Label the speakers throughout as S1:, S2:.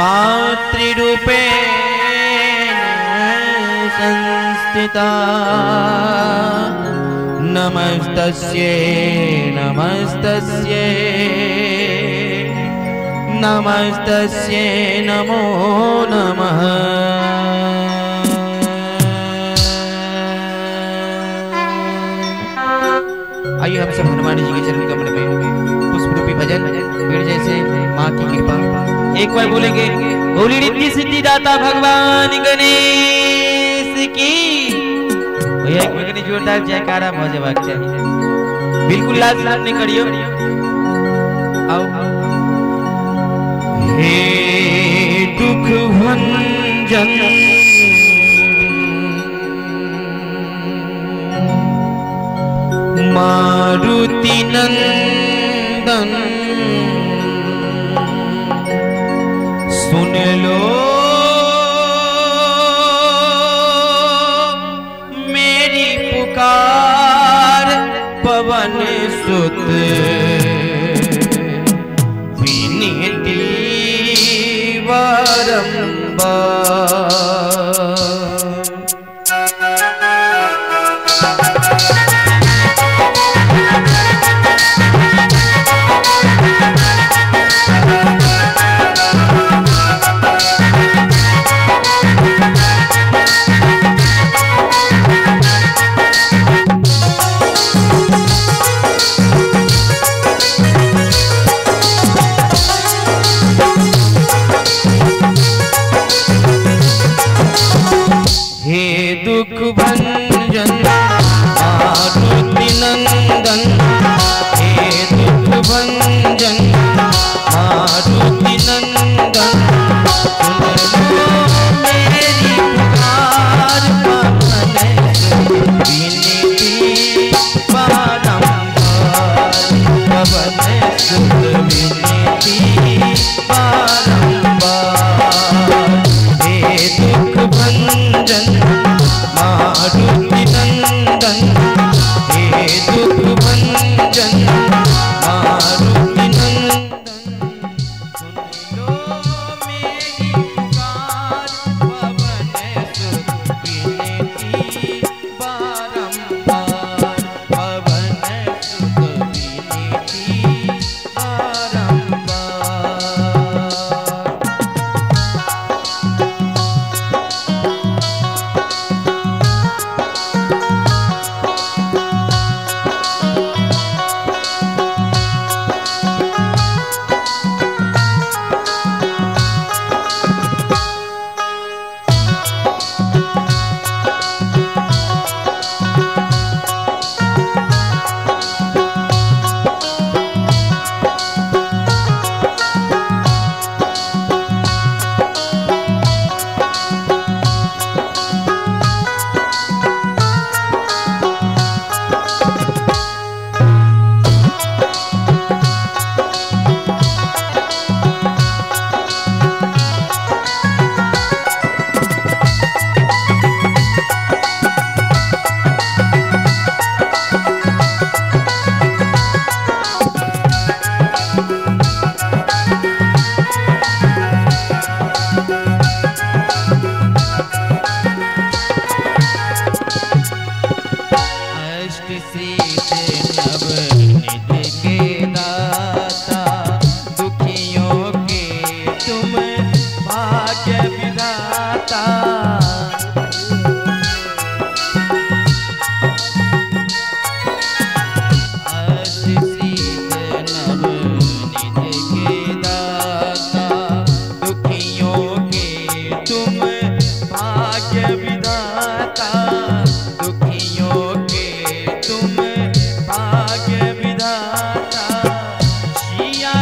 S1: मातृरूपेण संस्थिता। नमस्तस्यै नमस्तस्यै नमस्तस्यै नमो नमः। आइए हम सब हनुमान जी के चरण कमल में पुष्प रूपी भजन फिर जैसे माँ की कृपा एक बार बोलेंगे। बोली रिद्धि सिद्धि दाता भगवान गणेश की। भैया एक बार जोरदार जयकारा हो जवाब चाहिए, बिल्कुल लाज लाज नहीं करियो। आओ हे दुख भंजन मारुति नंदन, सुन लो मेरी पुकार पवन सुत विनती बारंबार। हे दुख भंजन मारुति नंदन, हे दुख भंजन मारुति नंदन, सुन लो मेरी पुकार पवन विनती बारंबार, पवन सुत विनती बारंबार। हे दुख भंजन मारुति नंदन, हे दुख भंजन मारुति नंदन, सुन लो मेरी पुकार पवन सुत विनती बारंबार, पवन सुत विनती बारंबार।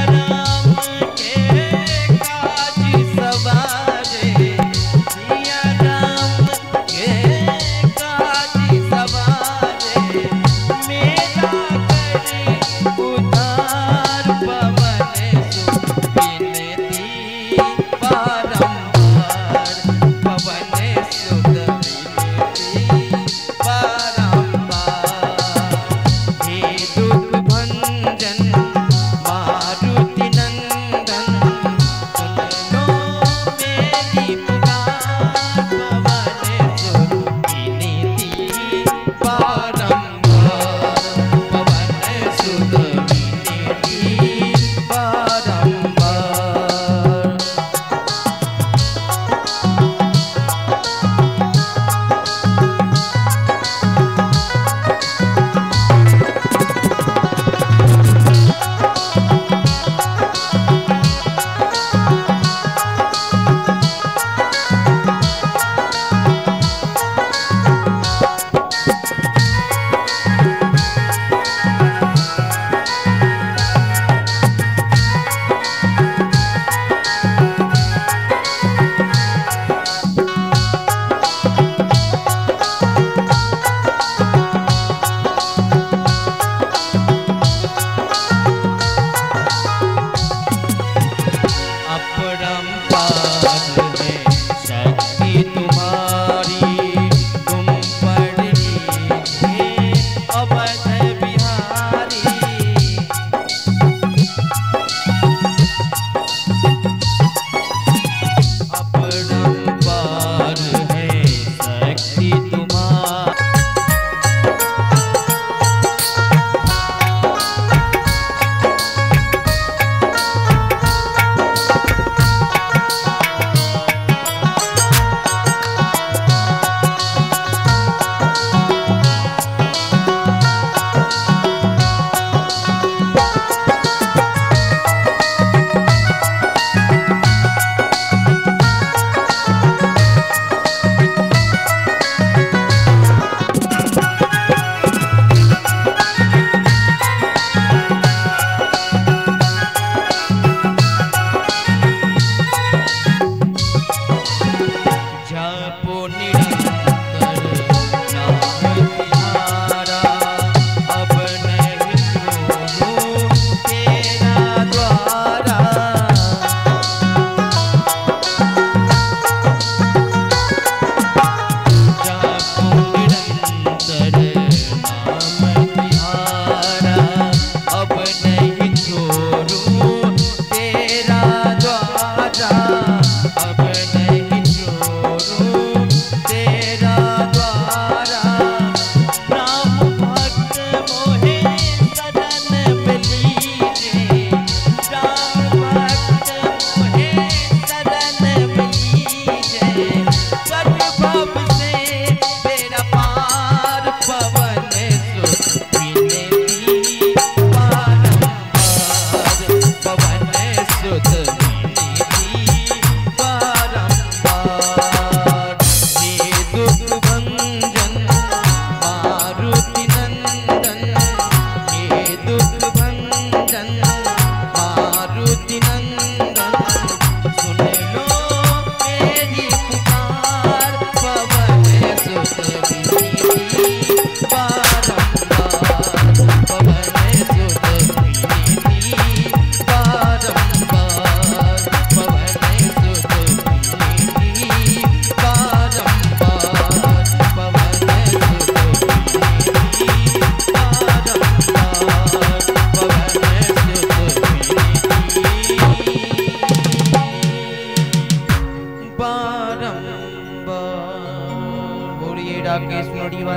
S1: राम के काज सवारे, सिया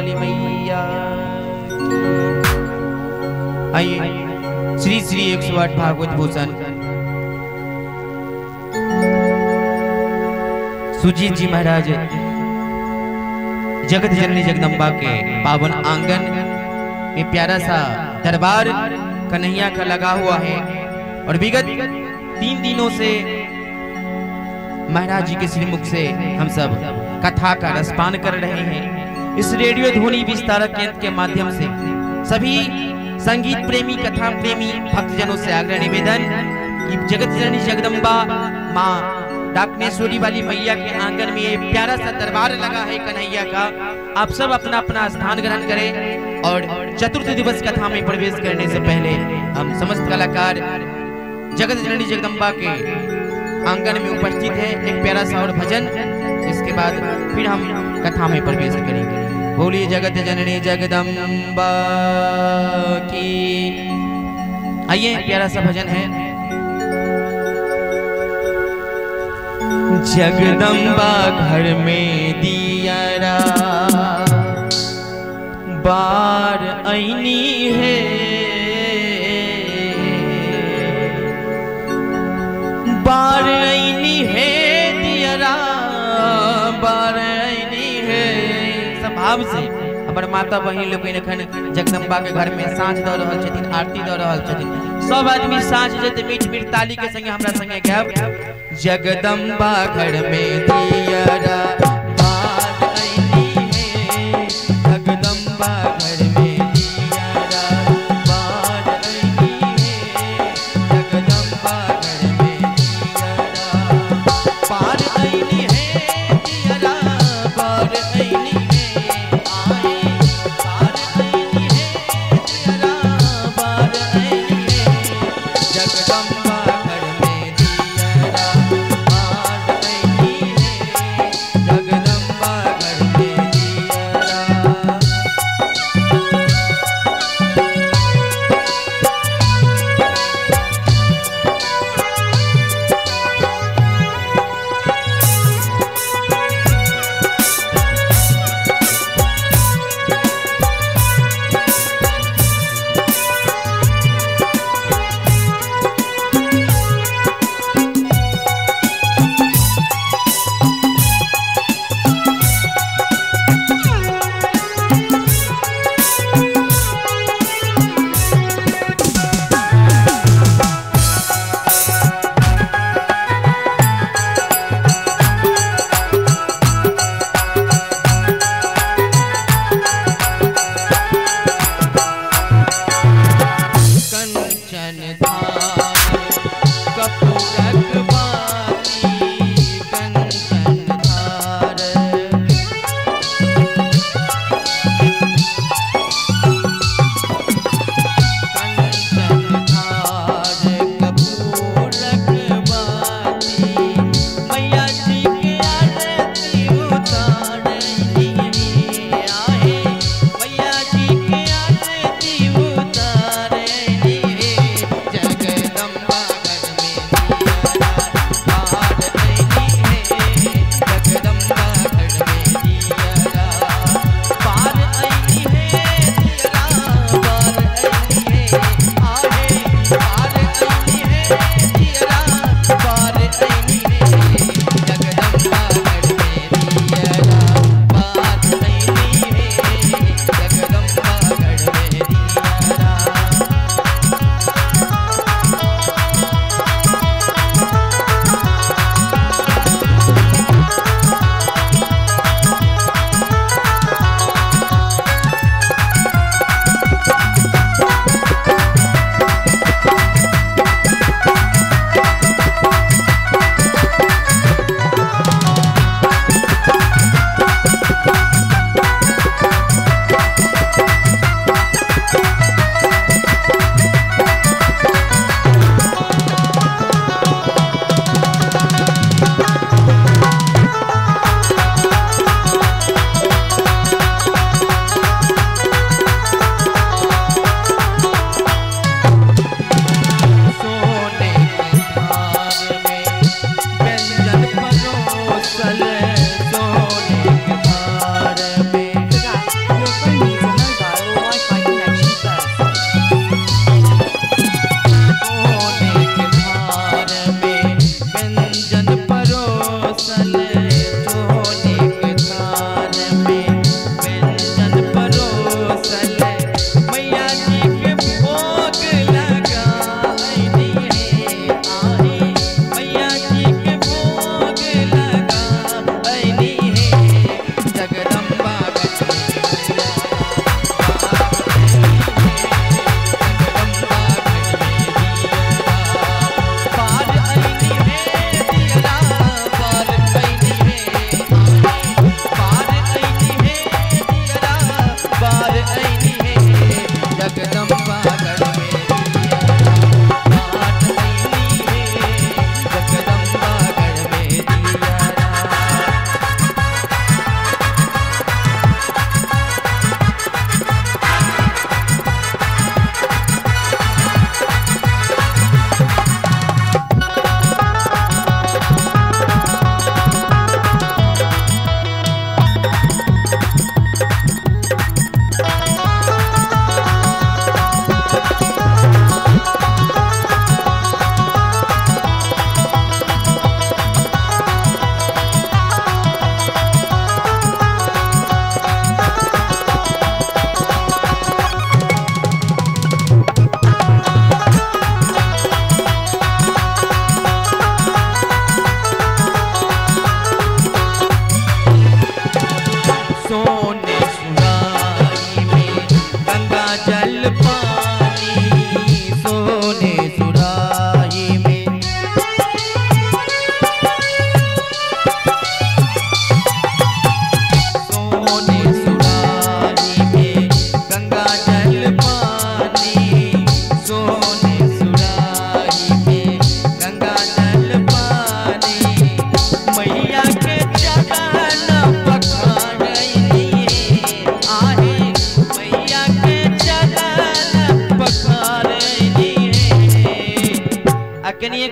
S1: वाली मैया। आइए श्री श्री 108 भागवत भूषण सुजीत जी महाराज जगत जननी जगदम्बा के पावन आंगन में प्यारा सा दरबार कन्हैया का लगा हुआ है और विगत 3 दिनों से महाराज जी के श्रीमुख से हम सब कथा का रसपान कर रहे हैं। इस रेडियो ध्वनि विस्तारक केंद्र के माध्यम से सभी संगीत प्रेमी, कथा प्रेमी भक्तजनों से आग्रह निवेदन कि जगत जननी जगदम्बा माँ डाकनेश्वरी वाली मैया के आंगन में ये प्यारा सा दरबार लगा है कन्हैया का। आप सब अपना अपना स्थान ग्रहण करें और चतुर्थ दिवस कथा में प्रवेश करने से पहले हम समस्त कलाकार जगत जननी जगदम्बा के आंगन में उपस्थित हैं। एक प्यारा सा और भजन, इसके बाद फिर हम कथा में प्रवेश करेंगे। बोलिए जगत जननी जगदम्बा की। आइए प्यारा सा भजन है। जगदम्बा घर में दियारा बार ऐनी है, बार ऐनी है दियारा बार ऐनी है। सब भाव से हमर माता बहिन लोग एखन जगदम्बा के घर में साँझ दऽ रहल छथिन, आरती दऽ रहल छथिन। सब आदमी साँझ जेते मीठ मीठ ताली के संगे हमरा संगे गायब। जगदम्बा घर में दियारा बार ऐनी है, जगदम्बा घर में दियारा बार ऐनी है, जगदम्बा घर में दियारा पार ऐनी है, दियारा बार ऐनी है, आए पार ऐनी है, दियारा बार ऐनी है, जगदम्बा घर में दियारा बार ऐनी है, जगदम्बा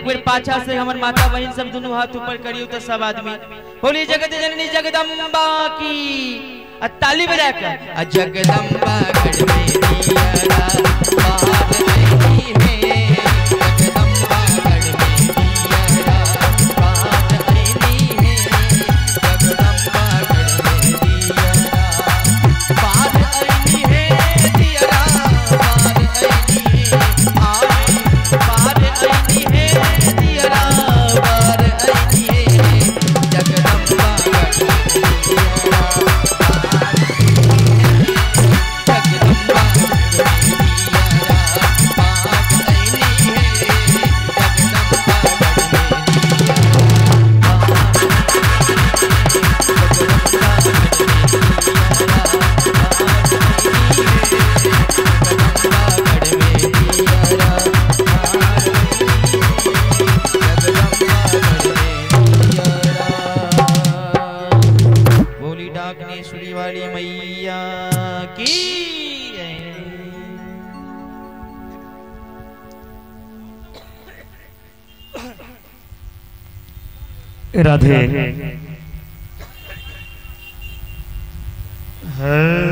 S1: एक बेर पाछा से हमर माता बहन सब दोनों हाथ ऊपर करियो तो सब आदमी बोलिए जगत जननी जगदम्बा की ताली बजा कर। जगदम्बा गढ़ में दियरा बार ऐनी है, जगदम्बा गढ़ में दियरा बार ऐनी है, जगदम्बा गढ़ में दियरा बार ऐनी है, दियरा बार ऐनी है, बार ऐनी है, दियरा बार ऐनी है, जगदम्बा गढ़ में दियरा जगदम्बा गढ़ में दियरा बार ऐनी है, जगदम्बा गढ़ में दियरा जगदम्बा गढ़ में दियरा बार ऐनी है, जगदम्बा गढ़ में दियरा बार ऐनी है, जगदम्बा गढ़ में दियरा। बोली डाकनेश्वरी वाली मैया की जय।
S2: राधे। हरि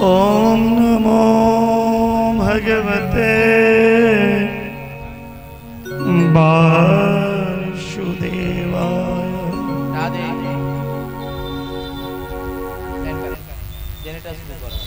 S2: ओम नमो भगवते वासुदेवाय।
S1: राधे। जनरेटर शुरू करो।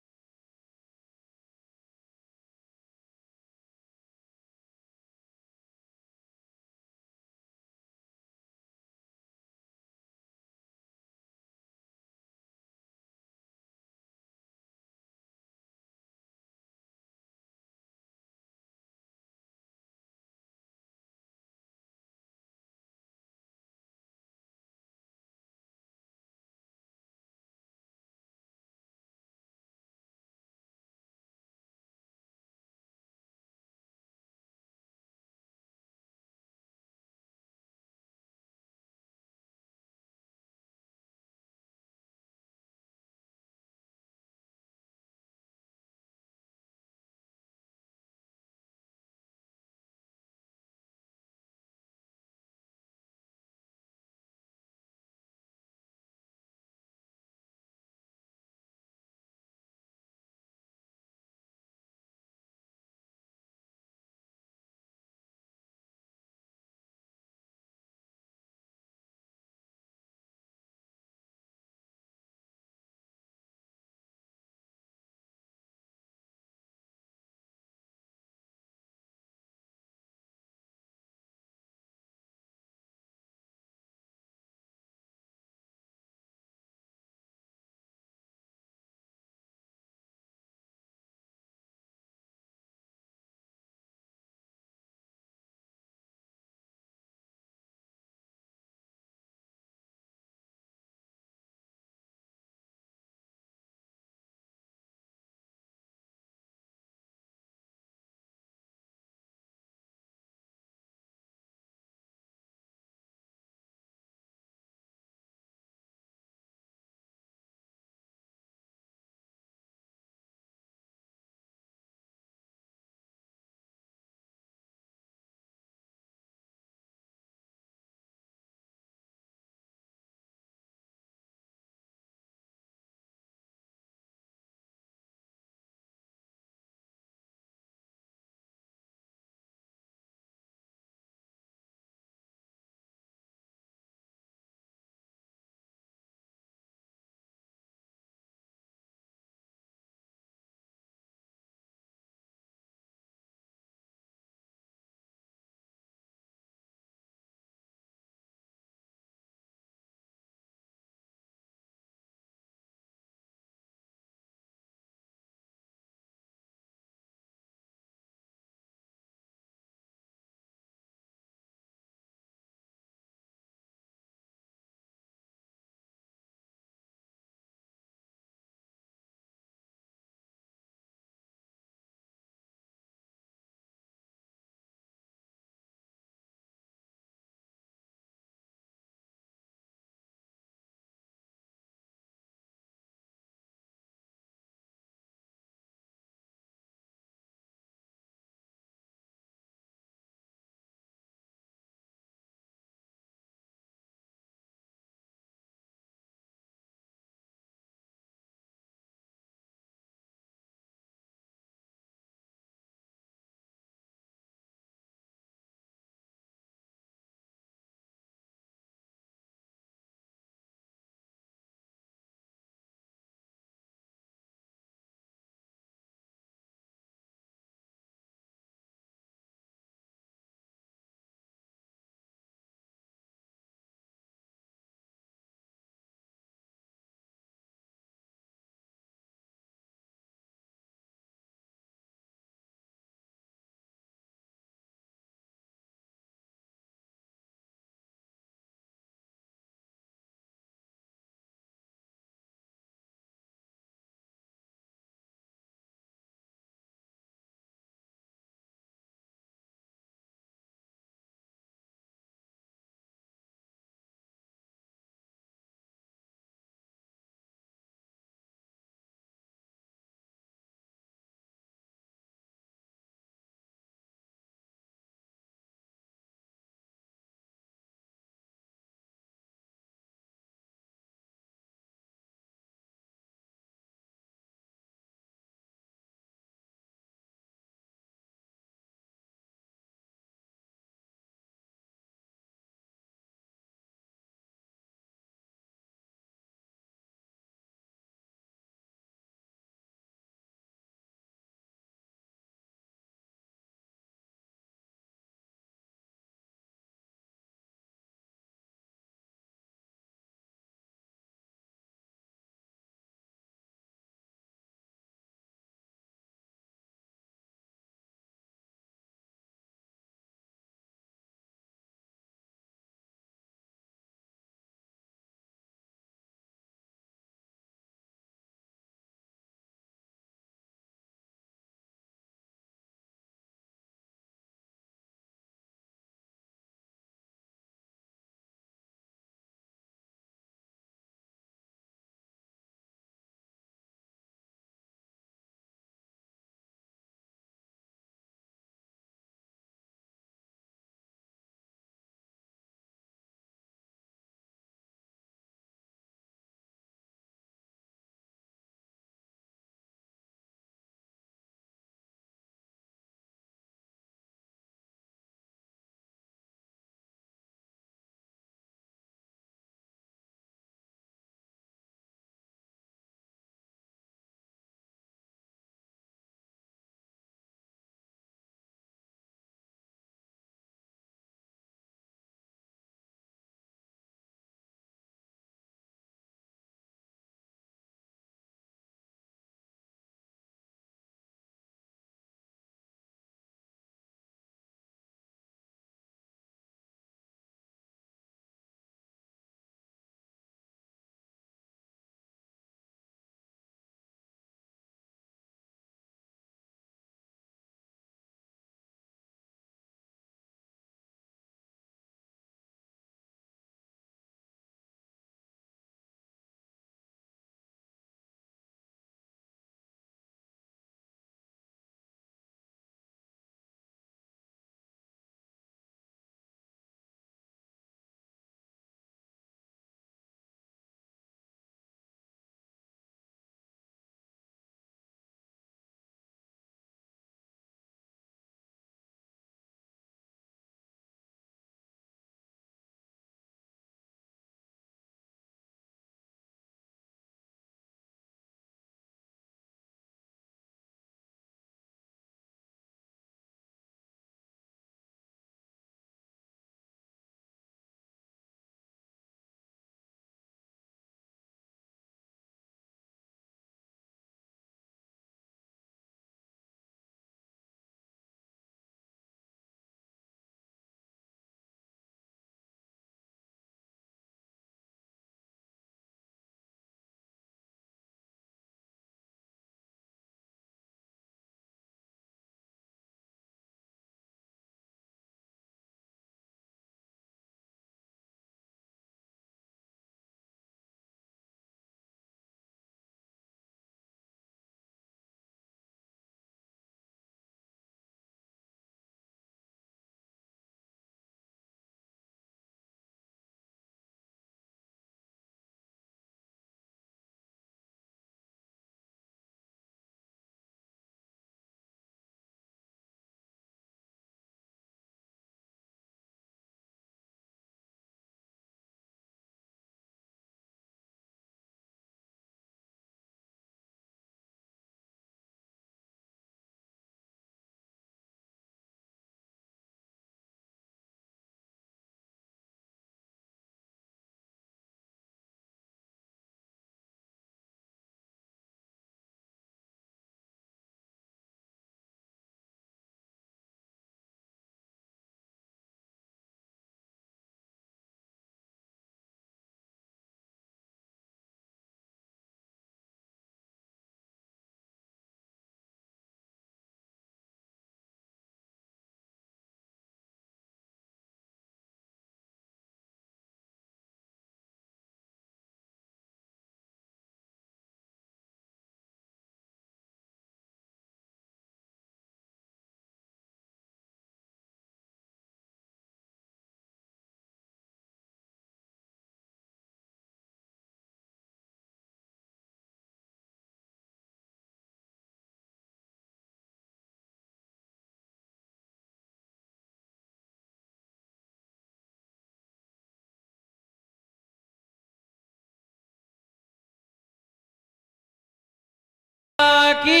S1: की।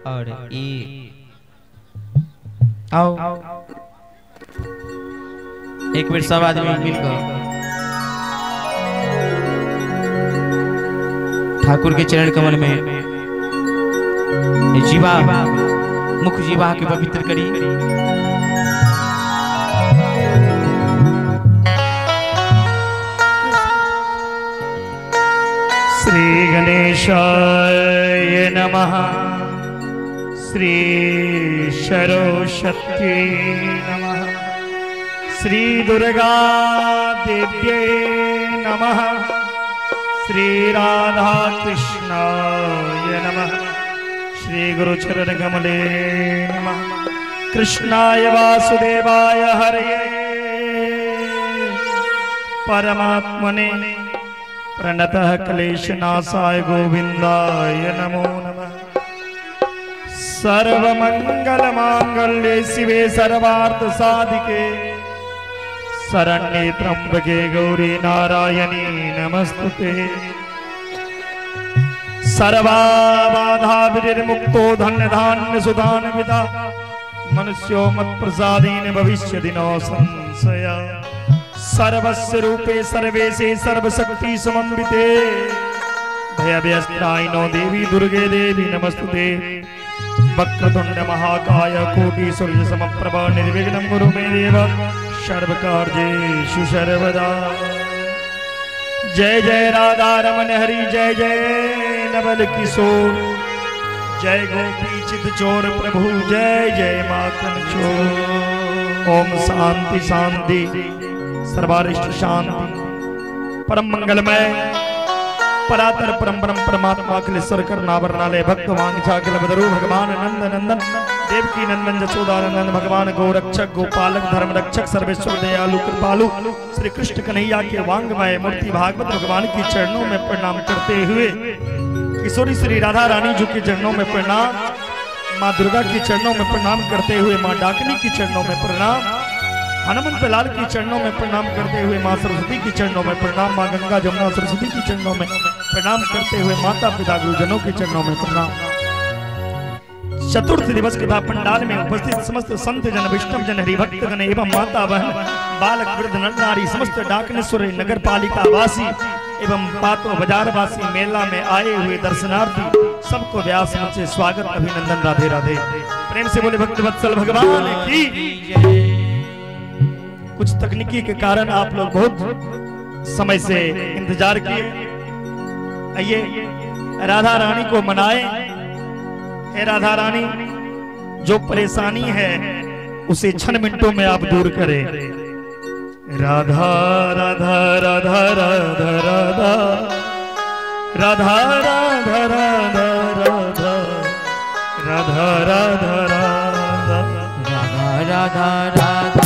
S1: और ये आओ एक मिनट सब आदमी मिलकर ठाकुर के चरण कमल में जीवा मुख जीवा के पवित्र करी।
S2: श्री गणेशाय नमः। श्री सरस्वती नमः। श्री दुर्गा देव्यै नमः। श्री राधा कृष्णाय नमः। श्री गुरु चरण कमले नमः। कृष्णाय वासुदेवाय हरे परमात्मने प्रणतः क्लेशनाशाय गोविंदाय नमो नमः। सर्वमंगल मांगल्ये शिवे सर्वार्थ साधिके शरण्ये त्र्यंबके गौरी नारायणी नमस्तुते। सर्वाबाधा विनिर्मुक्तो धन्य धान्य सुधान विदा मनुष्यो मत्प्रसादेन भविष्यति नो संशय। सर्वस्य रूपे सर्वेशे सर्वशक्ति समन्विते भयव्यस्त्रायिनो देवी दुर्गे देवी नमस्तुते। वक्रतुंड महाकाय कोटि सूर्य समप्रभ निर्विघ्नं कुरु मे देव सर्वकार्येषु सर्वदा। जय जय राधा रमन हरि जय जय नवल किशोर जय गोपी चित चोर प्रभु जय जय माखन चोर। ओम शांति शांति सर्वारिष्ट शांति परम मंगलमय परातर परम परम परमात्मा अखिलेश्वर करनावरणालय भक्त वांछा बदरु भगवान नंद नंदन देवकी नंदन जसोदानंदन भगवान गोरक्षक गोपालक धर्म रक्षक सर्वेश्वर दयालु कृपालु श्री कृष्ण कन्हैया के वांगमय मूर्ति भागवत भगवान की चरणों में प्रणाम करते हुए किशोरी श्री राधा रानी जी के चरणों में प्रणाम, माँ दुर्गा के चरणों में प्रणाम करते हुए माँ डाकनी के चरणों में प्रणाम, हनुमंत लाल के चरणों में प्रणाम करते हुए माँ सरस्वती के चरणों में प्रणाम, माँ गंगा जमुना सरस्वती के चरणों में प्रणाम करते हुए माता पिता गुरुजनों के चरणों में प्रणाम। चतुर्थ दिवस कथा पंडाल में उपस्थित समस्त संत जन वैष्णव जन हरिभक्त गण एवं माता बहन बालक वृद्ध नर नारी समस्त डाकनेश्वर नगर पालिका वासी एवं पातो बाजार वासी मेला में आए हुए दर्शनार्थी सबको व्यास मंच से स्वागत अभिनंदन। राधे राधे। प्रेम से बोले भक्त वत्सल भगवान की। कुछ तकनीकी के कारण आप लोग बहुत समय से इंतजार किए। आइए राधा रानी को मनाए। हे राधा रानी, जो परेशानी है उसे क्षण मिनटों में आप दूर करें। राधा राधा राधा राधा राधा राधा राधा राधा राधा राधा राधा राधा
S1: राधा राधा राधा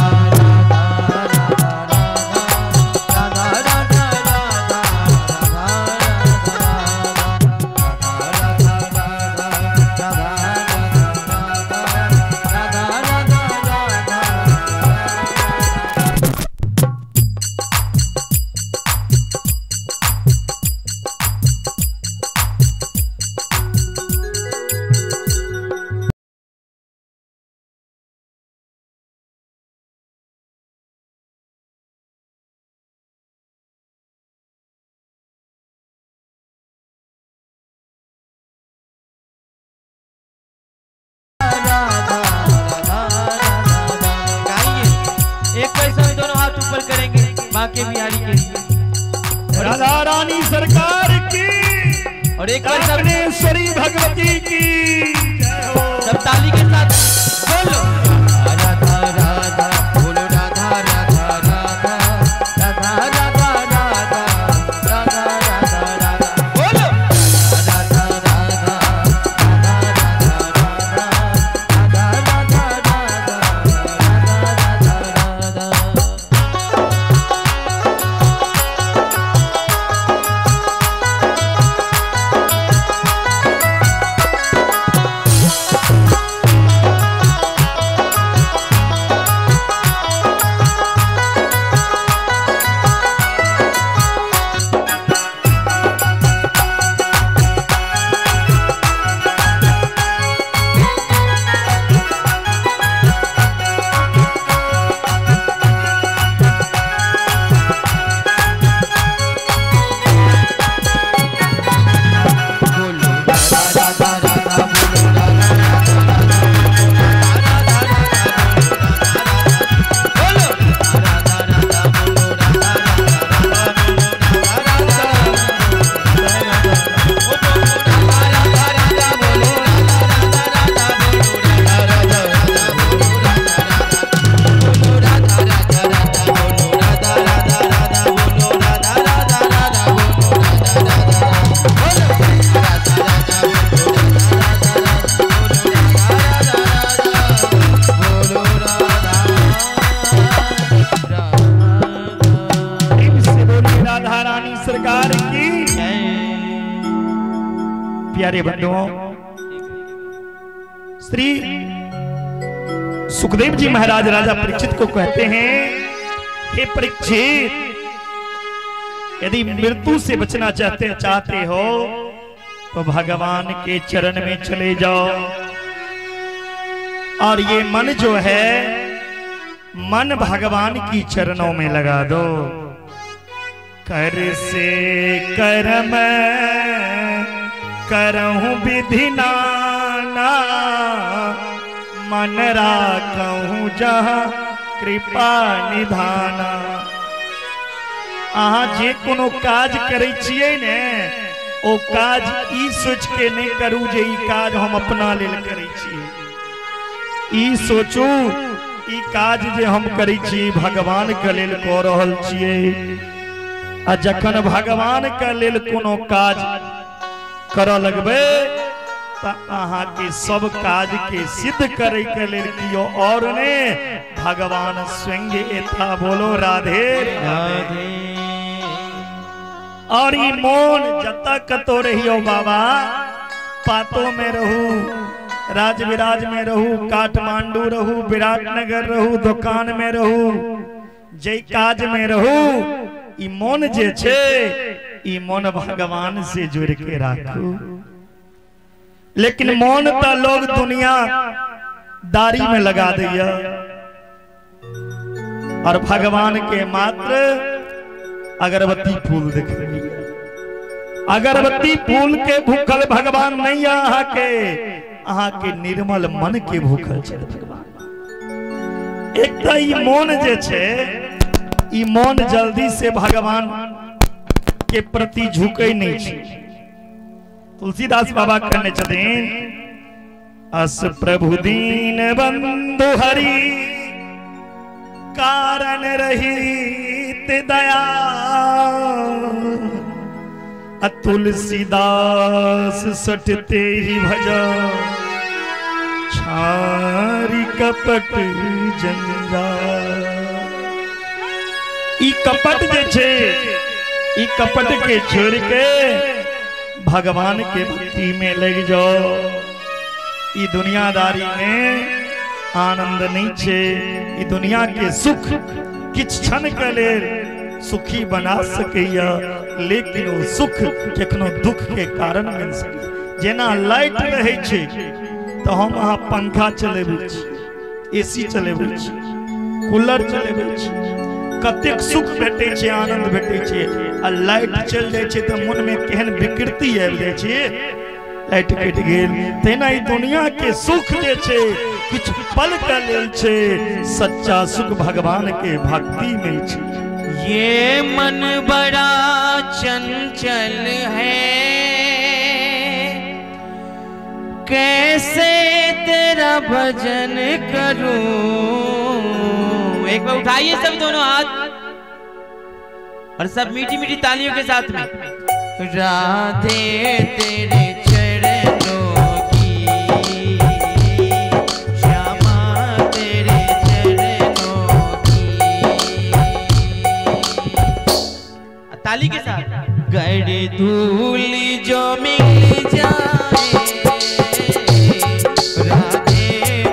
S1: बाके बिहारी के लिए
S2: राधा रानी सरकार की
S1: और एक
S2: डाकनेश्वरी भगवती की जय हो।
S1: सब ताली के साथ बोलो राधा राधा बोलो राधा राधा राधा राधा राधा राधा राधा राधा राधा बोलो राधा राधा राधा राधा राधा राधा राधा राधा।
S2: राधा। प्यारे बंधुओं, श्री सुखदेव जी महाराज राजा परीक्षित को कहते हैं, हे परीक्षित, यदि मृत्यु से बचना चाहते हो तो भगवान के चरण में चले जाओ। और ये मन जो है, मन भगवान की चरणों में लगा दो। कर से कर्म करहूं विधि नाना, मन राखूं जहां कृपा निधाना। अहाँ जे कोनो काज करै छियै ने, ओ काज ई सोच के नहीं करू जे ई काज हम अपना लेल करै छियै। ई सोचू ई काज जे हम करै छी भगवान के लेल कऽ रहल छियै। आ जखन भगवान के लेल कोनो काज करऽ लगबै तऽ अहाँ के सब काज के सिद्ध करे के लेल कियो और ने भगवान स्वयं एता। बोलो राधे राधे। और ई मोन जतऽ कतौ रहियो बाबा, पातो में रहू, राजविराज में रहू, काठमांडू रहू, विराटनगर रहू, दुकान में रहू, जे काज में रहू, ई मोन जे छे ई मोन भगवान से जुड़ के राखू। लेकिन मोन तो लोग दुनिया दारी में लगा दिया और भगवान के मात्र अगरबत्ती फूल दिख रही है। अगरबत्ती फूल के भूखल भगवान नहीं, अहाँ के निर्मल मन के भूखल छे भगवान। एक तो ई मोन जे छे, ई मोन जल्दी से भगवान के प्रति झुके नहीं छे। तुलसीदास बाबा कहने छथिन, अस प्रभु दीन बंधु हरि, कारण रहित दया, तुलसीदास सटते ही भजा, छारी कपट जंजाल। ई कपट जे छे, ई कपट के छोड़ के भगवान के भक्ति में लग जाओ। ई दुनियादारी में आनंद नहीं छे। ई दुनिया के सुख किछ क्षण के लेल सुखी बना सकैया, लेकिन वो सुख कखनो दुख के कारण बन सकै। जेना लाइट रहे छे तो हम अहाँ पंखा चलेबै छी, एसी चलेबै छी, कूलर चलेबै छी, कतेक सुख भेटै छै, आनंद भेटै छै। आ लाइट चलि जाइ छै तऽ मन में केहन विकृति आबि जाइ छै, लाइट कटि गेल। तहिना ई दुनिया के सुख जे छै किछु पल के लेल छै, सच्चा सुख भगवान के भक्ति में छै।
S1: ये मन बड़ा चंचल है, कैसे तेरा भजन करूं। एक बार उठाइए सब दोनों हाथ और सब मीठी मीठी तालियों के साथ में। राधे तेरे चरणों की, श्यामा तेरे चरणों की। ताली के साथ। गड़ धूल जो मिल जाए, राधे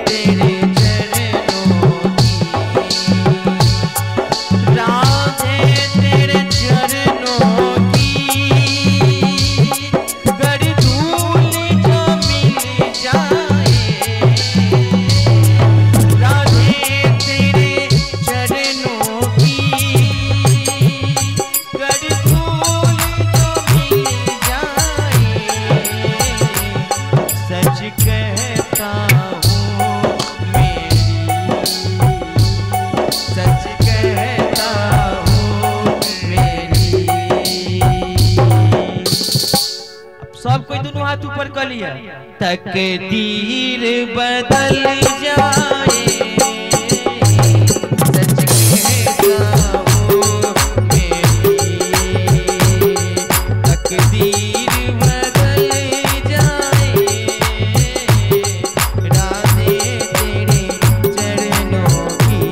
S1: तेरे चरणों की, राधे तेरे चरणों की, गड़ धूल जो मिल जाए, राधे तेरे चरणों की, गड़ धूल जो मिल जाए, सच कहता हूँ मेरी, सच कहता हूँ मेरी। अब सब कोई दोनों हाथ ऊपर कर लिया। तकदीर बदल जाए, सच कहता हूँ मेरी, तकदीर बदल जाए, राधे तेरे चरणों की।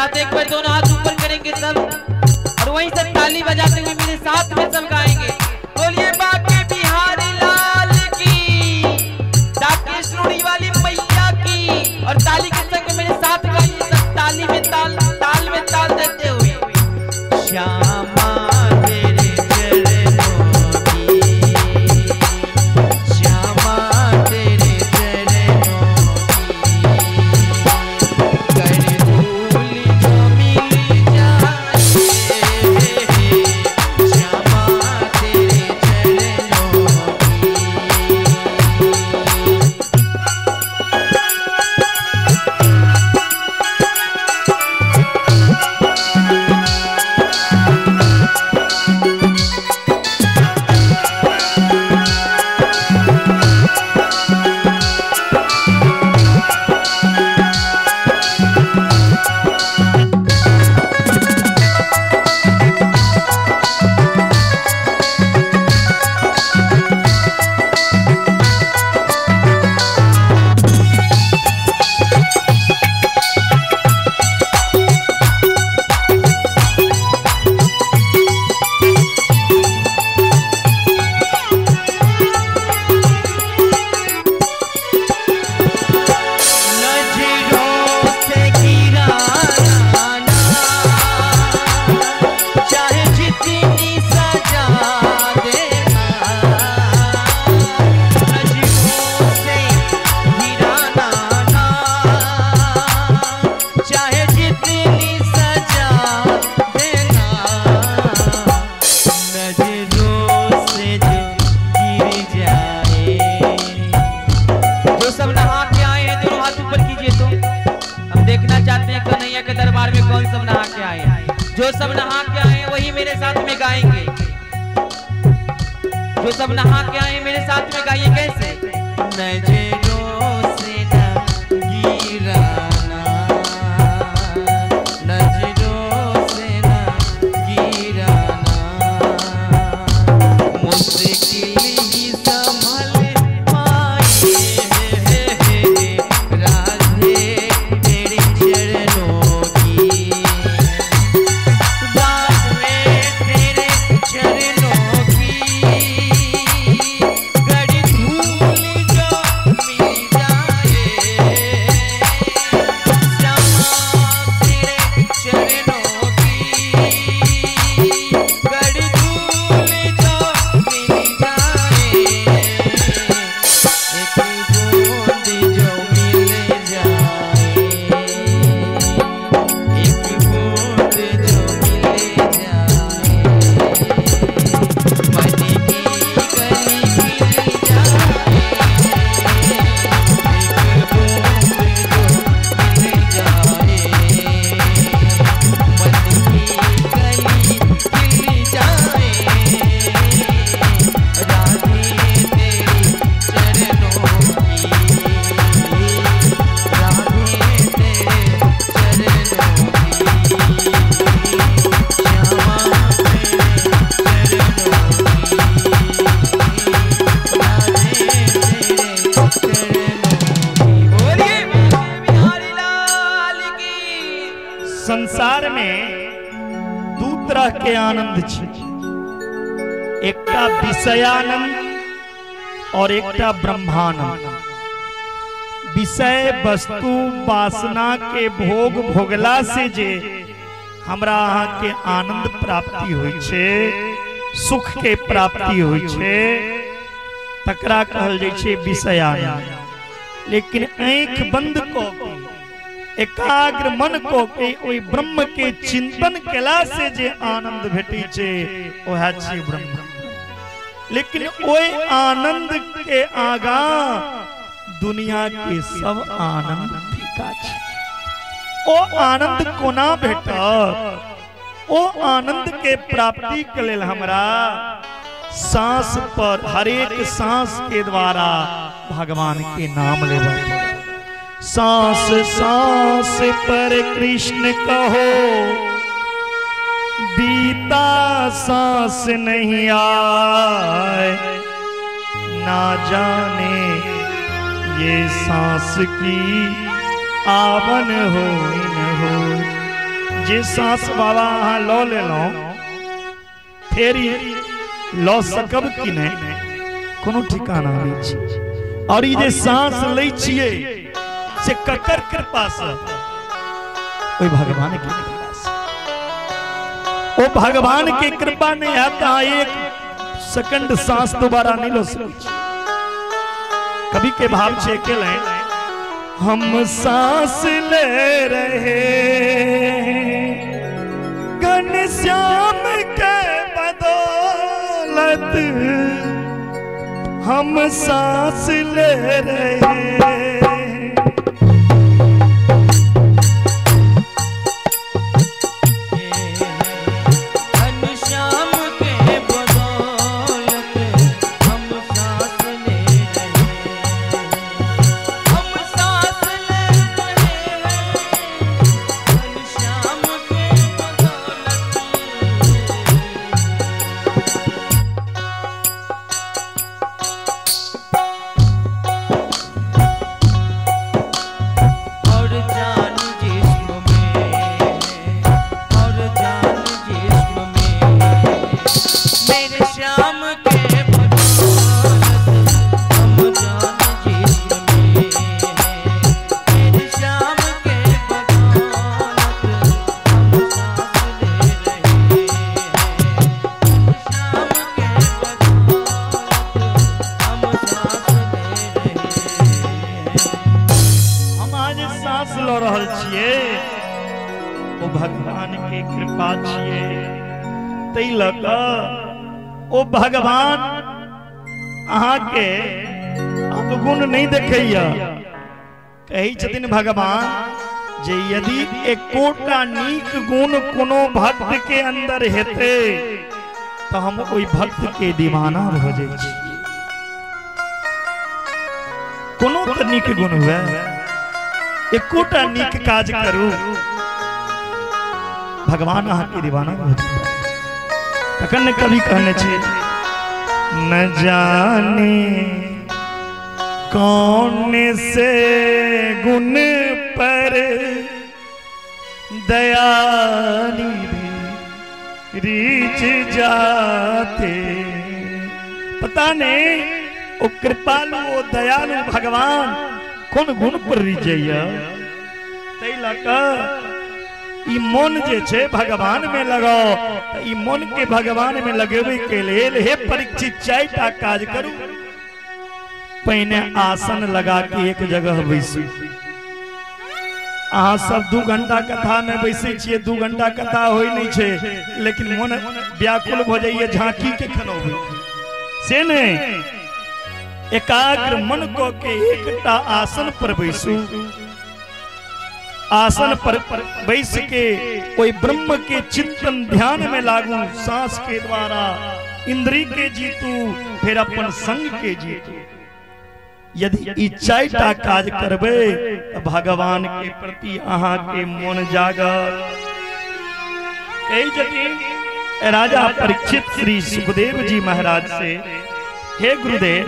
S1: चाहते हैं, एक बार दोनों हाथ ऊपर करेंगे सब और वहीं सब ताली बजाते हुए मेरे साथ में सब गाएंगे। बोलिए बाके बिहारी लाल की, डाकेश्वरी वाली मैया की। और ताली के संग मेरे साथ गाइए सब, ताली में ताल, ताल में ताल देते हुए। श्यामा तेरे चरणों की, श्यामा तेरे चरणों की, कर धूल जो मिल जाए, श्यामा तेरे चरणों की। नजरों से गिराना चाहे जितनी सजा देना, नजरों से गिराना चाहे जितनी सजा देना, नजरों से जो गिर जाए। जो सब नहा के आए हैं दोनों हाथ ऊपर कीजिए। तो हम देखना चाहते हैं कन्हैया के दरबार में कौन सब नहा के आए हैं। जो सब नहा के आए हैं वही मेरे साथ में गाएंगे। जो सब नहा के आए हैं मेरे साथ में गाइए। कैसे? नजरों से न गिराना, नजरों से न गिराना, मुश्किल ही संभल पाए, राधे तेरे चरणों की, राधे तेरे चरणों की, गड़ी धूल जो मिल जाए, श्यामा तेरे चरणों की, गड़ी धूल जो मिल जाए, एक बूंद जो मिल जाए, एक बूंद जो मिल जाए, मन की गली खिल जाए, एक बूंद जो मिल जाए, मन की गली खिल जाए, राधे तेरे चरणों की, राधे तेरे चरणों की, श्यामा तेरे चरणों की, राधे तेरे चरणों की। बोलिए बिहारी लाल की।
S2: संसार में दू तरह के आनंद छै, एकटा विषयानंद और एकटा ब्रह्मानंद। विषय वस्तु वासना के भोग भोगला से जे हमरा अहाँ के आनंद प्राप्ति होइ छै, सुख के प्राप्ति होइ छै, तकरा कहल जाइ छै विषयानंद। लेकिन आँख बंद कऽ के एकाग्र मन को के ओहि ब्रह्म के चिंतन केला से जे आनंद भेटै छै ओएह छै ब्रह्म। लेकिन ओहि आनंद के आगा दुनिया के सब आनंद फीका छै। ओ आनंद कोना भेटत? ओ आनंद के प्राप्ति के लेल हमरा सांस पर हरेक सांस के द्वारा भगवान के नाम लेबा। सांस सांस पर कृष्ण कहो, बीता सांस नहीं आए, ना जाने ये सांस की आवन हो न हो। जे सांस बाबा अहाँ लऽ लेलहुँ फेर लऽ सकब कि नहि कोनो ठिकाना नहीं छै। और ई जे सांस लै छियै से ककर कृपा से? ओहि भगवान के कृपा से। ओ भगवान के कृपा नहीं है तो एक सेकंड सांस दोबारा नहीं लो सकै छी। कवि के भाव छै अकेले हम सांस ले रहे घनश्याम के बदौलत, हम सांस ले रहे।
S1: घनश्याम के बदौलत हम सांस ले रहे, हम सांस ले रहे हैं घनश्याम के बदौलत। और जान जिस्म में है, और जान जिस्म में है, मेरे श्याम के बदौलत हम जान जिस्म में है, मेरे श्याम के बदौलत हम सांस ले रहे हैं, श्याम के बदौलत हम सांस ले रहे हैं।
S2: हम आज सांस लऽ रहल छियै ओ भगवान के कृपा छियै, तै लऽ कऽ ओ भगवान अहाँके अवगुण नहीं देखैया। कहै छथिन भगवान जे यदि एकोटा नीक गुण कोनो भक्त के अंदर हेतै तऽ हम ओहि भक्त के दीवाना भऽ जाइ छी। कोनो तऽ नीक गुण हुए, एकोटा नीक काज करू, भगवान अहाँके दीवाना भऽ जेता। तखन ने कवि कहने छै न जाने कौन से गुण पर दयानिधि रीछ जाते। पता नहीं ओ कृपालु ओ दयालु भगवान कोन गुण पर रिझैया। तै लऽ कऽ ई मन जे छै भगवान में लगाओ, तऽ ई मन के भगवान में लगेबै के लेल हे परीक्षित चारिटा काज करू। पहिने आसन लगा के एक जगह बैसू। अहाँ सब 2 घंटा कथा में बैसै छियै, 2 घंटा कथा होइ नहीं छै, लेकिन मन व्याकुल भऽ जाइए झांकी के खनौबै से नहीं। एकाग्र मन कऽ के एकटा आसन पर बैसू। आसन पर बैस के कोई ब्रह्म के चिंतन ध्यान में लागू, सांस के द्वारा इंद्री के जीतू, फिर अपन संग के जीतू। यदि ई चारिटा काज करबै तऽ भगवान के प्रति अहाँ के मन जागत। कहै छथिन राजा परीक्षित श्री सुखदेव जी महाराज से, हे गुरुदेव,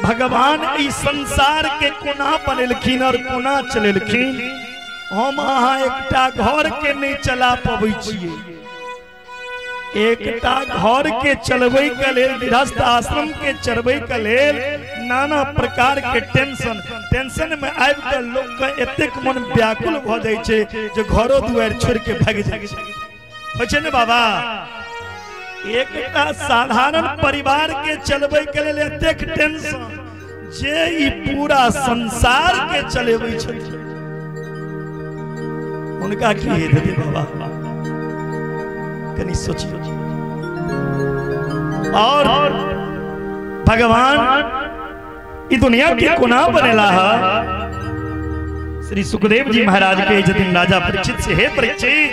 S2: भगवान ई संसार के कोना बनेलखिन और कोना चलेलखिन, हम अहाँ एकटा घर के नहीं चला पबै छियै। एकटा घर के चलबै के लेल, गृहस्थ आश्रम के चलबै के लेल नाना प्रकार के टेंशन, टेंशन में आबि के लोक के एतेक मन व्याकुल भऽ जाइ छै जे घरो दुआरि छोड़ि के भागि जाइ छै। होइ छै ने बाबा? एकटा साधारण परिवार के चलबै के लेल एतेक टेंशन, जे ई पूरा संसार के चलेबै छै उनका की हेतै बाबा? कनी सोचियो। और भगवान ई दुनिया के कोना बनेला है? श्री सुखदेव जी महाराज के छथिन राजा परीक्षित से, हे परीक्षित,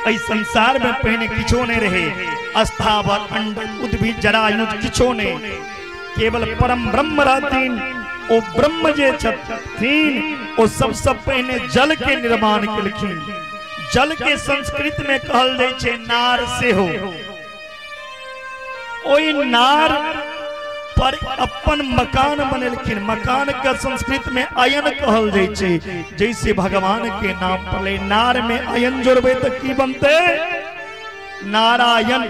S2: एहि संसार में पहिने किछो नहीं रहे, अस्थावर अंड उद्भिद जरायुज किछो नहीं, केवल परम ब्रह्म रहथिन। ओ ब्रह्म जे छथिन ओ सबसे पहिने जल के निर्माण केलखिन। जल के संस्कृत में कहल जाइ छै नार सेहो। ओहि नार पर अपन मकान बनेलखिन। मकान के संस्कृत में अयन कहल जाइ छै, जैसे भगवान के नाम पड़ले। नार में अयन जोड़बे त की बनते? नारायण।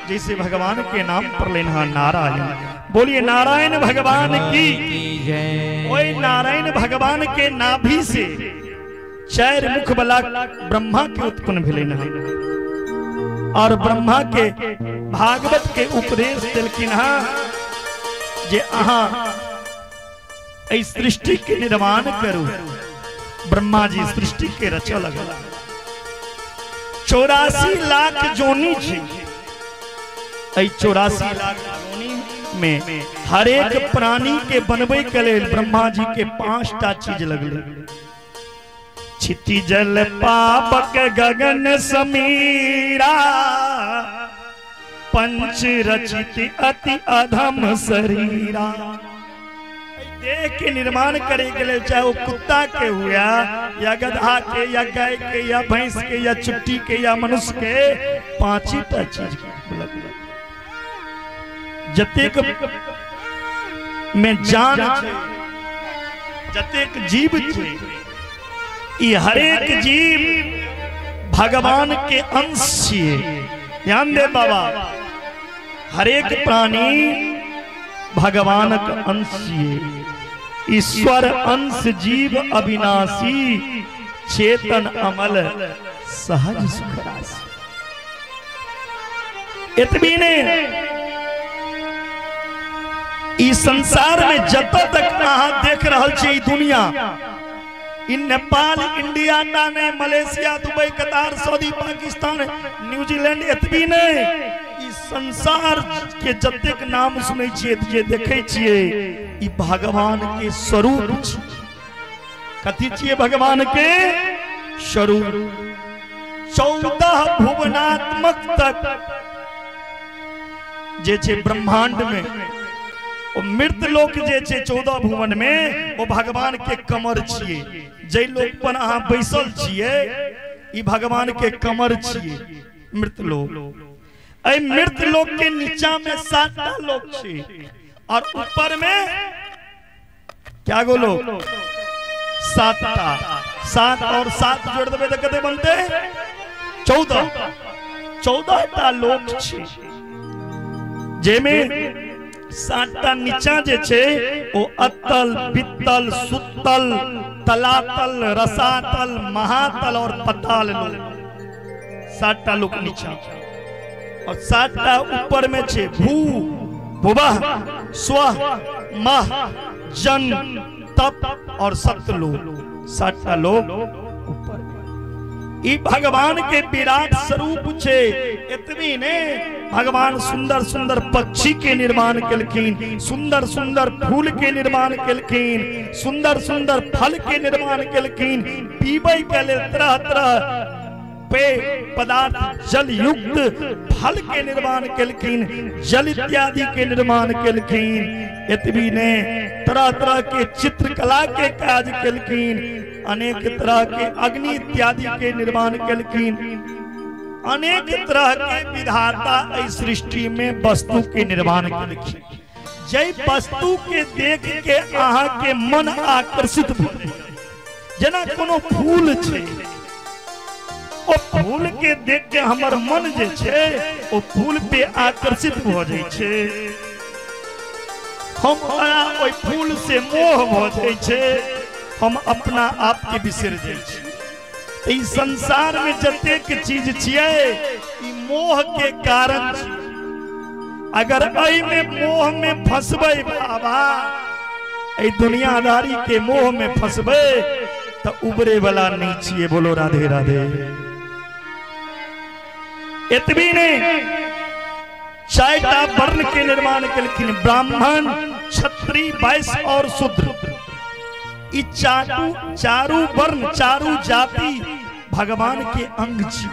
S2: जैसे भगवान के नाम पड़ले हा नारायण। बोलिए नारायण भगवान की जय। ओए नारायण भगवान के नाभि से चार मुख वाला ब्रह्मा के उत्पन्न भेलै हा और ब्रह्मा के भागवत के उपदेश देलखिन हा जे अहाँ एहि सृष्टि के निर्माण करू। ब्रह्मा जी सृष्टि के रचऽ लगला। 84 लाख जोनी छै। एहि 84 लाख जोनी में हरेक प्राणी के बनबै के लेल ब्रह्मा जी के 5टा चीज लगलै। क्षिति जल पापक गगन समीरा, पंच रचित अति अधम शरीरा। देह के निर्माण करे के लिए चाहे वो कुत्ता के हुआ या गधा के या गाय के या भैंस के या चुट्टी के या मनुष्य के, 5टा चीज लगल। जतेक में जान छै, जतेक जीव छै, ई हरेक जीव भगवान के अंश छियै। ध्यान दे बाबा, हरेक प्राणी भगवान के अंश छियै। ईश्वर अंश जीव अविनाशी, चेतन अमल सहज सुख राशि। एतबी ने ई संसार में जत तक अहाँ देख रहल छी ई दुनिया, ई नेपाल इंडिया टा नहीं, Malaysia Dubai Qatar Saudi Pakistan New Zealand, एतबी नहीं, ई संसार के जतेक नाम सुनै छियै जे देखै छियै ई भगवान के स्वरूप छी। कथी छियै भगवान के स्वरूप? 14 भुवनात्मक तक जे छै ब्रह्मांड में, ओ मृत लोक जे छै 14 भुवन में, ओ भगवान के कमर छियै। जै लोक पर अहाँ बैसल छियै ई भगवान के कमर छियै मृत लोक। एहि मृत लोक के नीचा में 7टा लोक छै और ऊपर में क्या गो लोक? 7टा। 7 और 7 जोड़ देबै तऽ कते बनते? 14। 14टा लोक छै, जेमे 7टा नीचा जे छै ओ अतल वित्तल सुतल तलातल रसातल महातल और पताल लोक। 7टा लोक नीचा और 7टा ऊपर में छै भू भुवः स्व मह जन तप और सत्यलोक। 7टा लोक ऊपर। ई भगवान के विराट स्वरूप छे। एतबी ने भगवान सुंदर सुंदर पक्षी के निर्माण केलखिन, सुंदर सुंदर फूल के निर्माण केलखिन, सुंदर सुंदर फल के निर्माण केलखिन, पीबै के लेल तरह तरह पेय पदार्थ जल युक्त फल के निर्माण केलखिन, जल इत्यादि के निर्माण केलखिन। एतबी ने तरह तरह के चित्रकला के काज केलखिन, अनेक तरह के अग्नि इत्यादि के निर्माण केलखिन, अनेक तरह के विधाता एहि सृष्टि में वस्तु के निर्माण केलखिन। जै वस्तु के देख के अहाँ के मन आकर्षित भऽ, जेना कोनो फूल छै, ओ फूल के देख के हमर मन जे छै ओ फूल पे आकर्षित भऽ जाइ छै, हम ओहि फूल से मोह भऽ जाइ छै, हम अपना आप के बिसरि जाइ छी। ई संसार में जतेक चीज छियै ई मोह के कारण छी। अगर एहि में मोह में फंसबै बाबा, एहि दुनियादारी के मोह में फंसबै तो उबरे वाला नहीं छियै। बोलो राधे राधे। एतबी नहीं, 4टा वर्ण के निर्माण केलखिन, ब्राह्मण क्षत्रिय वैश्य और शूद्र। ई चारू वर्ण चारू जाति भगवान के अंग छी।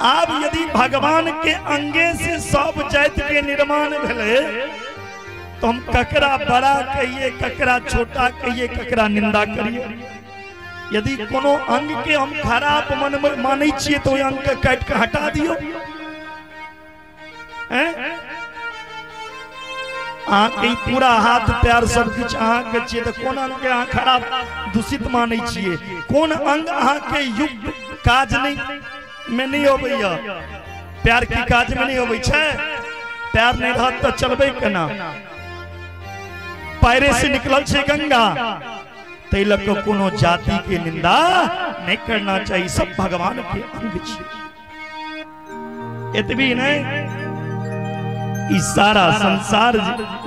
S2: आब यदि भगवान के अंगे से सब जाति के निर्माण भेलै तो हम ककरा बड़ा कहिए, ककरा छोटा कहिए, ककरा निंदा करिए। यदि कोनो अंग के हम खराब मन मानै छियै तो अंग के काटि के हटा दियौ। हैं? अहाँके पूरा हाथ पैर सब किछु अहाँके छियै तऽ कोन अंग के अहाँ खराब दूषित मानै छियै? कोन अंग अहाँके युक्त काज नहीं में नहीं अबैया? पैर की काज में नहीं अबै छै? पैर नहीं रहत तऽ चलबै केना? पैरे से निकलल छै गंगा। तै लऽ कऽ कोनो जाति के निंदा नहीं करना चाहिए, सब भगवान के अंग छै। एतबी नहीं, ई सारा संसार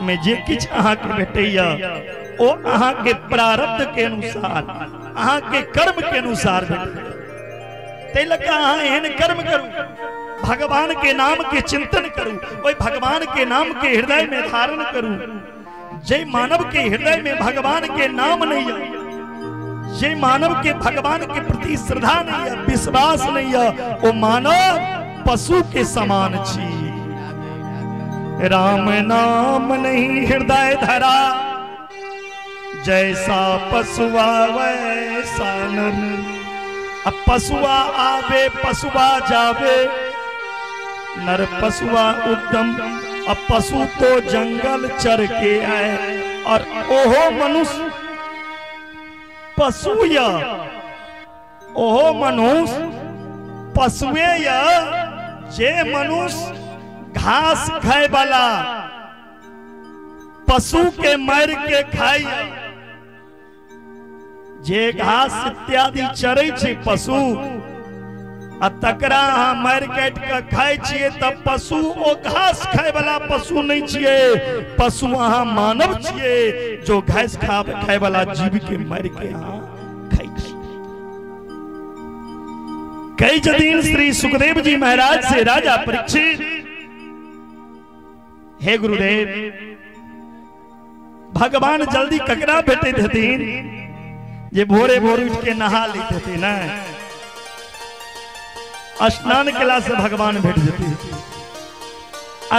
S2: में जे किछु अहाँके भेटैया ओ अहाँके प्रारब्ध के अनुसार, अहाँके कर्म के अनुसार भेटैया। तै लऽ कऽ अहाँ एहन कर्म करू, भगवान के नाम के चिंतन करू, ओहि भगवान के नाम के हृदय में धारण करू। जे मानव के हृदय में भगवान के नाम नहीं है, जे मानव के भगवान के प्रति श्रद्धा नहीं है, विश्वास नहीं है, वो मानव पशु के समान छी। राम नाम नहीं हृदय धरा, जैसा पशुआ वैसा नर। अब पशुआ आवे पशुआ जावे, नर पशुआ उत्तम। अब पशु तो जंगल चर के आए, और ओहो मनुष्य पशु या ओहो मनुष्य पशुए या जे मनुष्य घास खाए वाला पशु के मार के खाई, जे घास इत्यादि चरै छै पशु आ तकरा अहाँ मारि काटि के खाइ छियै तब पशु ओ घास खाय वाला पशु नहीं छियै, पशु अहाँ मानव छियै जो घास खाय वाला जीव के मारि के अहाँ खाइ छियै। कई दिन श्री सुखदेव जी महाराज से राजा परीक्षित, हे गुरुदेव, भगवान जल्दी ककरा भेटैत हथिन? जे भोरे भोर उठ के नहा लैत हथिन, स्नान केला से भगवान भेट जेते।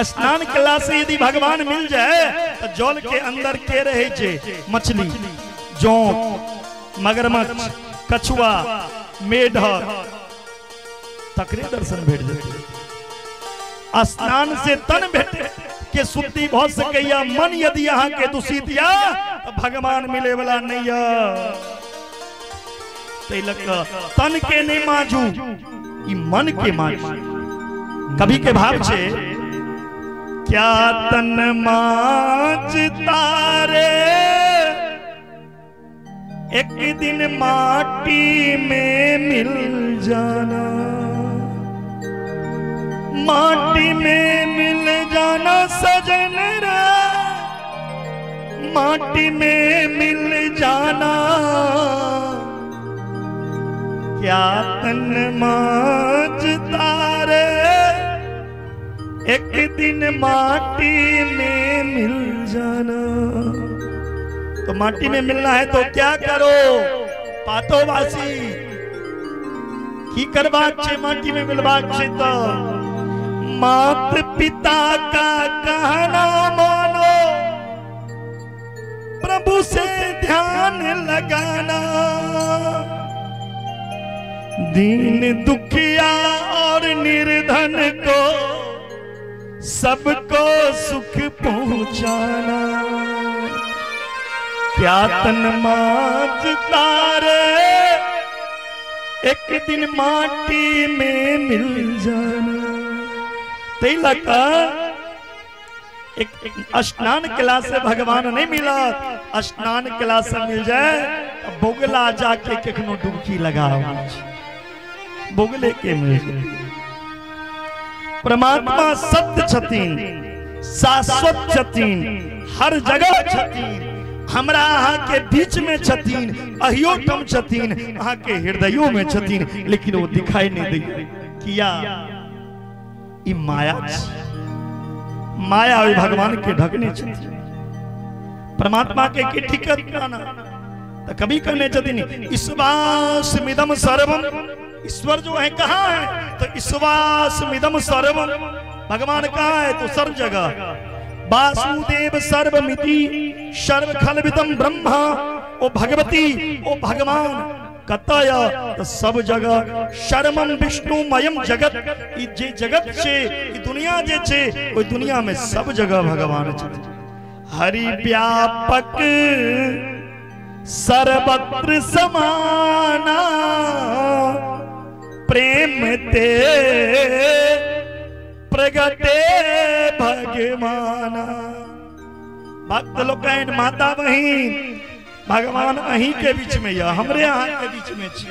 S2: स्नान केला से यदि भगवान मिल जाए तो जल के अंदर के रहे छे? मछली, जोंक, मगरमच्छ, कछुआ, मेढक, तकरे दर्शन भेट जेते। स्नान से तन भेटे के शुद्धि भ सकैया, मन यदि अहाँ के दूषित या तो भगवान मिले वाला नहीं या। तन के नहीं माजू, ई मन के माजू। कभी के भाव छे, क्या तन माज तारे एक दिन माटी में मिल जाना, माटी में मिल जाना सजन रे, माटी में मिल जाना। क्या तन माज तारे एक दिन माटी में मिल जाना। तो माटी में मिलना है तो क्या करो पातोवासी? की करबाक छे माटी में मिलबाक छे? तो मात पिता का कहना मानो, प्रभु से ध्यान लगाना, दीन दुखिया और निर्धन को सबको सुख पहुंचाना। क्या तन माज तारे एक दिन माटी में मिल जाना। तै लका एक स्नान केला से भगवान नहीं मिला, स्नान केला से मिल जाए बोगला जाके कखनो डुबकी लगाओ, बोगले के मिल जाए। परमात्मा सत्य छथिन, शाश्वत छथिन, हर जगह छथिन, हमरा अहाँ के बीच में छथिन, अहियो टम छथिन, अहाँ के हृदयो में छथिन, लेकिन वो दिखाई नहीं दै। किया? ई माया, माया ओहि भगवान के ढकने छथिन। परमात्मा के ठिकाना तो कभी कहने छथिन ईश्वासमिदम सर्वम। ईश्वर जो है कहाँ है? तो ईश्वासमिदम सर्वम। भगवान कहाँ है? तो सर्व जगह। वासुदेव सर्वमिति सर्व खलविदम ब्रह्मा। ओ भगवती, ओ भगवान कतय? तो सब जगह। शर्मम विष्णुमयम जगत। ई जे जगत छे, ई दुनिया जे छे, ओइ दुनिया में सब जगह भगवान छथिन। हरि व्यापक सर्वत्र समाना, प्रेम ते प्रगटे भगवाना। भक्त लोकनि, माता बहिन, भगवान अहीं के बीच में यऽ, हमरे अहाँ के बीच में छी,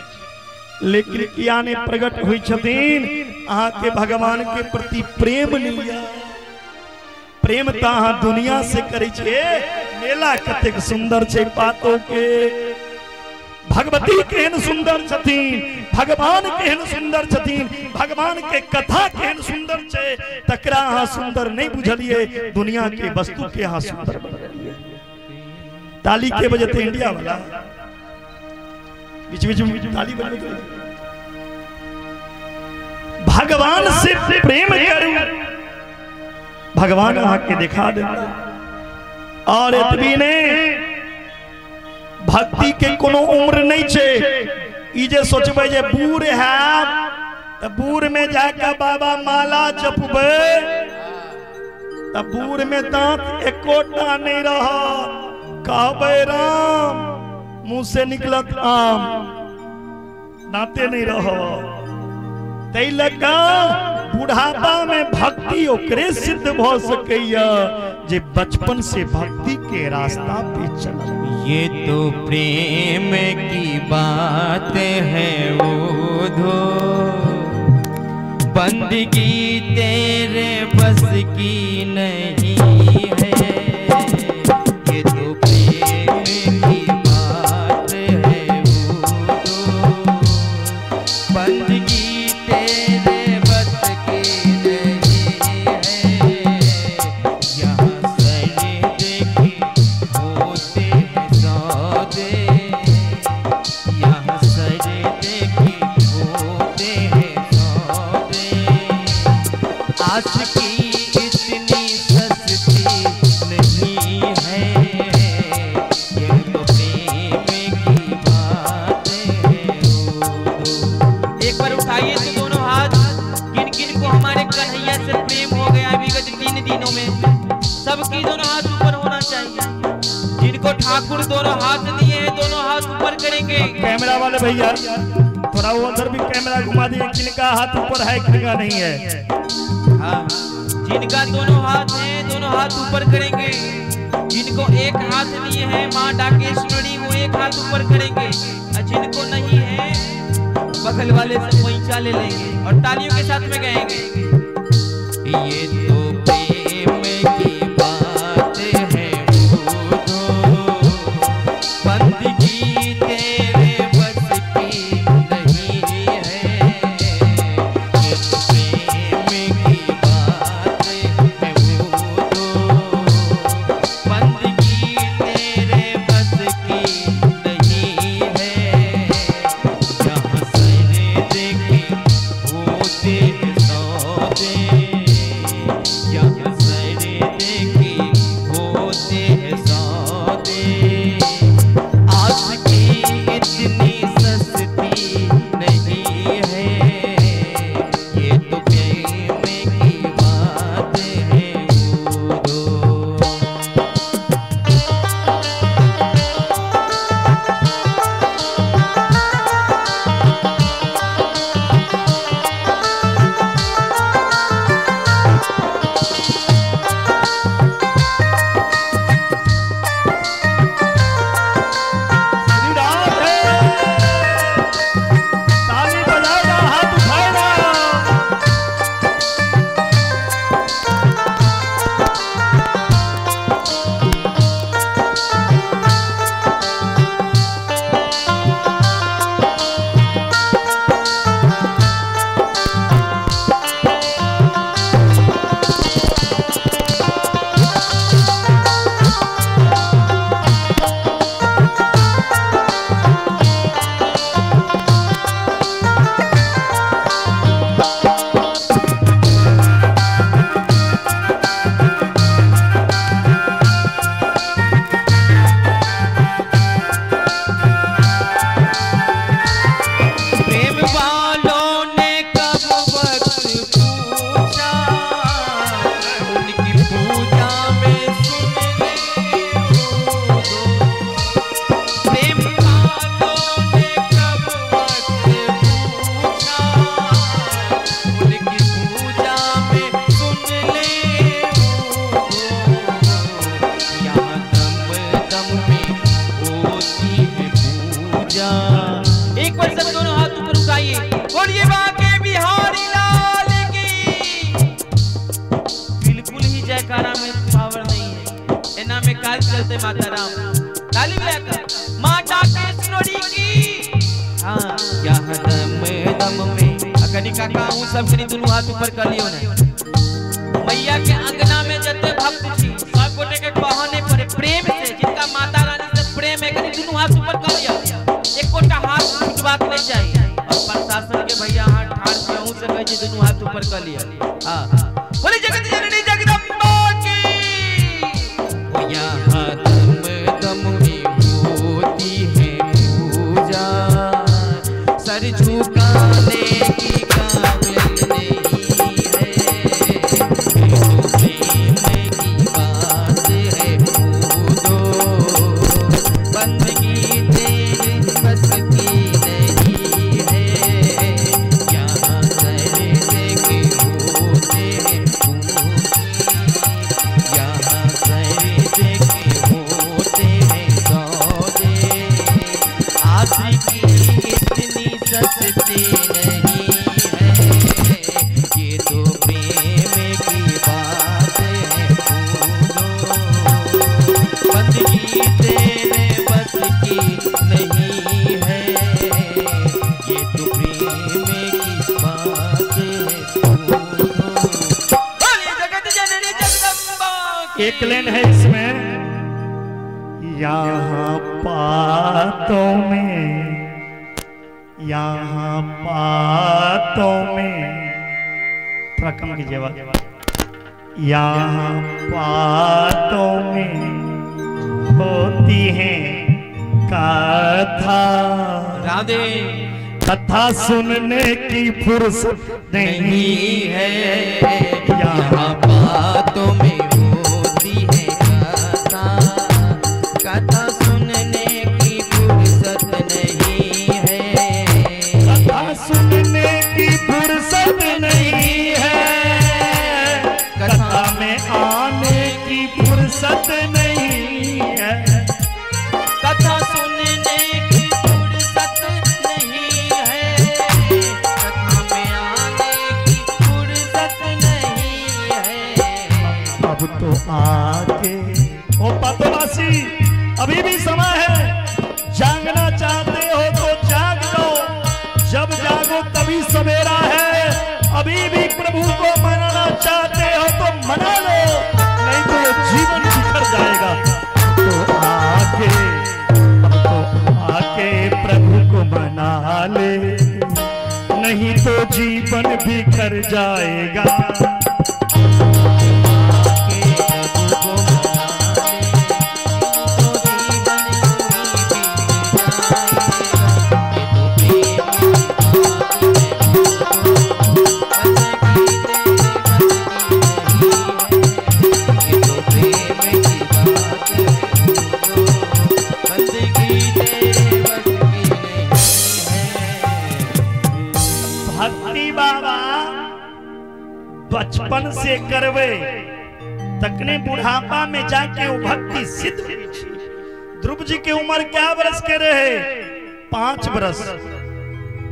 S2: लेकिन किया ने प्रकट होइ छथिन? अहाँ के भगवान के प्रति प्रेम नहीं यऽ। प्रेम तऽ अहाँ दुनिया से करै छियै। मेला कतेक सुंदर छै पातो के, भगवती केहन सुंदर छथिन, भगवान केहन सुंदर छथिन, भगवान के कथा केहन सुंदर छै, तकरा अहाँ सुंदर नहीं बुझलियै, दुनिया के वस्तु के अहाँ सुंदर बुझलियै। ताली के बजते इंडिया वाला बीच बीच में ताली बजते। भगवान से प्रेम करू, भगवान अहाँ के दिखा देता। और एतबी ने भक्ति के कोनो उम्र नहीं छे। ई जे सोचबै जे बूढ़ है त बूढ़ में जाके बाबा माला जपबै त बूढ़ में दांत एकोटा नहीं रहत, कहबै राम मुंह से निकलत आम, दांते नहीं रहत। तै लगा बुढ़ापा में भक्ति ओकरे सिद्ध भ सकैया जे बचपन से भक्ति के रास्ता पे चल।
S1: ये तो प्रेम की बात है वो धो, बंदगी तेरे बस की नहीं है। ये तो प्रेम की बात है वो धो, बंदगी तेरे बस की नहीं है। यहाँ सर देखे होते हैं सौदे, यहाँ सर देखे होते हैं सौदे। आस की इतनी सस्ती नहीं है, ये तो प्रेम की बात है। एक बार उठाइए तो दोनों हाथ। किन किन को हमारे कन्हैया से प्रेम हो गया विगत 3 दिनों में, सबकी दोनों हाथ ऊपर होना चाहिए। जिनको ठाकुर दोनों हाथ दिए हैं दोनों हाथ ऊपर करेंगे।
S2: कैमरा वाले भैया थोड़ा वो उधर भी कैमरा घुमा दिए, किनका हाथ ऊपर है किनका नहीं है।
S1: हाँ, जिनका दोनों हाथ है दोनों हाथ ऊपर करेंगे। जिनको एक हाथ दिए हैं माँ डाकेश्वरी वो एक हाथ ऊपर करेंगे, और जिनको नहीं है बगल वाले से पैसा ले लेंगे और तालियों के साथ में गाएंगे। ये तो प्रेम की बात है वो तो, बंदगी तेरे बस की नहीं है। ये तो प्रेम की बात है वो तो, बंदगी तेरे बस की नहीं है। यहाँ सर देखे होते हैं सौदे, पूजा। एक बार सब दोनों हाथ ऊपर उठाइए, बोलिए बाके बिहारी लाल की। बिल्कुल ही जयकारा में पावर नहीं है, एना में काज चलते माता राम। ताली बजाकर माता कृष्णोरी की। हाँ, यहाँ दम दम में अकनी काका हूँ सब कनी दोनों हाथ ऊपर कर लियो ने। मैया के अंगना में जते भक्त छी सब गोटे के कहने पर प्रेम से, जिनका माता रानी से प्रेम है कनी दोनों हाथ ऊपर कर लियो, एकोटा हाथ छुटबाक नहीं चाहिए। और प्रशासन के भैया हाथ ठाड़ के अहूँ से कहै छी दोनों हाथ ऊपर कर लियो। हाँ, बोले जगत जननी जगदम्बा की। ओ यहाँ दम दम में होती है पूजा, सर झुकाने की काबिल नहीं है, ये तो प्रेम की बात है पूजो, बंदगी तेरे बस की नहीं है, यहाँ सर के होते हैं पूजे, यहाँ सर के होते हैं सौदे, आशिकी इतनी सस्ती नहीं है, ये तो प्रेम की बात है पूजो, बंदगी तेरे बस की नहीं है, ये तो प्रेम की बात है पूजो। बोलिए जगत जननी जगदम्बा की।
S2: एक लाइन है इसमें, यहाँ पातों में, यहाँ पातों में, थोड़ा कम कीजिए आवाज। यहाँ पातों में होती है कथा,
S1: राधे
S2: कथा सुनने की फुर्सत नहीं
S1: नहीं है, यहाँ बातों में होती है कथा, कथा सुनने की फुर्सत नहीं है,
S2: कथा सुनने की फुर्सत नहीं है, कथा में आने की फुर्सत नहीं है,
S1: कथा सुनने की फुर्सत नहीं है, कथा में आने की फुर्सत नहीं है।
S2: अब तो आके ओ पातोवासी, अभी भी समय है, जागना चाहते हो तो जाग लो, जब जागो तभी सवेरा है। अभी भी प्रभु को मनाना चाहते हो तो मना लो, नहीं तो ये जीवन बिखर जाएगा। तो आके, अब तो आके प्रभु को मना ले, नहीं तो जीवन बिखर जाएगा।
S1: के प्रभु को मना ले, तो जीवन यूं ही बीत जाएगा, ये तो प्रेम की बात है पूजो, बंदगी तेरे बस की नहीं है, ये तो प्रेम की बात है पूजो, बंदगी तेरे बस की नहीं है।
S2: भक्ति बाबा बचपन से करवे तकने बुढ़ापा में जाके वो भक्ति सिद्ध हुई थी। ध्रुव जी के उम्र क्या बरस के रहे? 5 बरस।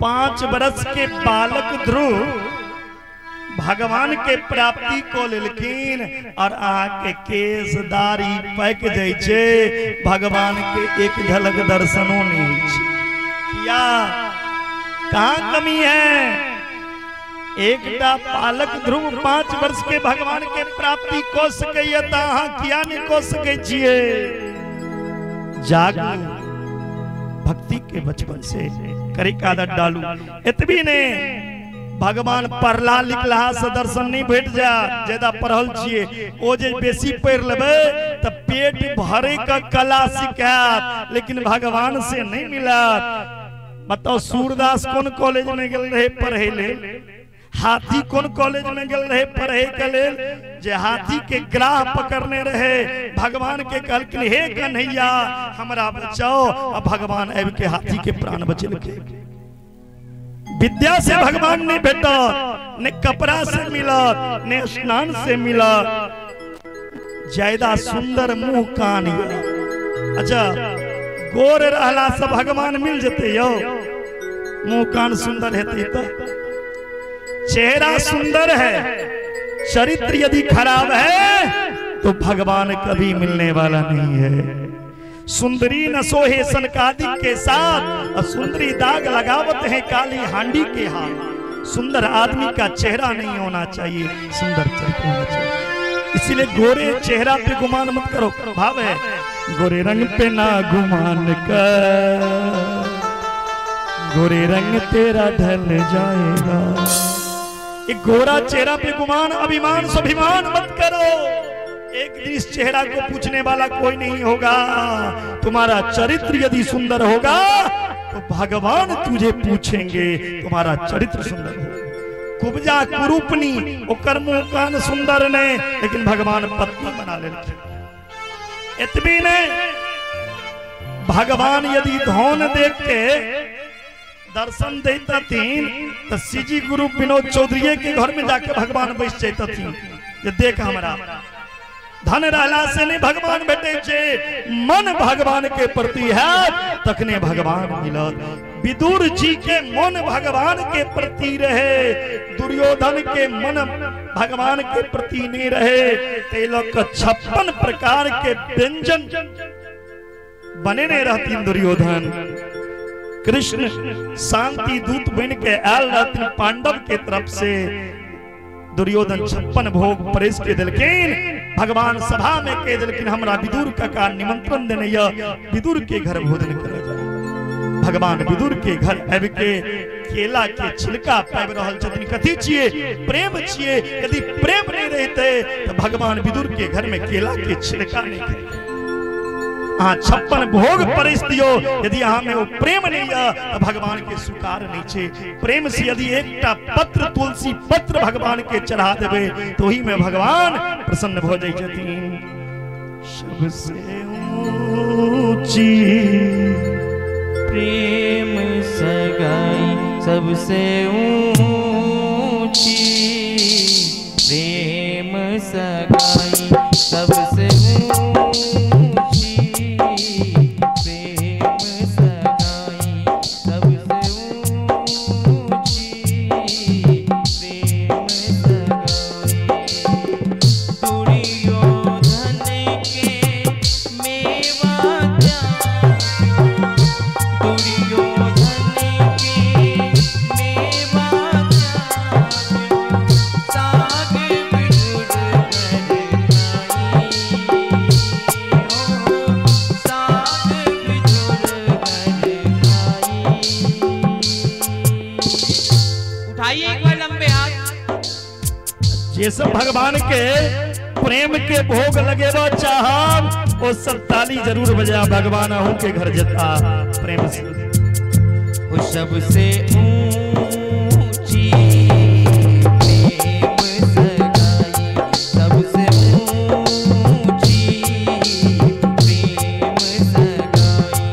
S2: 5 बरस के बालक ध्रुव भगवान के प्राप्ति को लेलखिन और आके केस दाढ़ी पैक जाइ छै, भगवान के एक झलक दर्शनो नहीं होइ छै। किया कहाँ कमी है? एकटा बालक ध्रुव 5 वर्ष के भगवान के प्राप्ति कऽ सकैया त अहाँ किया नहीं कऽ सकै छियै? जागू, भक्ति के बचपन से करे के आदत डालू। एतबी ने भगवान पढ़ला लिखला से दर्शन नहीं भेट जाए, ज्यादा पढ़ल छियै ओ जे बेसी पढ़ि लेबै त पेट भरे के कला सिखायत, लेकिन भगवान से नहीं मिलत। बताओ सूरदास कोन कॉलेज में गेल रहे पढ़े लेल? हाथी कोन कॉलेज में गेल रहे पढ़े के लेल? जे हाथी के ग्राह पकड़ने रहे, भगवान के कहलखिन हे कन्हैया हमरा बचाओ, आ भगवान आबि के हाथी के प्राण बचेलकै। विद्या से भगवान नहीं भेटत, ने कपड़ा से मिलत, ने स्नान से मिलत। ज्यादा सुंदर मुंह कान। अच्छा गोर रहला से भगवान मिल जते यो, मुंह कान सुंदर हेतै त। चेहरा सुंदर है, चरित्र यदि खराब है तो भगवान कभी मिलने वाला नहीं है। सुंदरी न सोहे सनकादिक के साथ, और सुंदरी दाग लगावत है काली हांडी के हाथ। सुंदर आदमी का चेहरा नहीं होना चाहिए, सुंदर चरित्र होना चाहिए। इसीलिए गोरे चेहरा पे गुमान मत करो। भाव है गोरे रंग पे ना गुमान कर, गोरे रंग तेरा ढल जाएगा। एक गोरा चेहरा पे गुमान, अभिमान स्वाभिमान मत करो। एक दिन इस चेहरा को पूछने वाला कोई नहीं होगा। तुम्हारा चरित्र यदि सुंदर होगा तो भगवान तुझे पूछेंगे, तुम्हारा चरित्र सुंदर होगा। कुब्जा कुरूपनी ओकर मुंह कान सुंदर ने, लेकिन भगवान पत्नी बना लेलखिन। एतबी ने भगवान यदि धन देख के दर्शन देतथिन तो सीजी गुरु विनोद चौधरी के घर में जाके भगवान बैस जैतथिन। जे देख हमरा धन रहला से नहीं भगवान भेटे छे, मन भगवान के प्रति है तखने भगवान मिलत। विदुर जी के मन भगवान के प्रति रहे, दुर्योधन के मन भगवान के प्रति नहीं रहे। ते लोग 56 प्रकार के व्यंजन बने नहीं रहती दुर्योधन। कृष्ण शांति दूत बन के आयल रहती पांडव के तरफ से। दुर्योधन 56 भोग परेश के दिलखिन, भगवान सभा में के दिलखिन हमरा विदुर का निमंत्रण देने, विदुर के घर भोजन करे। भगवान विदुर के घर आबि के केला के छिलका पाबि रहल छथिन। कथी छियै? प्रेम छियै। यदि प्रेम नहीं रहते तो भगवान विदुर के घर में केला के छिलका नहीं खाते। अहाँ 56 भोग परसि दियौ, यदि अहाँ में वो प्रेम नहीं है तो भगवान के स्वीकार नहीं छे। प्रेम से यदि एकटा पत्र, तुलसी पत्र भगवान के चढ़ा देबै तो ओही में भगवान प्रसन्न भ जाइ छथिन। सबसे ऊंची
S1: प्रेम सगाई, सबसे ऊंची प्रेम सगाई, सबसे ऊंची प्रेम सगाई, सबसे ऊंची प्रेम सगाई। दुर्योधन के मेवा, दुर्योधन के मेवा साग विदुर घर खाई, साग विदुर घर खाई। उठाइए एक बार लंबे हाथ।
S2: जे सब भगवान के प्रेम के भोग लगेबा चाहब वो सब ताली जरूर बजा, भगवान अहू के घर जता प्रेम से।
S1: वो सबसे ऊंची प्रेम सगाई, सबसे ऊंची प्रेम सगाई।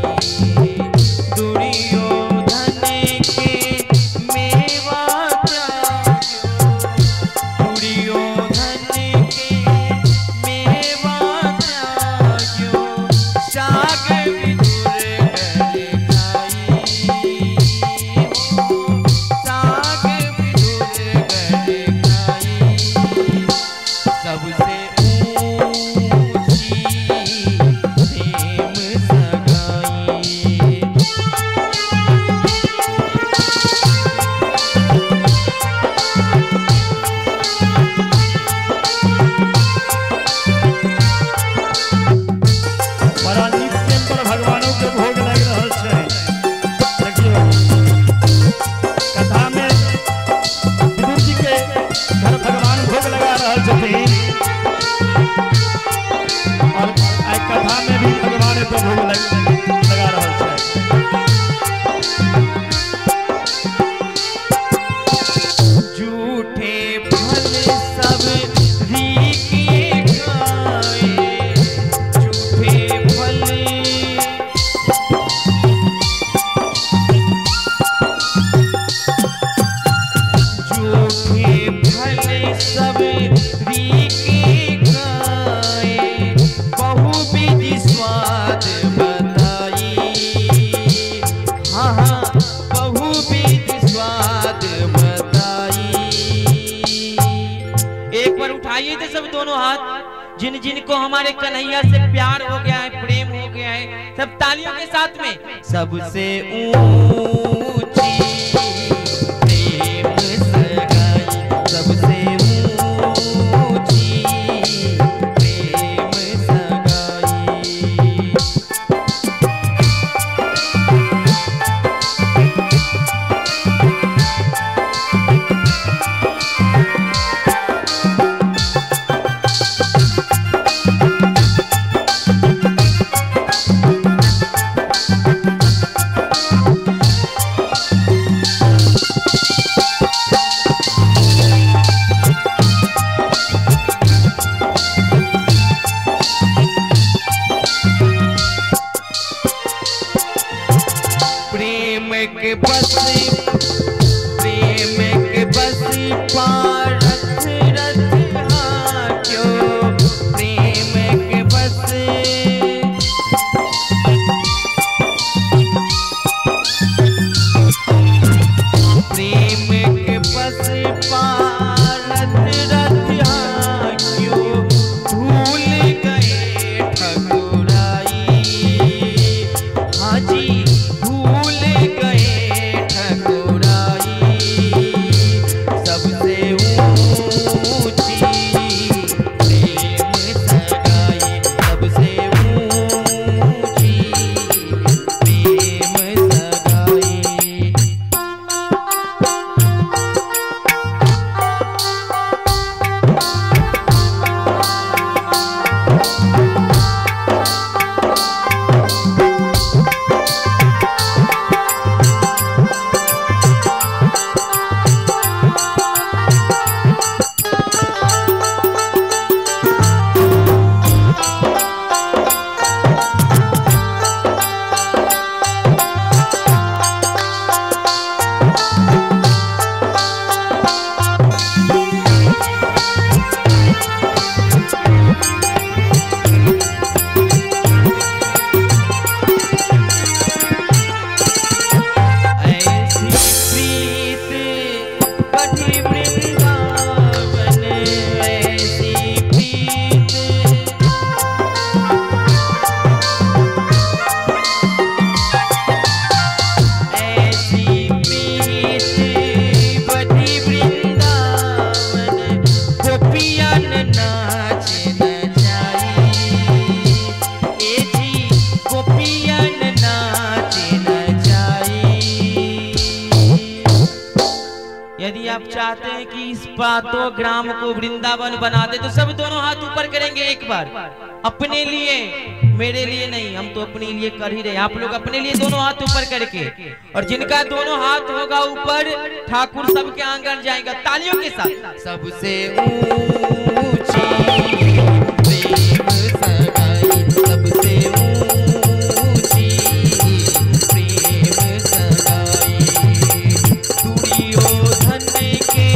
S1: दुर्योधन के मेवा त्याग्यो, दुर्योधन के मेवा त्याग्यो, साग विदुर घर खाई, साग विदुर घर खाई। सबसे ऊंची प्रेम सगाई।
S2: बड़ा नीक प्रेम पर भगवानों के भोग लागि रहल छै। देखियौ कथा में विदुर जी के घर भगवान भोग लगा रहल छथिन, और आइ कथा में भी भगवान के भोग लगा रहल छै।
S1: झूठे फल सब रीके खाए, झूठे फल झूठे फल सब रीके खाए, बहुविधि स्वाद बता हाथ। जिन जिन को हमारे कन्हैया से प्यार हो गया है, प्रेम हो गया है, सब तालियों के साथ में। सबसे ऊंची प्रेम सगाई, सबसे ऊंची प्रेम सगाई। प्रेम के बस, प्रेम के बस पारथ रथ हाक्यो, प्रेम के बस, प्रेम के बस पारथ रथ हाक्यो, भूल गए ठकुराई, हाजी भूल गए ठकुराई। सबसे ऊंची प्रेम सगाई, सबसे ऊंची प्रेम सगाई। ऐसी प्रीत बढ़ी वृंदावन, ऐसी प्रीत, ऐसी प्रीत बढ़ी वृंदावन, गोपियन नाच नचाई, ए जी गोपियन नाच नचाई। यदि आप चाहते हैं कि इस पातो ग्राम को वृंदावन बना दे तो सब दोनों हाथ ऊपर करेंगे एक बार, अपने लिए, मेरे लिए नहीं, हम तो अपने लिए कर ही रहे, आप लोग अपने लिए दोनों हाथ ऊपर करके, और जिनका दोनों हाथ होगा ऊपर, ठाकुर सबके आंगन जाएगा तालियों के साथ। सबसे ऊंची प्रेम सगाई, सबसे ऊंची प्रेम सगाई। दुर्योधन के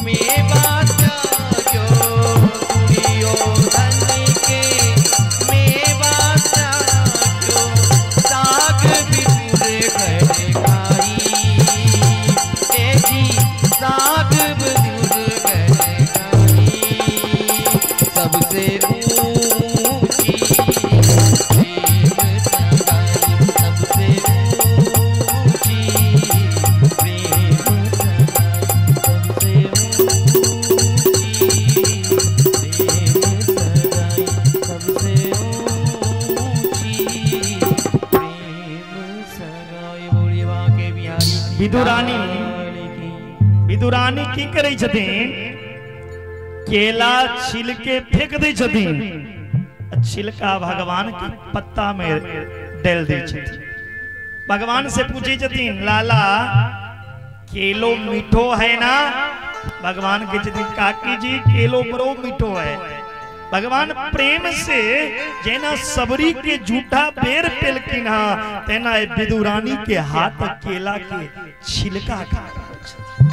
S1: मेवा त्यागो, दुर्योधन के मेवा त्यागो, साग विदुर घर खाई, ए जी साग विदुर घर खाई। सबसे ऊंची प्रेम सगाई, सबसे ऊंची प्रेम सगाई, सबसे ऊंची प्रेम सगाई, सबसे ऊंची प्रेम सगाई। बोलिए बांके बिहारी
S2: विदुरानी, विदुरानी की करै छथिन, केला छील के फेंक दै छथिन, छिलका भगवान के पत्ता में डाल दै छथिन। भगवान से पूछे छथिन, लाला केलो मीठो है ना? भगवान के छथिन, काकी जी केलो बड़ो मीठो है। भगवान प्रेम से जेना सबरी के झूठा बेर पेलकिन हा, तेना विदुरानी के हाथ केला के छिलका खा रहल छथिन।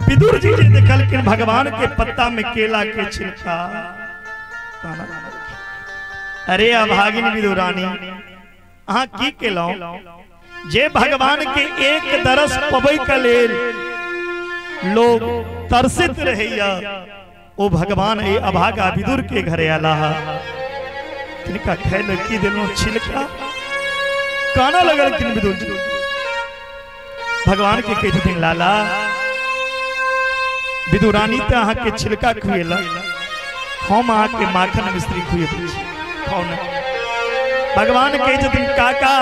S2: विदुर जी जे देखलखिन भगवान के पत्ता में केला के छिलका, अरे अभागिन विदुरानी, अहाँ की केलहुं? जे भगवान के एक दरस पबै के लेल लोग तरसित रहैया, ओ भगवान ए अभागा विदुर के घरे आला तिनका खाय की देलहुँ छिलका। काना लगलखिन विदुर जी। भगवान के कहै छथिन लाला विदुरानी तऽ अहाँ के छिलका खुएलक, हम अहाँ के माखन मिश्री खुएबै छी, खाउ ने। भगवान कहै छथिन काका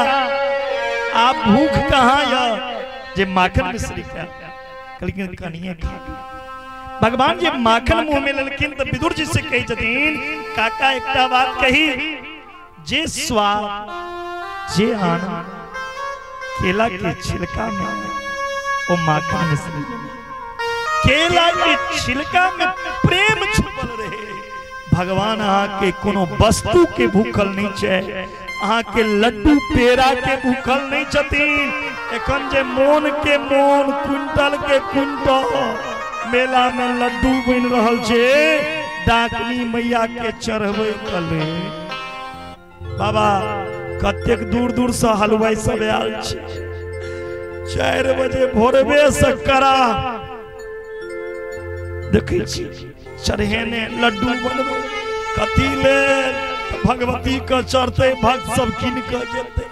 S2: आप भूख कहाँ यऽ जे माखन मिश्री खाय। कहलखिन कनिये खा। भगवान जे माखन मुंह में लेलखिन तऽ विदुर जी से कहै छथिन काका एकटा बात कही, जे स्वाद जे आनंद केला के छिलका में ओ माखन मिश्री, केला के छिलका में प्रेम छुपल रहे। भगवान अहाँ के कोनो वस्तु के भूखल नहीं छै, अहाँ के लड्डू पेड़ा के भूखल नहीं छथिन। एखन जे मोन के मोन क्विंटल के क्विंटल मेला में लड्डू बनि रहल छै डाकनी मैया के चढ़बै के लेल। बाबा कतेक दूर दूर से हलवाई सब आयल छै, 4 बजे भोरबे से करा देखै छी चढ़ेने लड्डू बनबै कथी लेल, भगवती के चढ़ते भक्त सब कीन के जेतै।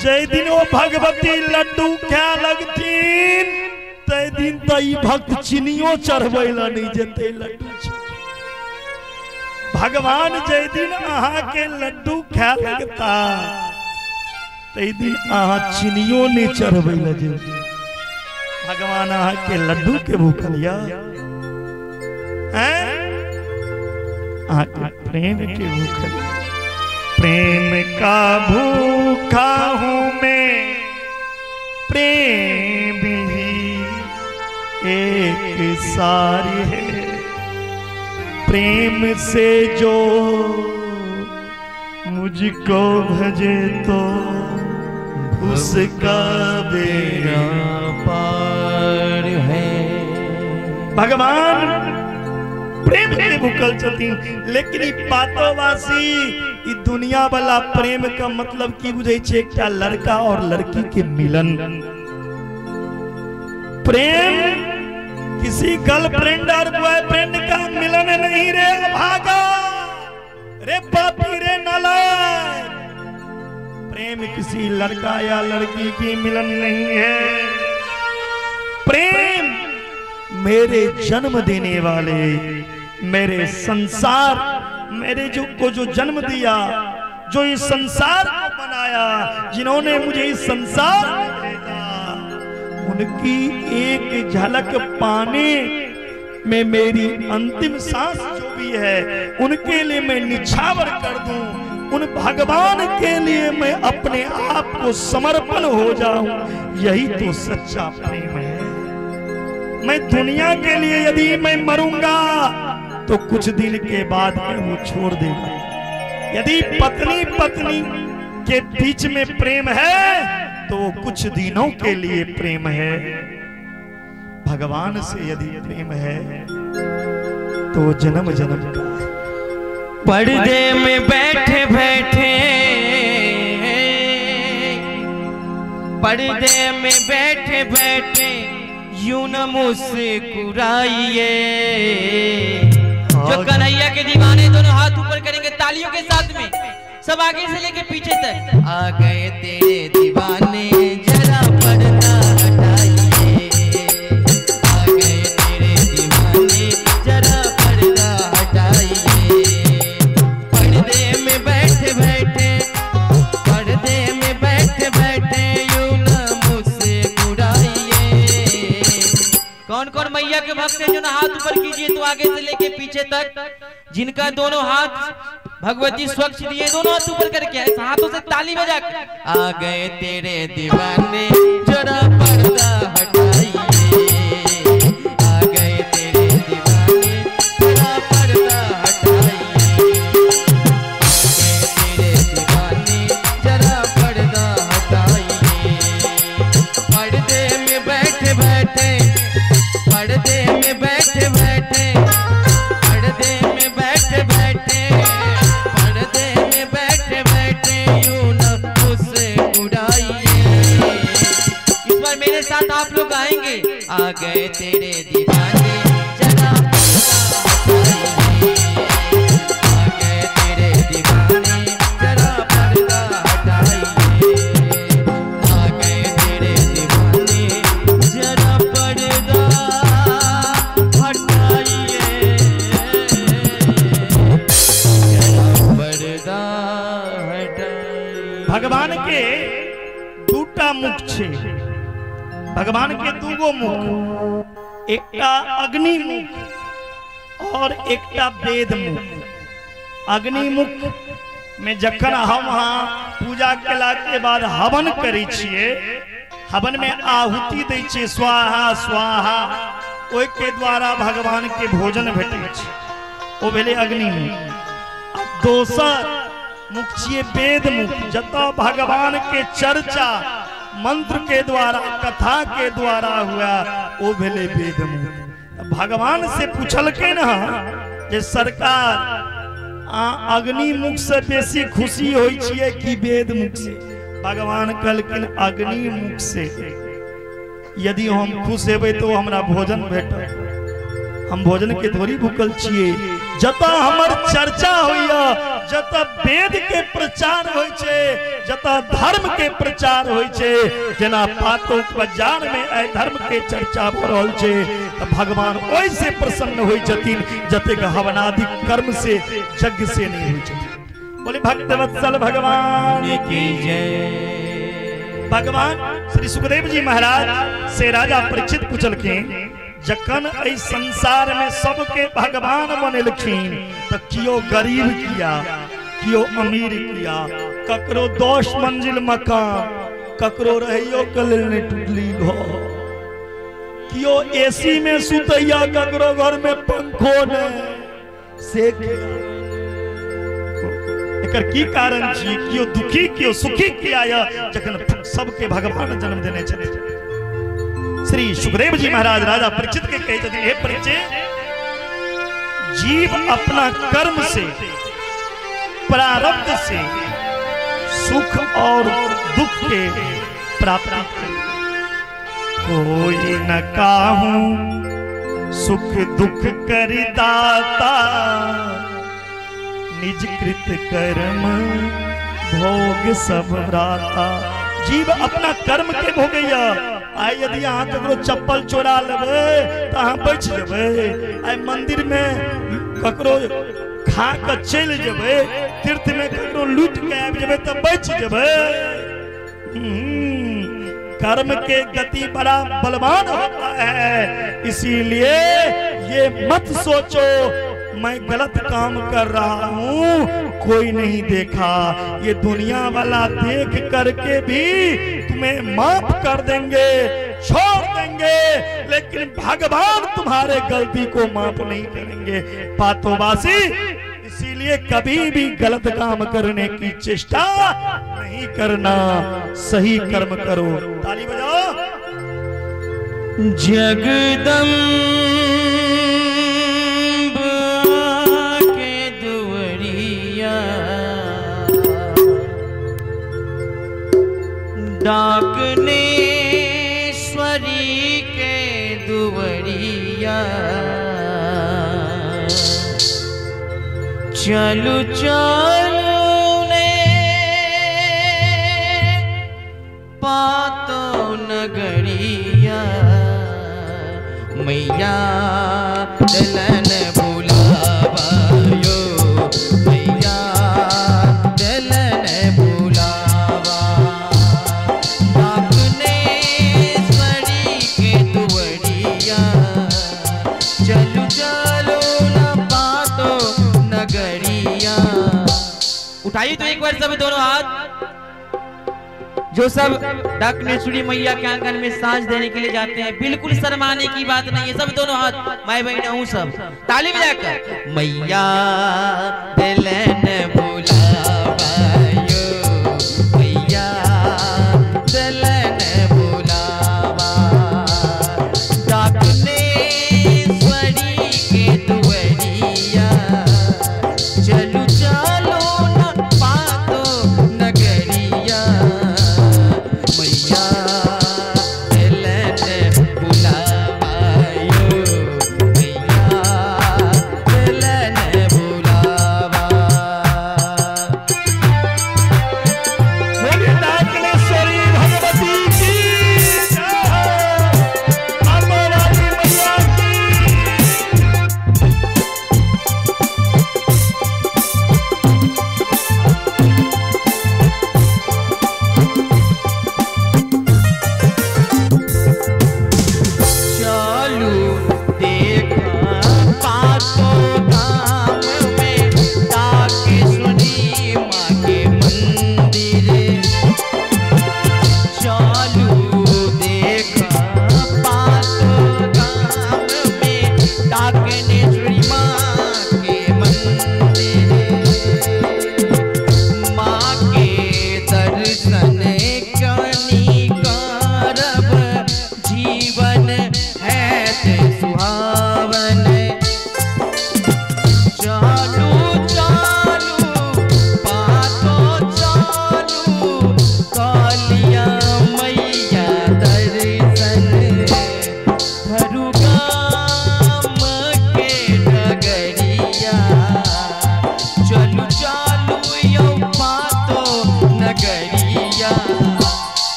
S2: जै दिन ओ भगवती लड्डू खाय लगथिन तै दिन तऽ ई भक्त चीनियो चढ़बै लए नहि जेतै लड्डू। भगवान जै दिन अहाँ के लड्डू खाय लगता तै दिन अहाँ चीनियो नहि चढ़बै लए जेबै। भगवान अहाँ के लड्डू के भूखल यऽ, अहाँ के प्रेम के भूखल। प्रेम का भूखा हूं मैं, प्रेम ही एक सारी है, प्रेम से जो मुझको भजे तो उसका बेड़ा
S1: पार है।
S2: भगवान प्रेम के भूखल छथिन, लेकिन ई पातोवासी ई दुनिया वाला प्रेम का मतलब की बुझै छै, एकटा लड़का और लड़की के मिलन। प्रेम किसी गर्लफ्रेंड और बॉयफ्रेंड का मिलन नहीं रे भागा रे पापी रे नालायक। प्रेम किसी लड़का या लड़की की मिलन नहीं है। प्रेम मेरे जन्म देने वाले, मेरे संसार, मेरे जो को जो जन्म दिया, जो इस संसार को बनाया, जिन्होंने मुझे इस संसार में भेजा, उनकी एक झलक पाने में मेरी अंतिम सांस जो भी है उनके लिए मैं निछावर कर दूं, उन भगवान के लिए मैं अपने आप को समर्पण हो जाऊं, यही तो सच्चा प्रेम है। मैं दुनिया के लिए यदि मैं मरूंगा तो कुछ दिन के बाद में वो छोड़ देगा। यदि पत्नी पत्नी के बीच में प्रेम है तो वो कुछ दिनों के लिए प्रेम है। भगवान से यदि प्रेम है तो जन्म जन्म का है।
S1: पर्दे में बैठे बैठे, पर्दे में बैठे बैठे यूं न मुस्कुराइए। जो कन्हैया के दीवाने दोनों हाथ ऊपर करेंगे तालियों के साथ में, सब आगे से लेके पीछे तक। आ गए तेरे दीवाने जरा पर्दा हटाइए, आ गए तेरे दीवाने जरा पर्दा हटाइए। पर्दे में बैठे बैठे, पर्दे में बैठे बैठे यूं न मुस्कुराइए। कौन कौन मैया के भक्त हैं जो ना हाथ ऊपर कीजिए तो आगे से लेके पीछे तक, जिनका दोनों हाथ भगवती स्वच्छ दिए, दोनों हाथ ऊपर करके हाथों से ताली बजा के। आ गए तेरे दीवाने जरा पर्दा हटाइए, आ गए तेरे दीवाने जरा पर्दा हटाइए, आ गए तेरे दीवाने जरा पर्दा हटाइए। पर्दे में बैठे बैठे, पर्दे में बैठे बैठे, पर्दे में बैठे बैठे, पर्दे में बैठे बैठे यूं न मुस्कुराइए। इस बार मेरे साथ आप लोग आएंगे। आ गए तेरे दीवाने जरा पर्दा हटाइए,
S2: भगवान के दूटा मुख छे, भगवान के दूगो मुख, एकटा अग्नि मुख और एकटा वेद मुख। अग्नि मुख में जखन हम वहां पूजा केला के बाद हवन करै छियै, हवन में आहुति दै छियै स्वाहा स्वाहा, ओहि के द्वारा भगवान के भोजन भेटै छै, ओ भेलै अग्नि मुख। आ दोसर मुख छियै वेद मुख, जतऽ भगवान के चर्चा मंत्र के द्वारा कथा के द्वारा हुआ, ओ भेलै वेद मुख। भगवान से पूछलकै ना जे सरकार अग्नि मुख से बेसी खुशी होइ छियै कि वेद मुख से? भगवान कहलखिन अग्नि मुख से यदि हम खुश हेबै तो हमरा भोजन भेटत, हम भोजन के थोड़ी भूखल छियै। जतऽ हमर चर्चा होइया, जतऽ वेद के प्रचार होइ छै, जतऽ धर्म के प्रचार होइ छै, जेना पातो बाजार में आइ धर्म के चर्चा भऽ रहल छै, तऽ भगवान ओहि से प्रसन्न होइ छथिन जतेक हवनादि कर्म से यज्ञ से नहीं होइ छथिन। बोले भक्तवत्सल भगवान
S1: की जय।
S2: भगवान श्री सुखदेव जी महाराज से राजा परीक्षित पूछलखिन, जखन एहि संसार में सबके भगवान बनेलखिन तऽ कियो गरीब किया, कियो अमीर किया, ककरो 10 मंजिल मकान, ककरो रहैयो के लेल नहि टूटली घर, कियो एसी में सुतैया, ककरो घर में पंखो नहि, से किया? एकर की कारण छी? कियो दुखी कियो सुखी किया यऽ जखन सबके भगवान जन्म देने छथिन? श्री सुखदेव जी महाराज राजा परीक्षित के कहै छथिन, हे परीक्षित, जीव अपना कर्म से प्रारब्ध से सुख और दुख के प्राप्ति करे। कोई न काहू सुख दुख कर दाता, निज कृत कर्म भोग सब भ्राता। जीव अपना कर्म के भोगैया। आइ यदि अहाँ ककरो चप्पल चोरा लेबै तऽ अहाँ बचि जेबै, आइ मंदिर में ककरो खा कऽ चलि जेबै, तीर्थ में ककरो लूट के आबि जेबै तऽ बचि जेबै। कर्म के गति बड़ा बलवान होता है, इसीलिए ये मत सोचो मैं गलत काम कर रहा हूं, कोई नहीं देखा। ये दुनिया वाला देख करके भी तुम्हें माफ कर देंगे, छोड़ देंगे, लेकिन भगवान तुम्हारे गलती को माफ नहीं करेंगे। पातोवासी, इसीलिए कभी भी गलत काम करने की चेष्टा नहीं करना, सही कर्म करो। ताली बजाओ।
S1: जगदम्ब के दुवरिया डाकनेश्वरी के दुवरिया, चलू चलू ने पातो नगरिया, मैया दलन बुलावायो, मैया दलन बुलावा। डाकनेश्वरी के दुवरिया, चलू चलो न पातो नगरिया। उठाइए तो एक बार सब दोनों हाथ। जो सब डाकनेश्वरी मैया के आंगन में सांझ देने के लिए जाते हैं, बिल्कुल शर्माने की बात नहीं है। सब दोनों हाथ, माई बहन हूँ, सब ताली बजाकर मैया दलन बुलावायो, मैया दलन बुलावा। डाकनेश्वरी के दुवरिया, चलू चलो न पातो नगरिया, मैया दलन बुलावायो, मैया दलन बुलावा।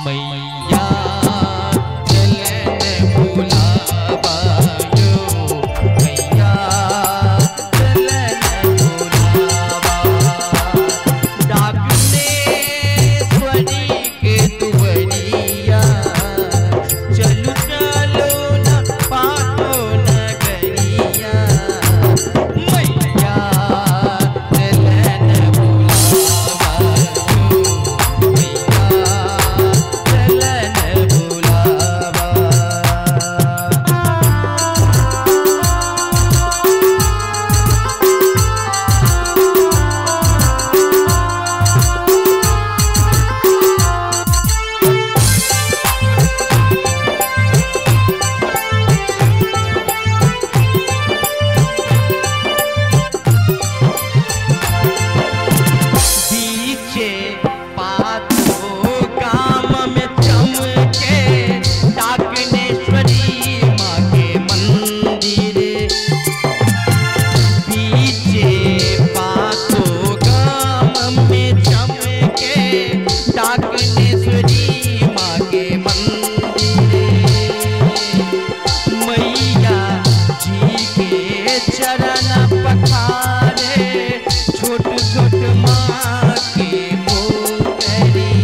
S1: मैया चलन बुलावा यो मैया चलन बुलावा। डाकनेश्वरी के दुवरिया चलू चलो न पातो नगरिया मैया चलन बुलावा यो मैया चलन बुलावा। बीचे पातो गाम में चमके डाकनेश्वरी माँ के मंदिर। बीचे पातो गाम में चमके डाकनेश्वरी माँ के मंदिर। मैया जी के चरण पखारे छोट छोट माँ के पोखरी।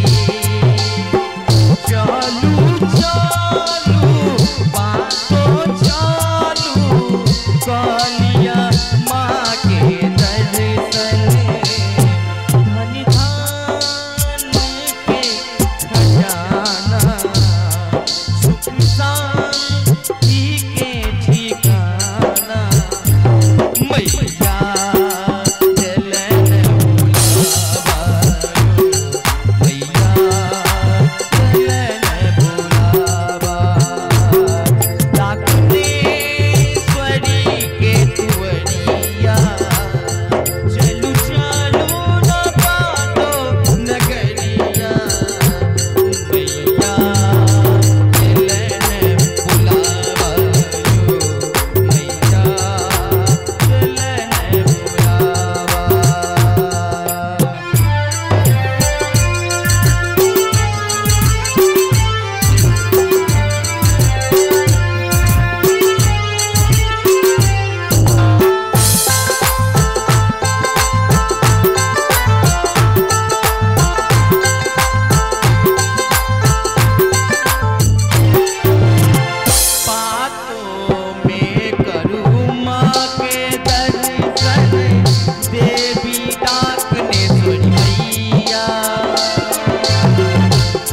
S1: चलू चलू बातो चलू कलिया माँ के दर्शन। धन धान के खजाना सुख शांति के ठिकाना मैया चलन बुलावा मैया चलन बुलावा। डाकनेश्वरी के दुवरिया चलू चलू न पातो नगरिया मैया चलन बुलावा यो मैया चलन बुलावा। पातों में करूँ माँ के दर्शन देवी डाकनेश्वरी मैया।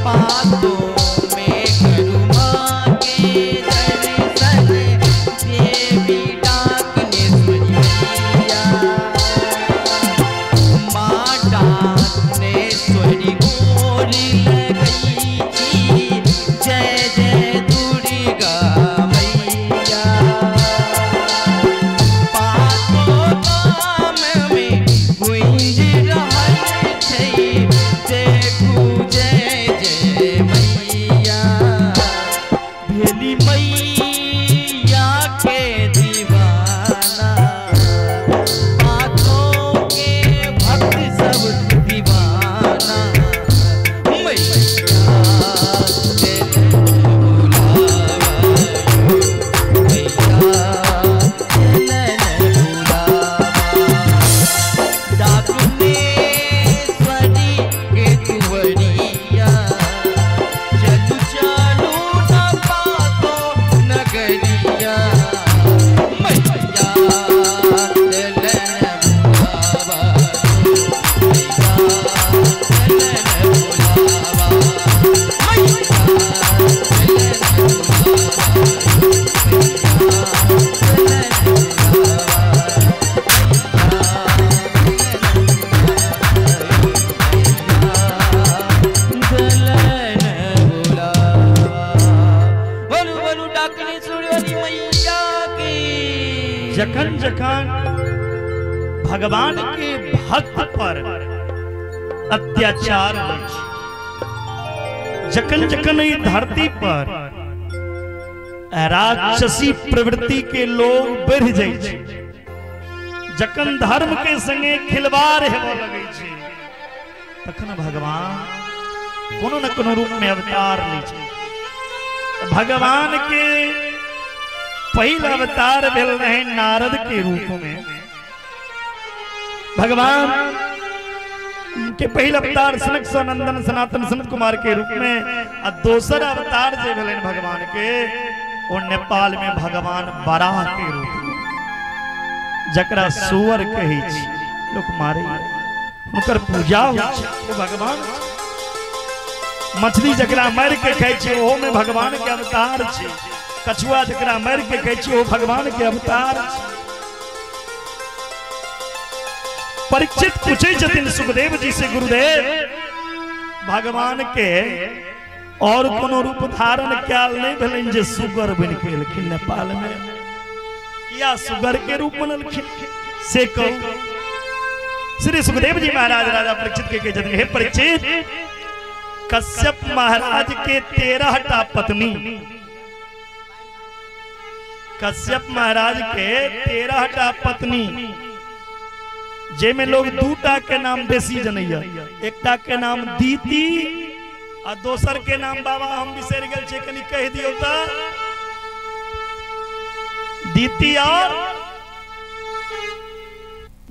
S1: पातों में करूँ माँ के दर्शन देवी डाकनेश्वरी मैया। माँ डाकनेश्वरी गोर लगई छी जय जय दुर्गा मैया। पातो गाम में गूंज रहल छै देखू जय जय मैया। भेली मैया के दीवाना पातों के भक्त सब दीवाना मैया चलन बुलावा मैया चलन बुलावा। डाकनेश्वरी के दुवरिया चलू चलू न पातो नगरिया मैया चलन बुलावा मैया चलन बुलावा मैया चलन बुलावा मैया चलन बुलावा। बोलू बोलू डाकनेश्वरी वाली मैया की।
S2: जखन जखन भगवान के भक्त पर अत्याचार होइ छै, जखन जखन ई धरती पर राक्षसी प्रवृत्ति के लोग बढ़ जाइ छै, जखन धर्म के संगे खिलवाड़ हेबऽ लगै छै, तखन भगवान कोनो न कोनो रूप में अवतार लै छै। भगवान के पहिल अवतार भेल रहे नारद के रूप में। भगवान के पहिल अवतार सनक सनंदन सनातन सनत कुमार के रूप में, आ दोसर अवतार जे भेलनि भगवान के ओ नेपाल में भगवान बराह के रूप में, जकरा सुअर कहै छी लोक मारे, हुनकर पूजा होइ छै। भगवान मछली जकरा मारि के खाइ छै ओहो में भगवान के अवतार छै, कछुआ जकरा मारि के खाइ छै ओ भगवान के अवतार छै। परीक्षित पूछै छथिन सुखदेव जी से, गुरुदेव भगवान के और कोनो रूप धारण कयल नहीं भेलनि जे सुगर बनि के एलखिन नेपाल में, किया सुगर के रूप बनलखिन से कहू। श्री सुखदेव जी महाराज राजा परीक्षित के कहै छथिन, हे परीक्षित, कश्यप महाराज के 13 टा पत्नी, कश्यप महाराज के 13 टा पत्नी, जेमे लोग दूटा के नाम बेसी जनैया, एकटा के नाम दीती आ दोसर के नाम बाबा हम बिसरि गेल छियै, कनि कहि दियौ त। दीती और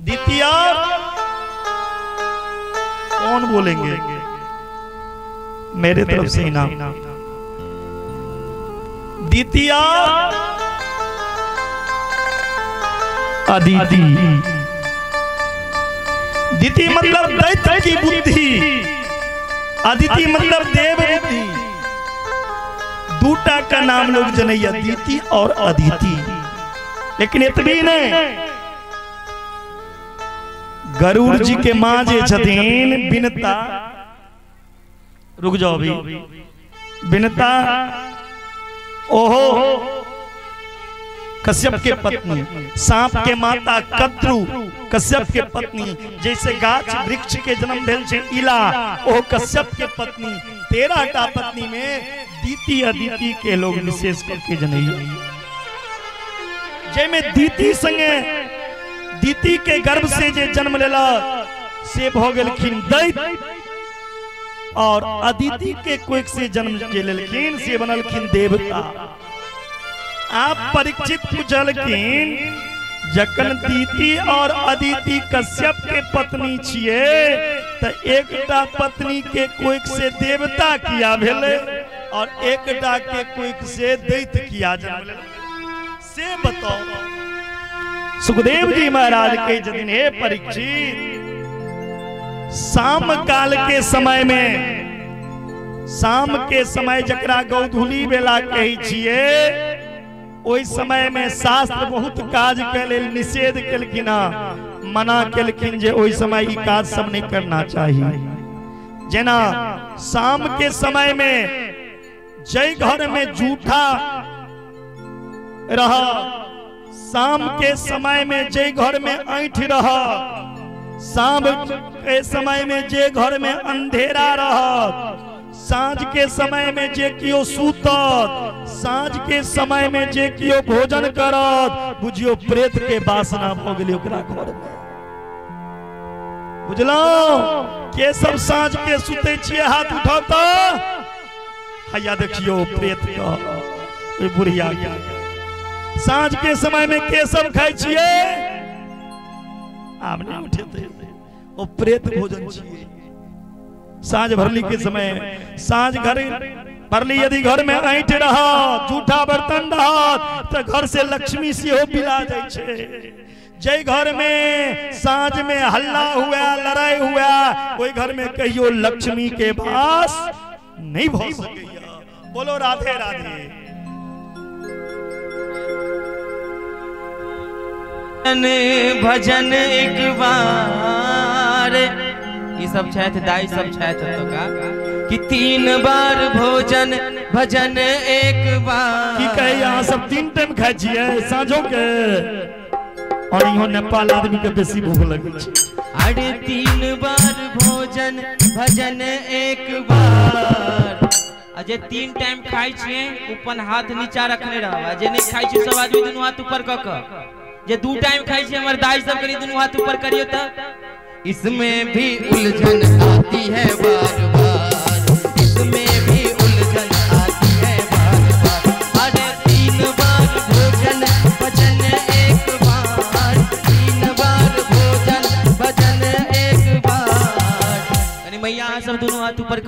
S2: दीती और कौन बोलेंगे मेरे तरफ से इनाम? दीती और अदिति। दीति मतलब दैत्य की बुद्धि, अदिति मतलब देव बुद्धि। दूटा का नाम लोग जनैया, दीति और अदिति। लेकिन एतबी नहीं, गरुड़ जी के मां जे छथिन बिनता, रुक जाओ अभी, बिनता ओहो कश्यप के पत्नी, सांप के माता कद्रू कश्यप के पत्नी, जैसे गाछ वृक्ष के जन्म भेल छै इला, ओ कश्यप के पत्नी। 13 टा पत्नी में दीति अदिति के लोग विशेष करके जनैया, जैमे दीति संगे दीति के गर्भ से जे जन्म लेला से भ गेलखिन दैत्य, और अदिति के कोख से जन्म जे लेलखिन से बनलखिन देवता। आप परीक्षित पूछलखिन जखन दीति और अदिति कश्यप के पत्नी छिए त एकटा पत्नी के कोख से देवता किया भेलै और एकटा के कोख से दैत्य किया जन्म लेलक, से बताओ। सुखदेव जी महाराज के छथिन, हे परीक्षित, शाम काल के समय में, शाम के समय जकरा गौधूली बेला कहै छिए, ओहि समय में शास्त्र बहुत काज के लेल निषेध केलखिन, मना केलखिन जे ओहि समय ई काज सब नहीं करना चाहिए। जेना शाम के समय में जय घर में जूठा रह, शाम के समय में जे घर में ऐठ रह, शाम के समय में जे घर में अंधेरा रह, साँझ के समय में जे कियो सूतत, साँझ के समय में जे कियो भोजन करत, बुझियो प्रेत के वासना भ गेलै ओकरा घर में। बुझलौं? के सब साँझ के सुतै छियै हाथ उठाउ त, हैया देखियो प्रेत के बुढ़िया के। साँझ के समय में के सब खाइ छियै? आब नहीं उठेतै, ओ प्रेत भोजन छियै। साँझ भरली के समय, साँझ घर भरली यदि घर में ऐंठ रहत, जूठा बर्तन रहत, तो घर से लक्ष्मी सेहो बिला जाइ छै। जै घर में साँझ में हल्ला हुआ, लड़ाई हुआ, ओहि घर में कहियो लक्ष्मी के वास नहीं भ सकैया। बोलो राधे राधे।
S1: भजन एक बार ई सब छथि, दाई सब छथि का कि 3 बार भोजन भजन एक बार।
S2: की कहे अहाँ सब 3 टाइम खाइ छियै साँझो के, और इहो नेपाल आदमी के बेसी भूख लगै छै।
S1: अरे 3 बार भोजन भजन एक बार। आ जे 3 टाइम खाइ छियै अपन हाथ नीचा रखने रहब, आ जे नहीं खाइ छियै सब आदमी दुनू हाथ ऊपर क क। जे 2 टाइम खाइ छियै हमर दाई सब कनि दुनू हाथ ऊपर करियो त।
S3: इसमें भी उलझन आती है बार बार,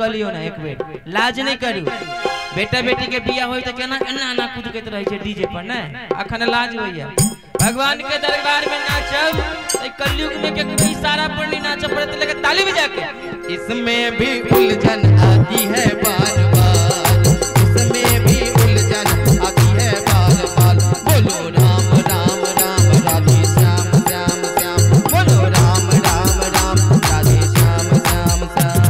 S1: कऽ लियौ ने एक बेर, लाज नहि करू। बेटा बेटी के बियाह होय तऽ केना एना एना कुदकैत रहै छै डीजे पर, ने अखन लाज होइया। भगवान के दरबार में नाचब, कलयुग में केकरो इशारा पर नहीं नाचब पड़त, लेकिन ताली बजा के।
S3: इसमें भी उलझन आती है बार बार, इसमें भी उलझन आती है बार बार। बोलो राम राम राम राधे श्याम श्याम श्याम, बोलो राम राम राम राधे श्याम श्याम श्याम।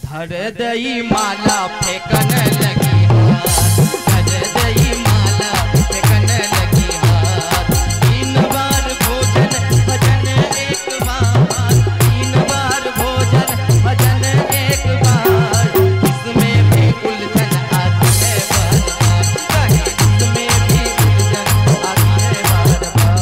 S3: धर दई माला फेंकन लगी हाथ, धर दई माला फेंकन लगी हाथ। तीन बार भोजन भजन एक बार, तीन बार भोजन भजन एक बार। इसमें भी उलझन आती है बार बार, कहे इसमें भी उलझन आती है बार बार।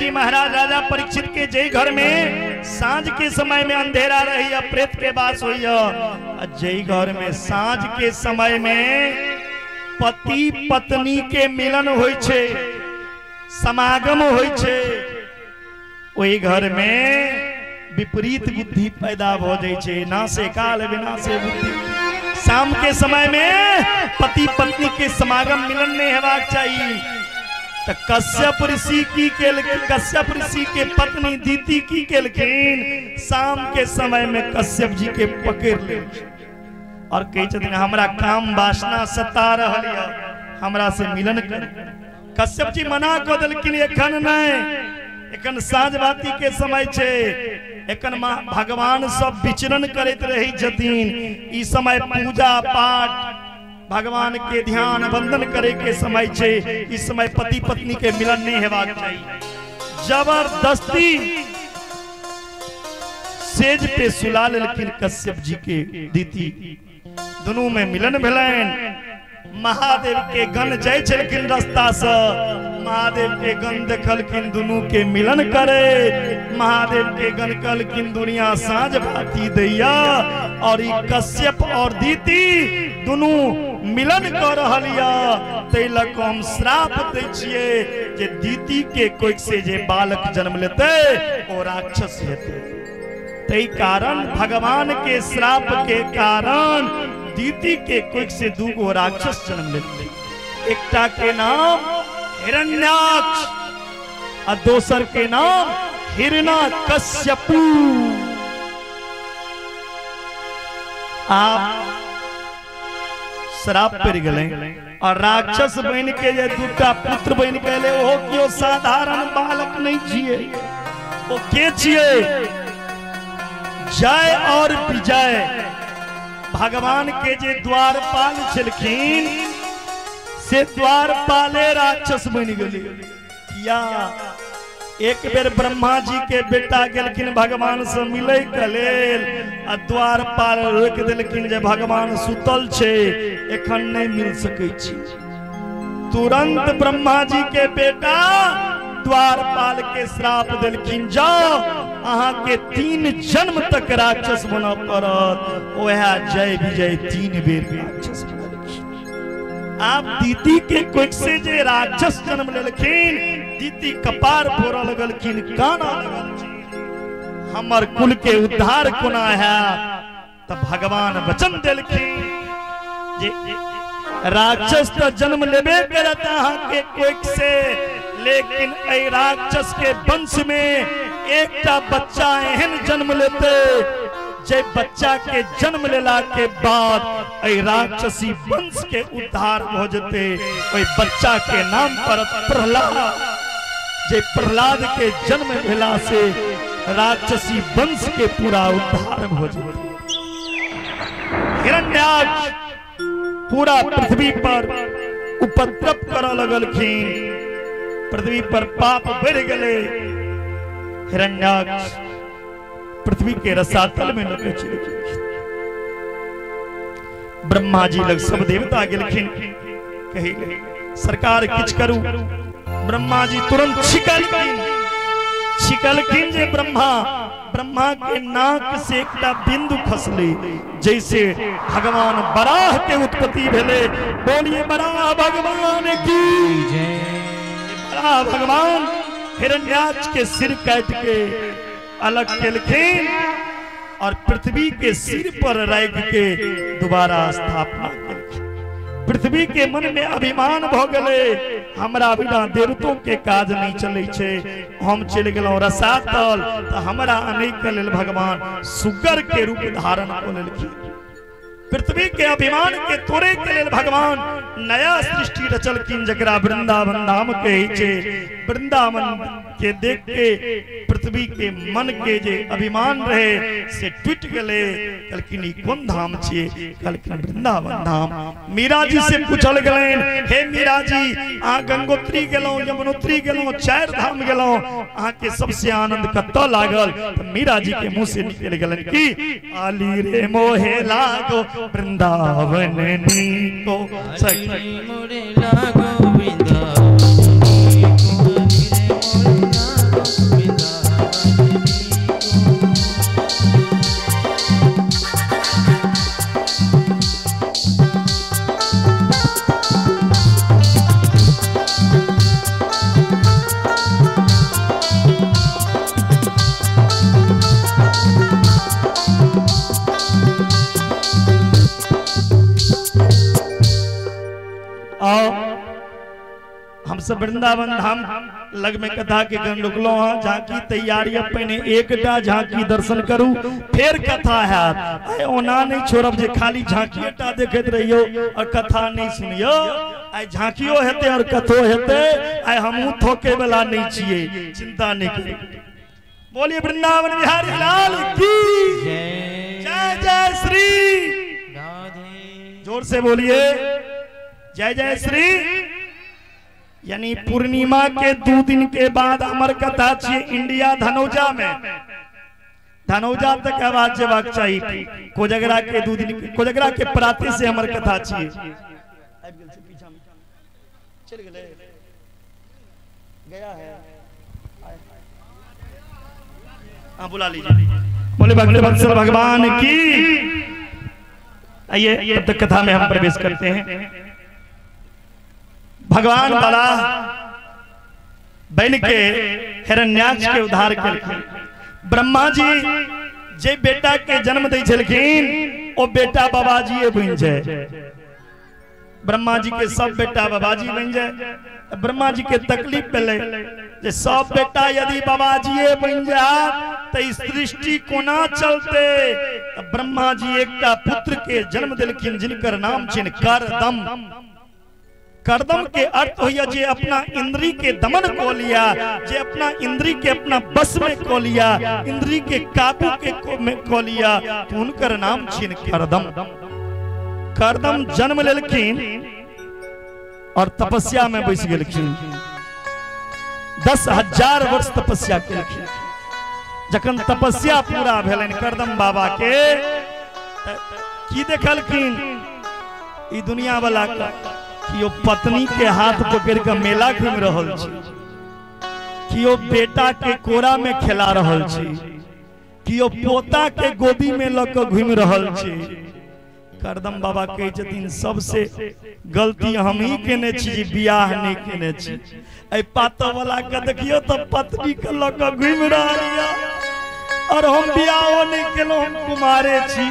S2: महाराज राजा परीक्षित के जय घर में सांझ के समय में अंधेरा रही प्रेत के वास हुई, जय घर में सांझ के समय में पति पत्नी के मिलन होई छे, समागम होई छे, ओहि घर में विपरीत बुद्धि पैदा हो जाए छे। नासे काल विनाशे बुद्धि। शाम के समय में पति पत्नी के समागम मिलन नहीं हेबाक चाहिए। तो कश्यप ऋषि की कश्यप ऋषि के पत्नी दीति की केलखिन, शाम के समय में कश्यप जी के पकड़ ले और कहै छथिन हमरा काम वासना सता रहल यऽ, हमरा से मिलन कर। कश्यप जी मना कऽ देलखिन एखन नहीं, एखन साँझ बाती के समय छे, एखन भगवान सब विचरण करैत रहै छथिन, ई समय पूजा पाठ भगवान के ध्यान वंदन करे के समय छे, इस समय पति पत्नी के मिलन नहीं हेबाक चाहिए। जबरदस्ती सेज पे सुला लेलखिन कश्यप जी के दीति, दोनों में मिलन भेलनि। महादेव के गण जाय छलखिन रास्ता से, महादेव के गण देखलखिन दोनों के मिलन करे। महादेव के गण कहलखिन दुनिया साँझ भाती दैया और ई कश्यप और दीति दोनों मिलन कर रहल या, तै लऽ कऽ हम श्राप दै छियै जे दीति के कोख से जे बालक जन्म लेतै ओ राक्षस हेतै। तै कारण भगवान के श्राप के कारण दीति के कोख से दूगो राक्षस जन्म लेतै, एकटा के नाम हिरण्याक्ष आ दोसर के नाम हिरण्यकश्यपु। आप श्राप पड़ गए और राक्षस बन के जे दूटा पुत्र बन के एलै ओहो केओ साधारण बालक नहीं छियै, ओ के छियै? जय और विजय। भगवान के जे द्वारपाल छलखिन से द्वारपाले राक्षस बन गेलै। किया? एक बेर ब्रह्मा जी के बेटा गेलखिन भगवान से मिले के लेल आ द्वारपाल रोकि देलखिन जे भगवान सुतल छे, एखन नहीं मिल सकै छी। तुरंत ब्रह्मा जी के बेटा द्वारपाल के श्राप देलखिन, जाओ अहाँ के 3 जन्म तक राक्षस बनऽ पड़त। ओएह जय विजय 3 बेर राक्षस बनलखिन। आप दीदी के कोख से जे राक्षस जन्म लेलखिन, दीदी कपार फोड़ऽ लगलखिन, कानऽ लगलखिन, हमर कुल के उद्धार कोना हैत। तब भगवान वचन देलखिन जे राक्षस तो जन्म लेबे करत अहाँ के कोख से, लेकिन एहि राक्षस के वंश में एकटा बच्चा एहन जन्म लेते जे बच्चा के जन्म लेला के बाद एहि राक्षसी वंश के उद्धार भ जेते। ओहि बच्चा के नाम पर प्रहलाद, जे प्रहलाद के जन्म भेला से राक्षसी वंश के पूरा उद्धार भ जेते। हिरण्याक्ष पूरा पृथ्वी पर उपद्रव करऽ लगलखिन, पृथ्वी पर पाप बढ़ गए। हिरण्याक्ष पृथ्वी के रसातल में लगे चले गेलखिन। ब्रह्मा जी लग सब देवता गेलखिन, कही सरकार किछ करू। ब्रह्मा जी तुरंत छिकलखिन, छिकलखिन जे ब्रह्मा, ब्रह्मा के नाक से एकटा बिंदु खसले, जैसे भगवान बराह के उत्पत्ति भेले। बोलिए बराह भगवान की जय। बराह भगवान हिरण्याक्ष के सिर काट के अलग केलखिन और पृथ्वी के सिर पर रख के दोबारा स्थापना केलखिन। पृथ्वी के मन में अभिमान भ गेलै, हमरा बिना देवतों के काज नहीं चलै छै, हम चलि गेलहुँ रसातल, तऽ हमरा अनै के लेल भगवान सुगर के रूप धारण कऽ लेलखिन। पृथ्वी के अभिमान के तोड़े के लेल भगवान नया सृष्टि रचलखिन, जकरा वृंदावन धाम कहै छै। वृंदावन के देख के पृथ्वी के मन के जे अभिमान रहे से टूट गए। कहलखिन ई कोन धाम छियै? कहलखिन वृंदावन धाम। मीरा जी से पूछल गेलनि, हे मीरा जी, अहाँ गंगोत्री गेलहुँ, यमुनोत्री गेलहुँ, चारि धाम गेलहुँ, अहाँ के सबसे आनंद कतऽ लागल? तऽ मीरा जी के मुँह से निकलि गेलनि कि आली रे मोहे लागो वृंदावन नीको सखी
S3: मोरे लागो वृंदावन नीको, रे मोरे लागो वृंदावन नीको।
S2: आओ हम सब वृंदावन धाम लग में कथा के गण रुकलो हँ। झांकी तैयारी पहिने एकटा झांकी दर्शन करू फिर कथा हैत। आइ ओना नहीं छोड़ब जे खाली झांकीटा देखैत रहियो और कथा नहीं सुनियो। आइ झांकियो हेतै और कथो हेतै। आइ हमहूँ थोके वाला नहीं छियै, चिंता नहीं करू। बोलिए वृंदावन बिहारी लाल की जय। जय श्री
S3: राधे।
S2: जोर से बोलिए जय जय श्री। यानी पूर्णिमा के 2 दिन के बाद अमर कथा छियै इंडिया धनौजा में। धनौजा तक आवाज जेबाक चाही। कोजगरा के 2 दिन, कोजगरा के प्राते से अमर कथा छियै। हाँ बुला लीजिए। बोले भक्त भगवान की। आइए तब तक कथा में हम प्रवेश करते हैं। भगवान बराह बन के हिरण्याक्ष के उद्धार केलखिन। ब्रह्मा जी जे बेटा के जन्म दै छलखिन ओ बेटा बाबाजी बनि जाए। ब्रह्मा जी के सब बेटा बाबाजी बनि जाए। ब्रह्मा जी के तकलीफ भेलै जे सब बेटा यदि बाबाजी बनि जाए तऽ सृष्टि कोना चलते। ब्रह्मा जी एकटा पुत्र के जन्म देलखिन जिनकर नाम छिन करदम। करदम के अर्थ होइया जे अपना इंद्री के दमन को लिया, जे अपना इंद्री के अपना बस में को लिया, इंद्री के काबू के में को लिया, तो उनकर नाम छिन करदम। करदम जन्म लेलखिन और तपस्या में बैस गेलखिन। 10,000 वर्ष तपस्या केलखिन। जखन तपस्या पूरा भेलनि करदम बाबा के की देखलखिन ई दुनिया वाला का कि पत्नी के हाथ पकड़ के मेला घूम रहल छी, कि बेटा के कोरा में खेला रहल छी, कि पोता के गोदी में ल के घूम रहल छी। करदम बाबा कहै छथिन सबसे गलती हम ही केने छी, बियाह नहीं केने छी। एहि पातो वाला के देखियो तो पत्नी के ल के घूम रहल या और हम बियाहो नहीं केलहुँ, हम कुमारे छी।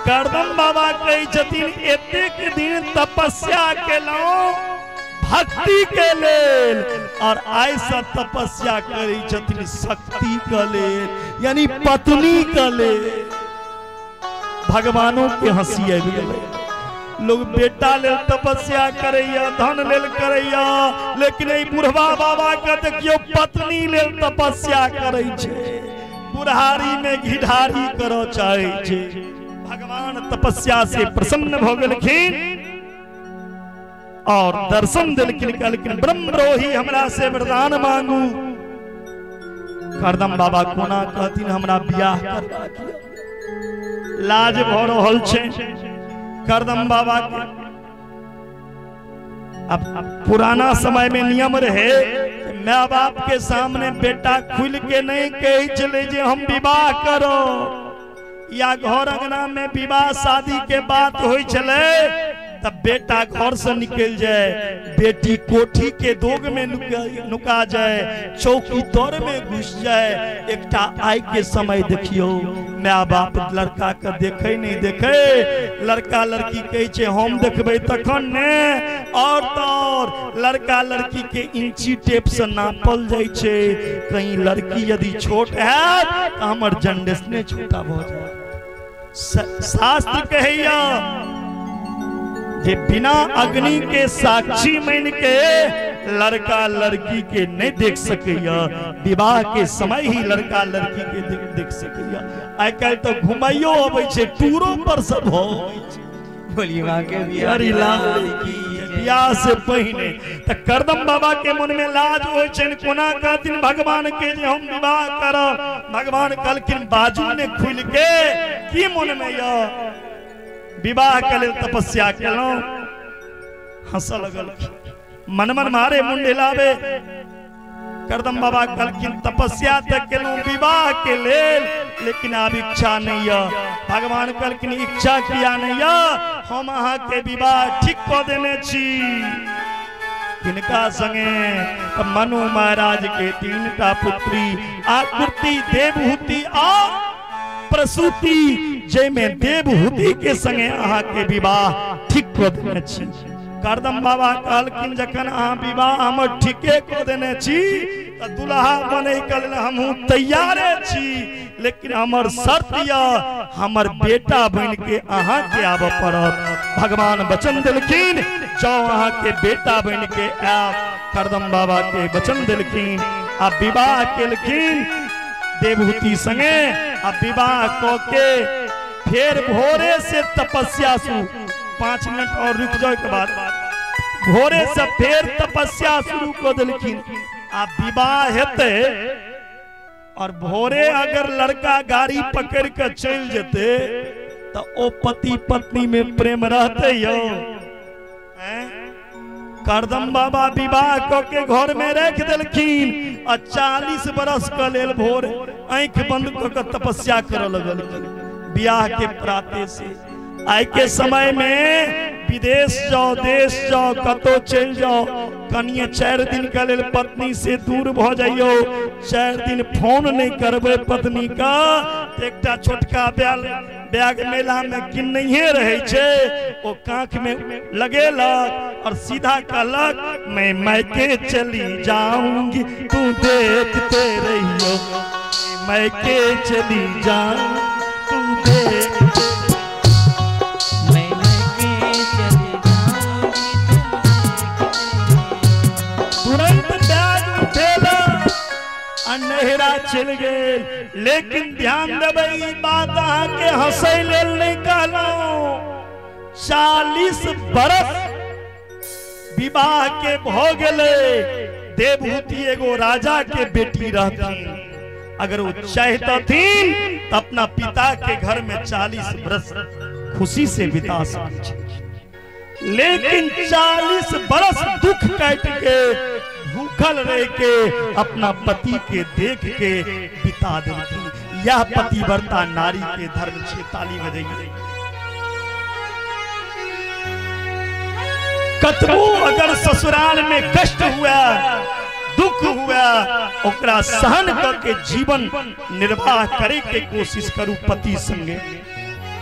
S2: करदम बाबा कहै छथिन एतेक दिन तपस्या केलहुं भक्ति के लेल और आइ से तपस्या करै छथिन शक्ति के लेल, यानी पत्नी के लेल। भगवानों के हंसी आबि गेलै। लोग बेटा लेल तपस्या करैया, धन लेल करैया, लेकिन ई बुढ़वा बाबा के देखियो पत्नी लेल तपस्या करै छै, बुढ़ारी में घिढारी करऽ चाहै छै। भगवान तपस्या से प्रसन्न भ गेलखिन और दर्शन देलखिन, कहलखिन ब्रह्मरोही हमरा से वरदान मांगू। करदम बाबा कोना कहथिन हमरा बियाह करबाक यऽ, लाज भ रहल छै करदम बाबा के। अब पुराना समय में नियम रहे माँ बाप के सामने बेटा खुल के नहीं कहे चले जे हम विवाह करो, या घर अंगना में विवाह शादी के बात हो चले तब बेटा घर से निकल जाए, बेटी कोठी के दोग में नुका जाए, चौकी तर में घुस जाए। एकटा आय के समय देखियो माँ बाप लड़का के देखे नहीं देखे, लड़का लड़की कहे छे हम देखबे तखन ने, और तो और लड़का लड़की के इंची टेप से नापल जाय छे, कहीं लड़की यदि छोट है तो हमर जनरेशने छोटा भ जाए। शास्त्र कहैया जे बिना अग्नि के साक्षी मान के लड़का लड़की के नहीं देख सकैया, विवाह के समय ही लड़का लड़की के देख सकैया। आइ काल्हि तो घुमाइयो अबै छै, टूरो पर सब अबै छै।
S1: बोलिए मां के
S2: बियाह से पहिने त करदम बाबा के मन में लाज होइ छनि, कोना कहथिन भगवान के जे हम विवाह करब। भगवान कहलखिन बाजू ने खुलि के की मन में यऽ, विवाह के लेल तपस्या केलहुं। हंसऽ लगलखिन, मन मन मारे मुंड हिलावे। करदम बाबा कहलखिन तपस्या त केलहुं विवाह के लेल, लेकिन आब इच्छा नहीं यऽ। भगवान कहलखिन इच्छा किया नहीं यऽ, हम अहाँ के विवाह ठीक कऽ देने छी। किनका संगे? मनु महाराज के 3 टा पुत्री आकृति, देवहूति आ प्रसूति, जाहिमे देवहूति के संगे अहाँ के विवाह ठीक कऽ देने छी। करदम बाबा कहलखिन जखन अहाँ विवाह हमर ठीके कऽ देने छी तऽ दुल्हा बनै के लेल हमहूँ तैयारे छी, लेकिन हमर शर्त यऽ हमर बेटा बनि के अहाँ के आबऽ पड़त। भगवान वचन देलखिन जाउ अहाँ के बेटा बनि के आयब। करदम बाबा के वचन देलखिन आ विवाह केलखिन देवहूति संगे। आ विवाह कऽ के फेर भोरे से तपस्या शुरू, 5 मिनट और रुक जाए के बाद भोरे से फेर तपस्या शुरू कऽ देलखिन। आ विवाह हेतै और भोरे अगर लड़का गाड़ी पकड़ के चलि जेतै तऽ ओ पति पत्नी में प्रेम रहतै यौ। करदम बाबा विवाह कऽ के घर में रख देलखिन आ 40 बरस के लेल भोर आँखि बंद कऽ के तपस्या करऽ लगलखिन बियाह के प्राते से। आइ के समय में विदेश जाओ, देश जाओ, कतौ चलि जाओ, कनिए 4 दिन के लेल पत्नी से दूर भ जाइयो, 4 दिन फोन नहीं करबै पत्नी का, एकटा छोटका बैग मेला में किन्नहिए रहे छै, ओ कांख में लगेलक और सीधा कहलक मैं मैके चली जाऊंगी तू देखते रहियो, मैके चली जाऊं तू देखते,
S3: मैं मैके चली जाऊंगी तू देखते।
S2: तुरंत बैग उठेलक आ नहरा चलि गेल। लेकिन ध्यान देबै ई बात अहाँ के हंसै लेल नहीं कहलहुं, 40 बरस विवाह के भ गेलै। देवहूति एगो राजा के बेटी रहथिन, अगर वो चाहतथिन तो अपना पिता के घर में 40 बरस खुशी से बिता सकते, लेकिन 40 बरस दुख काट के भूखल रह के अपना पति के देख के बिता देलखिन। यह पतिव्रता नारी के धर्म छे। ताली बजाइए। कतबो अगर ससुराल में कष्ट हुआ, दुख हुआ, ओकरा सहन करके जीवन निर्वाह करे के कोशिश करू पति संगे।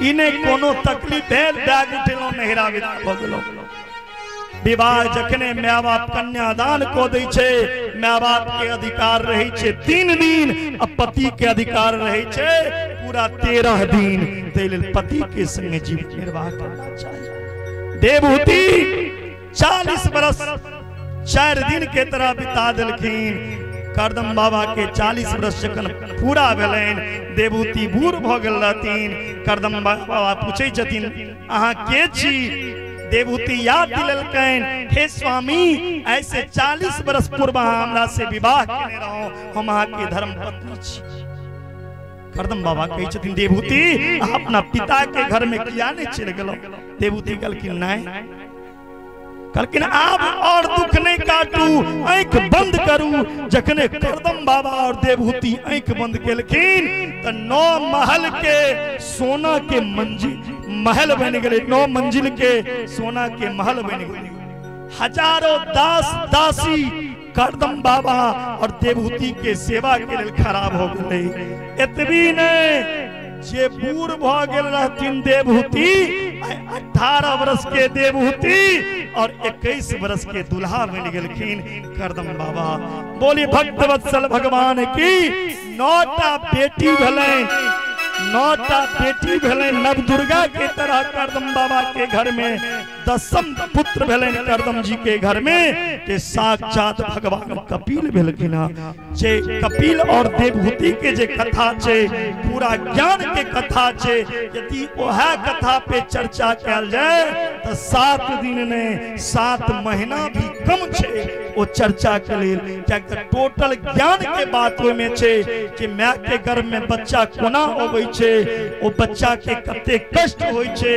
S2: इने कोनो तकलीफ भेल बैग उठेलहुँ नहिरा विदा भऽ गेलहुँ। विवाह जखने my बाप कन्यादान कऽ दै छै, my बाप के अधिकार रहै छै 3 दिन आ पति के अधिकार रहै छै पूरा 13 दिन। ताहि लेल पति के संगे जीवन निर्वाह करना चाही। देवहूति 40 बरस 4 दिन के तरह बिता देलखिन। करदम बाबा के 40 वर्ष जखन पूरा भेलनि, देवहूति बूढ़ भऽ गेल रहथिन। करदम बाबा पूछै छथिन अहाँ के छी? देवहूति याद दिलेलकनि, हे स्वामी, ऐसे 40 वर्ष पूर्व अहाँ हमरा से विवाह केने रहौं, हम अहाँ के धर्मपत्नी छी। करदम बाबा कहै छथिन देवहूति अहाँ अपना पिता के घर में किया नहीं चलि गेलहुँ? देवहूति कहलखिन नहीं। कहलखिन आब और दुख नहीं काटू, आँखि बंद करू। जखने करदम बाबा और देवहूति आँखि बंद केलखिन तऽ 9 महल के सोना के मंजिल महल बनि गेलै। 9 मंजिल के सोना के महल बनि गेलै। हजारों दास दासी करदम बाबा और देवहूति के सेवा के लेल खराब हो गेलै। एतबी नहि, जे बूढ़ भऽ गेल रहथिन देवहूति, 18 वर्ष के देवहूति और 21 वर्ष के दुल्हा बनि गेलखिन करदम बाबा। बोली भक्त वत्सल भगवान की। 9टा बेटी भेलनि, 9टा बेटी भेलनि नवदुर्गा के तरह करदम बाबा के घर में। 10म पुत्र भेलनि करदम जी के घर में, जे साक्षात भगवान कपिल भेलखिन। जे कपिल और देवहूति के जे कथा छै, पूरा ज्ञान के कथा छै, यदि वह कथा पे चर्चा कयल जाय तऽ 7 दिन ने 7 महीना भी कम छै ओ चर्चा के लेल। कियाकि टोटल ज्ञान के बात ओहिमे छै कि माय के गर्भ में बच्चा कोना अबै छै, ओ बच्चा के कते कष्ट होइ छै,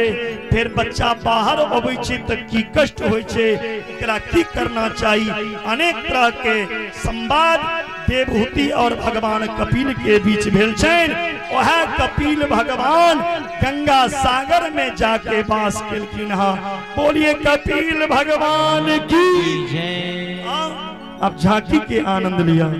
S2: फिर बच्चा बाहर अबै छै तऽ की कष्ट होइ छै, एकरा की करना चाही। अनेक तरह के संवाद देवहूति और भगवान कपिल के बीच भेल छनि। वह कपिल भगवान गंगा सागर में जाके वास केलखिन। हाँ बोलिए कपिल भगवान की जय। अब झांकी के आनंद लिया।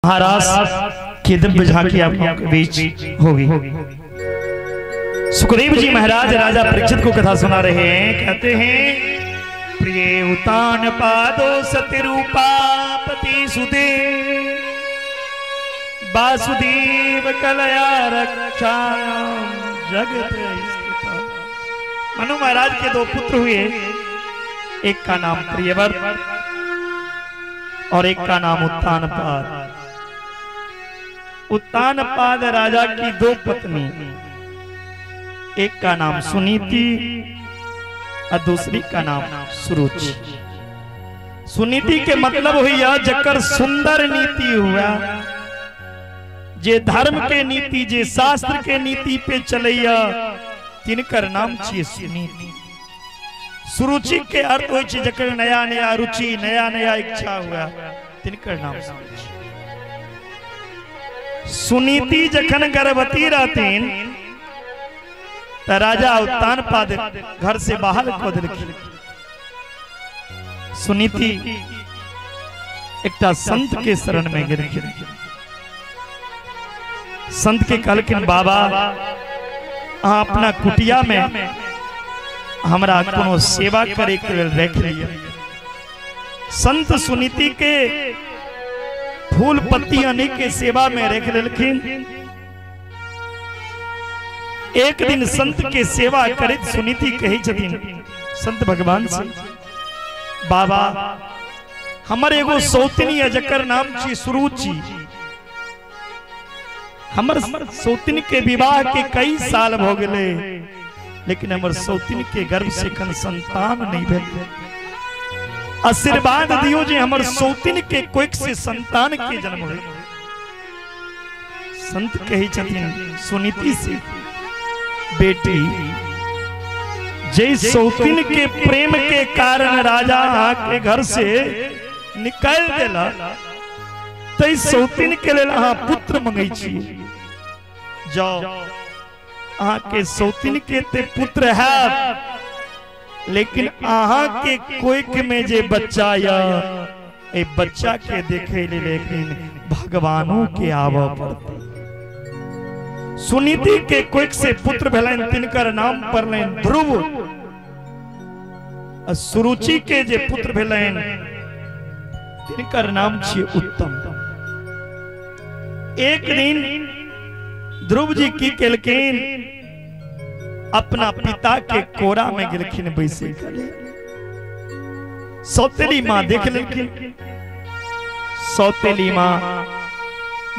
S2: महाराज की दिव्य झांकी आप लोगों के बीच होगी। सुखदेव जी महाराज राजा परीक्षित को कथा सुना रहे हैं। कहते हैं, प्रिय उतान पादो सतिरूपा पति सुदे वासुदेव कलया रक्षा जगत। मनु महाराज के दो पुत्र हुए, एक का नाम प्रियव्रत और एक का नाम उत्तानपाद। उत्तानपाद राजा की दो पत्नी, एक का नाम सुनीति और दूसरी का नाम सुरुचि। सुनीति के मतलब हुई जकर सुंदर नीति हुआ, जे धर्म के नीति जे शास्त्र के नीति पे चलैया तिनकर नाम छियै सुनीति। सुरुचि के अर्थ होइ छै जकर नया नया रुचि नया नया इच्छा हुआ, तिनकर नाम सुरुचि। सुनीति जखन गर्भवती रहतीन त राजा उत्तानपाद घर से बाहर कऽ देलखिन। सुनीति एकटा संत के शरण में गेलखिन। संत के कहलखिन, बाबा अहाँ अपना कुटिया में हमरा कोनो सेवा करे के लेल राखि लिअ। संत सुनीति के फूल पत्ती आने के सेवा में रख लेलखिन। एक दिन संत के सेवा करैत सुनीति कहै छथिन संत भगवान से, बाबा हमर एगो सौतनी है जकर नाम छी सुरुचि। हमर सौतनी के विवाह के कई साल भ गेलै, लेकिन हमर सौतनी के गर्भ से एखन संतान नहीं भेल। आशीर्वाद दियो जे हमर सौतनी के कोख से संतान के जन्म होय। संत कहै छथिन सुनीति से, बेटी जे सौतिन के प्रेम के कारण राजा के घर से निकाल देला, तै सौतिन के लेल अहाँ पुत्र मंगै छी। जाओ अहाँ के सौतिन के ते पुत्र है, लेकिन अहाँ के कोख में जे बच्चा या ए बच्चा के देखे ले लेकिन भगवानों के आवा पड़ते। सुनीति के कोख से पुत्र भेलनि, तिनकर नाम पड़लनि ध्रुव। सुरुचि के जे पुत्र भेलनि तिनकर नाम छियै उत्तम। एक दिन ध्रुव जी की केलखिन, अपना पिता के कोरा में गेलखिन बैसे के लेल। सौतेली मां देख लेलखिन। सौतेली मां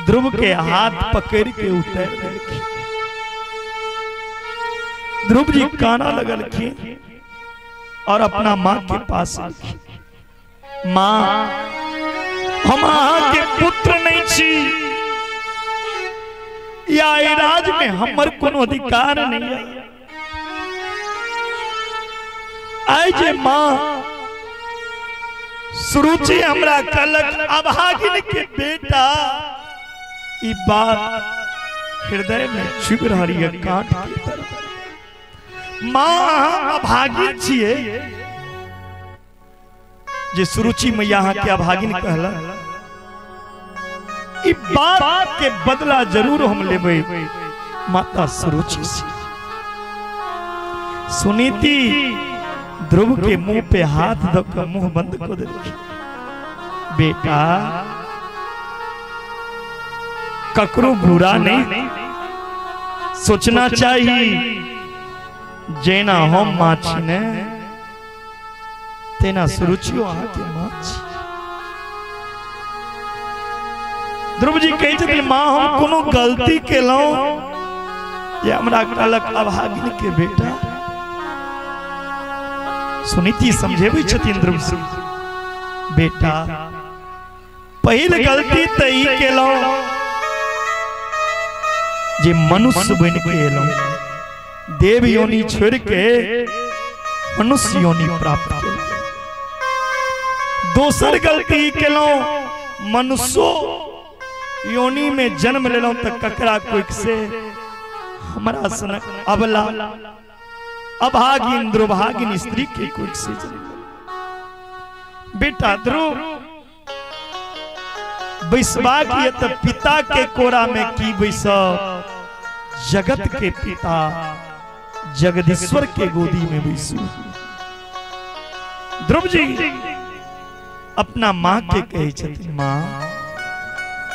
S2: ध्रुव के हाथ पकड़ के उतार देलखिन। ध्रुव जी काना लगलखिन और अपना मां के पास एलखिन। मां हम अहाँ के पुत्र नहीं छी, या एहि राज में हमर कोनो अधिकार नहीं है। आइ जे मां सुरुचि हमरा कहलक अभागिन के बेटा, ई बात हृदय में चुभ रही है कांट के तरह। मां अहाँ अभागिन छियै, जे सुरुचि मैया अहाँ के अभागिन कहलक, ई बात के बदला जरूर हम लेबै माता सुरुचि से। सुनीति ध्रुव के मुंह पे हाथ धऽ के मुंह बंद कऽ देलखिन। बेटा ककरो बुरा नहीं सोचना चाहिए, जेना हम माँ छी ने तेना सुरुचियो अहाँ के माँ छी। ध्रुव जी कहै छथिन, माँ हम कोनो गलती केलहुँ जे हमरा कहलक अभागिन के बेटा। सुनीति समझेबै छथिन ध्रुव से, बेटा पहिल गलती तऽ ई केलहुँ जे मनुष्य बनि के एलहुँ, देव योनि छोड़ के मनुष्य योनि प्राप्त केलहुँ। दोसर गलती केलहुँ मनुष्यो योनि में जन्म लेलहुँ तऽ ककरा कोख से हमरा सनक अबला अभागिन दुर्भागिन स्त्री के कोख से जन्म। बेटा ध्रुव बैसबाक ये त पिता के कोरा में की बैसब, जगत के पिता जगदीश्वर के गोदी में बैसू। ध्रुव जी अपना माँ के कहै छथिन, माँ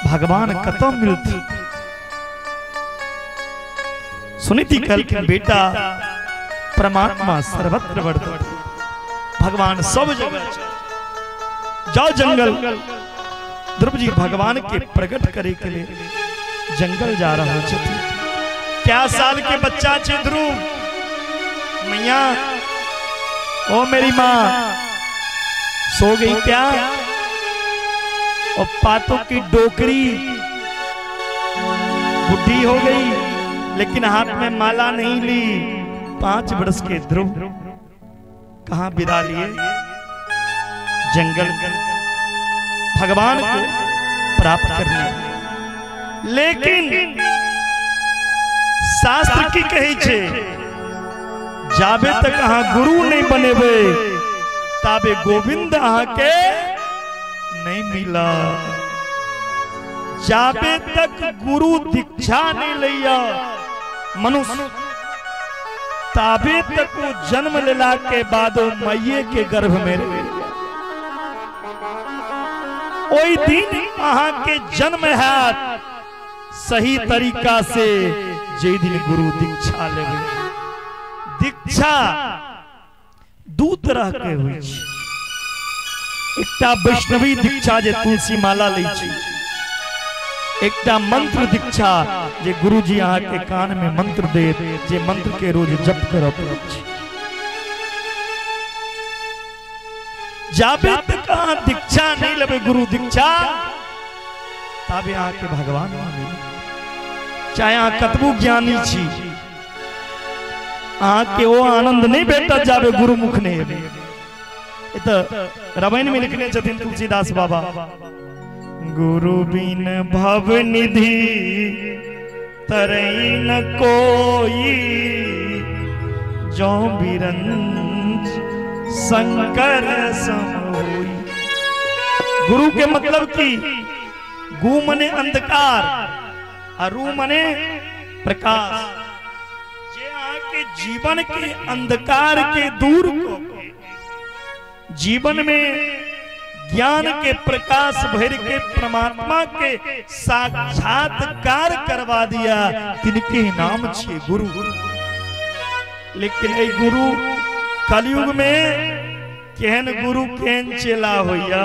S2: भगवान कतऽ मिलथिन? सुनीति कहलखिन, बेटा परमात्मा सर्वत्र वर्तते, भगवान सब जगह। जाओ जंगल। ध्रुव जी भगवान के प्रकट करे के लिए जंगल जा रहा छथिन। क्या साल के बच्चा छे ध्रुव? मैया ओ मेरी माँ सो गई क्या? और पातों की डोकरी बुढ़ी हो गई, लेकिन हाथ में माला नहीं ली। 5 वर्ष के ध्रुव कहां बिदा लिए? जंगल भगवान को प्राप्त करने। लेकिन शास्त्र की कही छे, जाबे तक अहाँ गुरु नहीं बनेबे ताबे गोविंद अहाँ के नहीं मिला। जाबे तक गुरु दीक्षा नहीं लिया मनुष्य, ताबे तक वो जन्म लेला के बाद माइये के गर्भ में रहे। ओई दिन अहाँ के जन्म हैत सही तरीका से, जे दिन गुरु दीक्षा लेबे। दीक्षा दू तरह के होइ छै। एकटा वैष्णवी दीक्षा जे तुलसी माला लै छै, एकटा मंत्र दीक्षा जे गुरुजी अहाँ के कान में मंत्र देत, जे मंत्र के रोज जप करऽ पड़ै छै। जाबे तक अहाँ दीक्षा नहीं लेबै गुरु दीक्षा, ताबे अहाँ के भगवान नहीं मिलत। चाहे अहाँ कतबो ज्ञानी छी, अहाँ के ओ आनंद नहीं भेटत जाबे गुरुमुख नहीं हेबै। रामायण में लिखने छथिन तुलसीदास बाबा, गुरु बिन भव निधि तरई न कोई, जो बिरंज शंकर सम होई। गुरु के मतलब की, गु मने अंधकार और रू मने प्रकाश। जे अहाँ के जीवन के अंधकार के दूर को जीवन में ज्ञान के प्रकाश भर के परमात्मा के साक्षात्कार करवा दिया, तिनके नाम छे गुरु। लेकिन ए गुरु कलयुग में केहन गुरु केहन चेला होइया।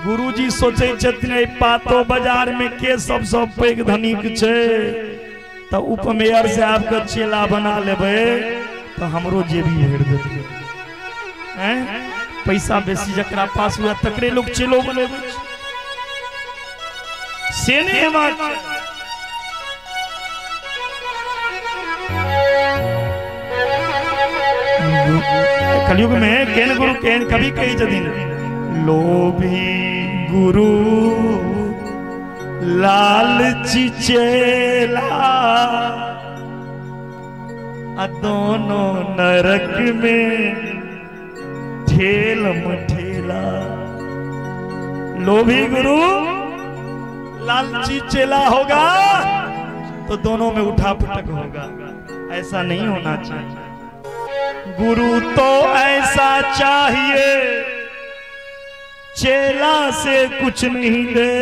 S2: गुरुजी सोचे छथिन ए पातो बाजार में के सबसे पैघ धनिक छे, त उपमेयर साहब के चेला बना लेबै तो हमरो जेबी भरि देतै। हैं, पैसा बेसी जकरा पास हुआ तकरे लोग चेलो बनेबै छै, से नहि हेबाक चाही। कलयुग में केहन गुरु केहन, कवि कहै छथिन, लोभी गुरु लालची चेला, आ दोनों नरक में ठेल मठेला। लोभी गुरु लालची चेला होगा तो दोनों में उठा पटक होगा, ऐसा नहीं होना चाहिए। गुरु तो ऐसा चाहिए चेला से कुछ नहीं दे।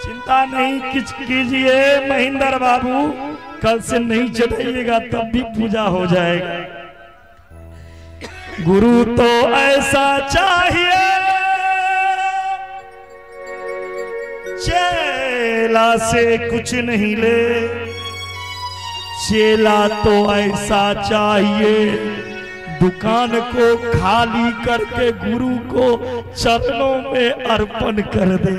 S2: चिंता नहीं किच कीजिए महेंद्र बाबू, कल से नहीं चढ़ाइएगा तब भी पूजा हो जाएगा। गुरु तो ऐसा चाहिए चेला से कुछ नहीं ले, चेला तो ऐसा चाहिए दुकान को खाली करके गुरु को चरणों में अर्पण कर दे।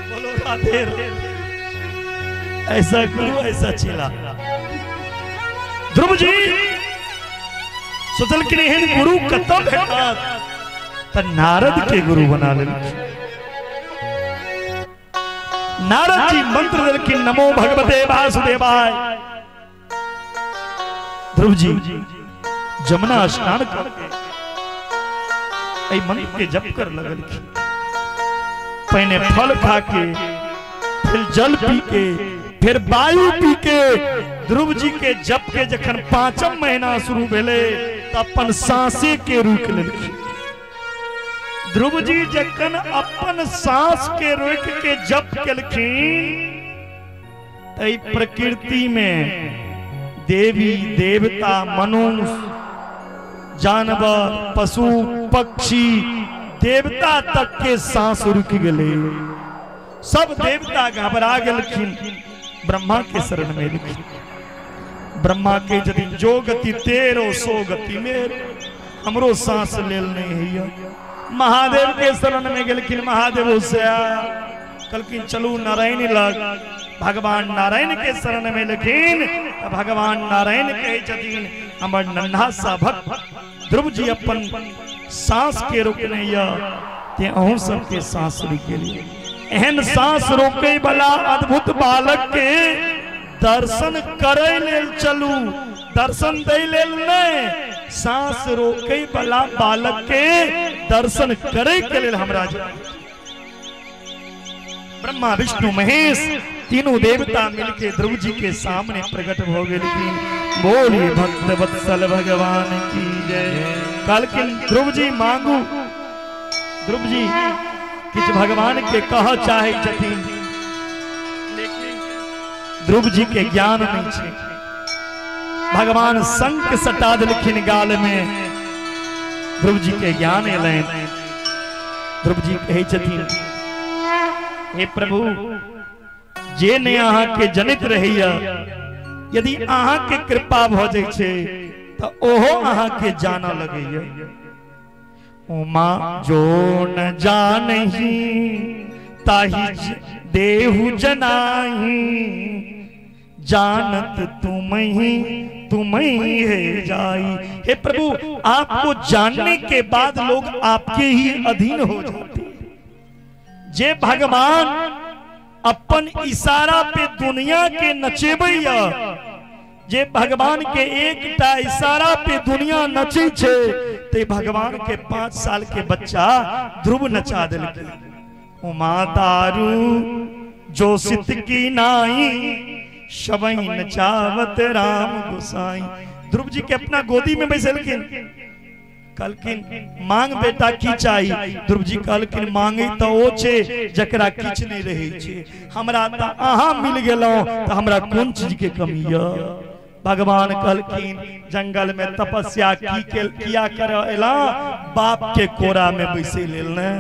S2: बोलो राधे राधे। ऐसा गुरु ऐसा चेला। ध्रुव जी सोचल कि एहन गुरु कतऽ भेटत, त नारद के गुरु बना लेलखिन। नारद जी मंत्र देलखिन, नमो भगवते वासुदेवाय। ध्रुव जी जमुना स्नान करके एहि मंत्र के जप कर लगलखिन। पहिने फल खा के, फिर जल पी के, फिर वायु पी के ध्रुव जी के जप के जखन 5म महीना शुरू भेलै त अपन सांसे के रोकि लेलखिन। ध्रुव जी जखन अपन सांस के रोकि के जप केलखिन त प्रकृति में देवी देवता मनुष्य जानवर पशु पक्षी देवता तक के सांस रुकि गेलै। सब देवता घबरा गेलखिन, ब्रह्मा के शरण में एलखिन। ब्रह्मा के यदि जो गति तेरो सो गति मेर, हमरो सांस लेल नहीं है। महादेव के शरण में गेलखिन, महादेव से कहलखिन चलू नारायण लग। भगवान नारायण के शरण में एलखिन त भगवान नारायण कहै छथिन हमर नन्हा सा भक्त ध्रुव जी अपन सांस के रोकने ते अहूँ सबके सांस रुकि गेलियै। एहन सांस रोके वाला अद्भुत बालक के दर्शन करे लेल चलू, दर्शन दै लेल नहीं, सांस रोके वाला बालक के दर्शन करे के लेल हमरा। ब्रह्मा विष्णु महेश तीनों देवता मिलके ध्रुव जी के सामने प्रकट हो गेलखिन। बोलिए भक्त वत्सल भगवान की जय। कहलखिन ध्रुव जी मांगू। ध्रुव जी किछु भगवान के कह चाहे छथिन, ध्रुव जी के ज्ञान नहीं छै। भगवान शंख सटा देलखिन गाल में, ध्रुव जी के ज्ञान एलनि। ध्रुव जी कहै छथिन हे प्रभु, जे ने अहाँ के जनित रहैया, यदि अहाँ के कृपा भ जाइ छै त ओहो अहाँ के जाना लगैया। उमा जो न जानही ताही देहु जनाही, जानत तुमही है जाई। हे प्रभु, आपको जानने के बाद लोग आपके ही अधीन हो जाते। जे भगवान अपन इशारा पे दुनिया के नचेबैया, जे भगवान के एकटा इशारा पे दुनिया नचे छे, ते भगवान के 5 साल के बच्चा ध्रुव नचा देलकै। उमा दारू जो सित की नाई, शबई नचावत राम गोसाई। ध्रुव जी के अपना गोदी में बैसलखिन, कहलखिन मांग बेटा की चाही। ध्रुव जी कहलखिन मांगे त ओ छे जकरा किछु नहीं रहे छे, हमरा त अहाँ मिल गेलहुँ त हमरा कोन चीज के कमी य। भगवान कहलखिन जंगल में तपस्या की किया कर एला, बाप के कोरा में बैसे लेल ने।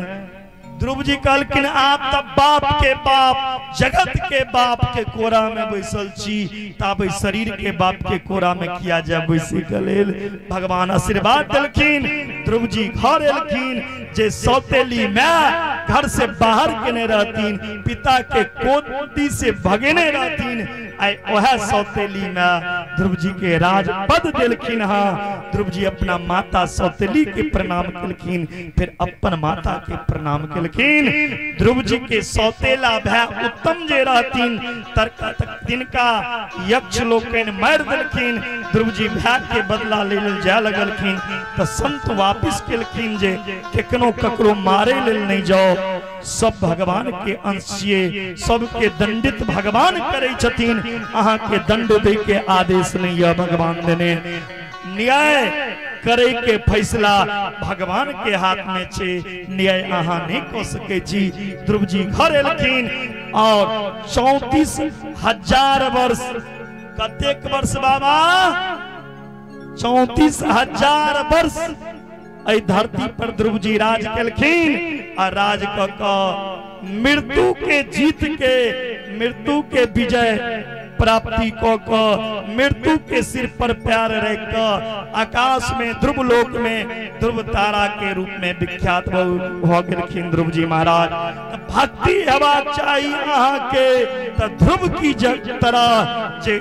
S2: ध्रुव जी कहलखिन आप त बाप के बाप जगत के बाप के कोरा में बैसल छी, तब शरीर के बाप के कोरा में किया जाए बैसे के लेल। भगवान आशीर्वाद देलखिन। ध्रुव जी घर एलखिन, जे सौतेली माय घर से बाहर केने रहतीन, पिता के गोदी से भगेने रहतीन, आइ वह सौतेली माय ध्रुव जी के राज पद देलखिन। हाँ, ध्रुव जी अपना माता सौतेली के प्रणाम केलखिन, फिर अपन माता के प्रणाम केलखिन। ध्रुव जी के सौतेला भाई उत्तम जे रहतीन, तिनका यक्ष लोकनि मारि देलखिन। ध्रुव जी भाई के बदला लेल जाय लगलखिन त संत वापिस केलखिन जे केकनो ककरो मारे लेल नहीं जाओ, सब भगवान के अंश छियै, सबके दंडित भगवान करै छथिन, अहाँ के दंड दै के आदेश नहीं है भगवान देने। न्याय करे के फैसला भगवान के हाथ में छे, न्याय अहाँ नहीं कऽ सकै छी। ध्रुव जी घर एलखिन और 34,000 वर्ष, कतेक वर्ष बाबा? 34,000 वर्ष एहि धरती पर ध्रुव जी राज केलखिन। आ राज कऽ कऽ मृत्यु के जीत के, मृत्यु के विजय प्राप्ति कऽ कऽ, मृत्यु के सिर पर प्यार रख कऽ आकाश में ध्रुव लोक में ध्रुव तारा के रूप में विख्यात भऽ गेलखिन ध्रुव जी महाराज। भक्ति हेबाक चाही अहाँ के त ध्रुव की तरह जे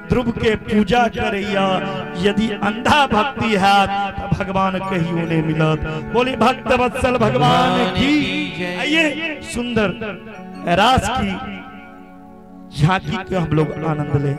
S2: ध्रुव के पूजा करैया, यदि अंधा भक्ति हैत त भगवान कहियो नहीं मिलत। बोली भक्त वत्सल भगवान की। आइए सुंदर रास की झांकी के हम लोग आनंद ले।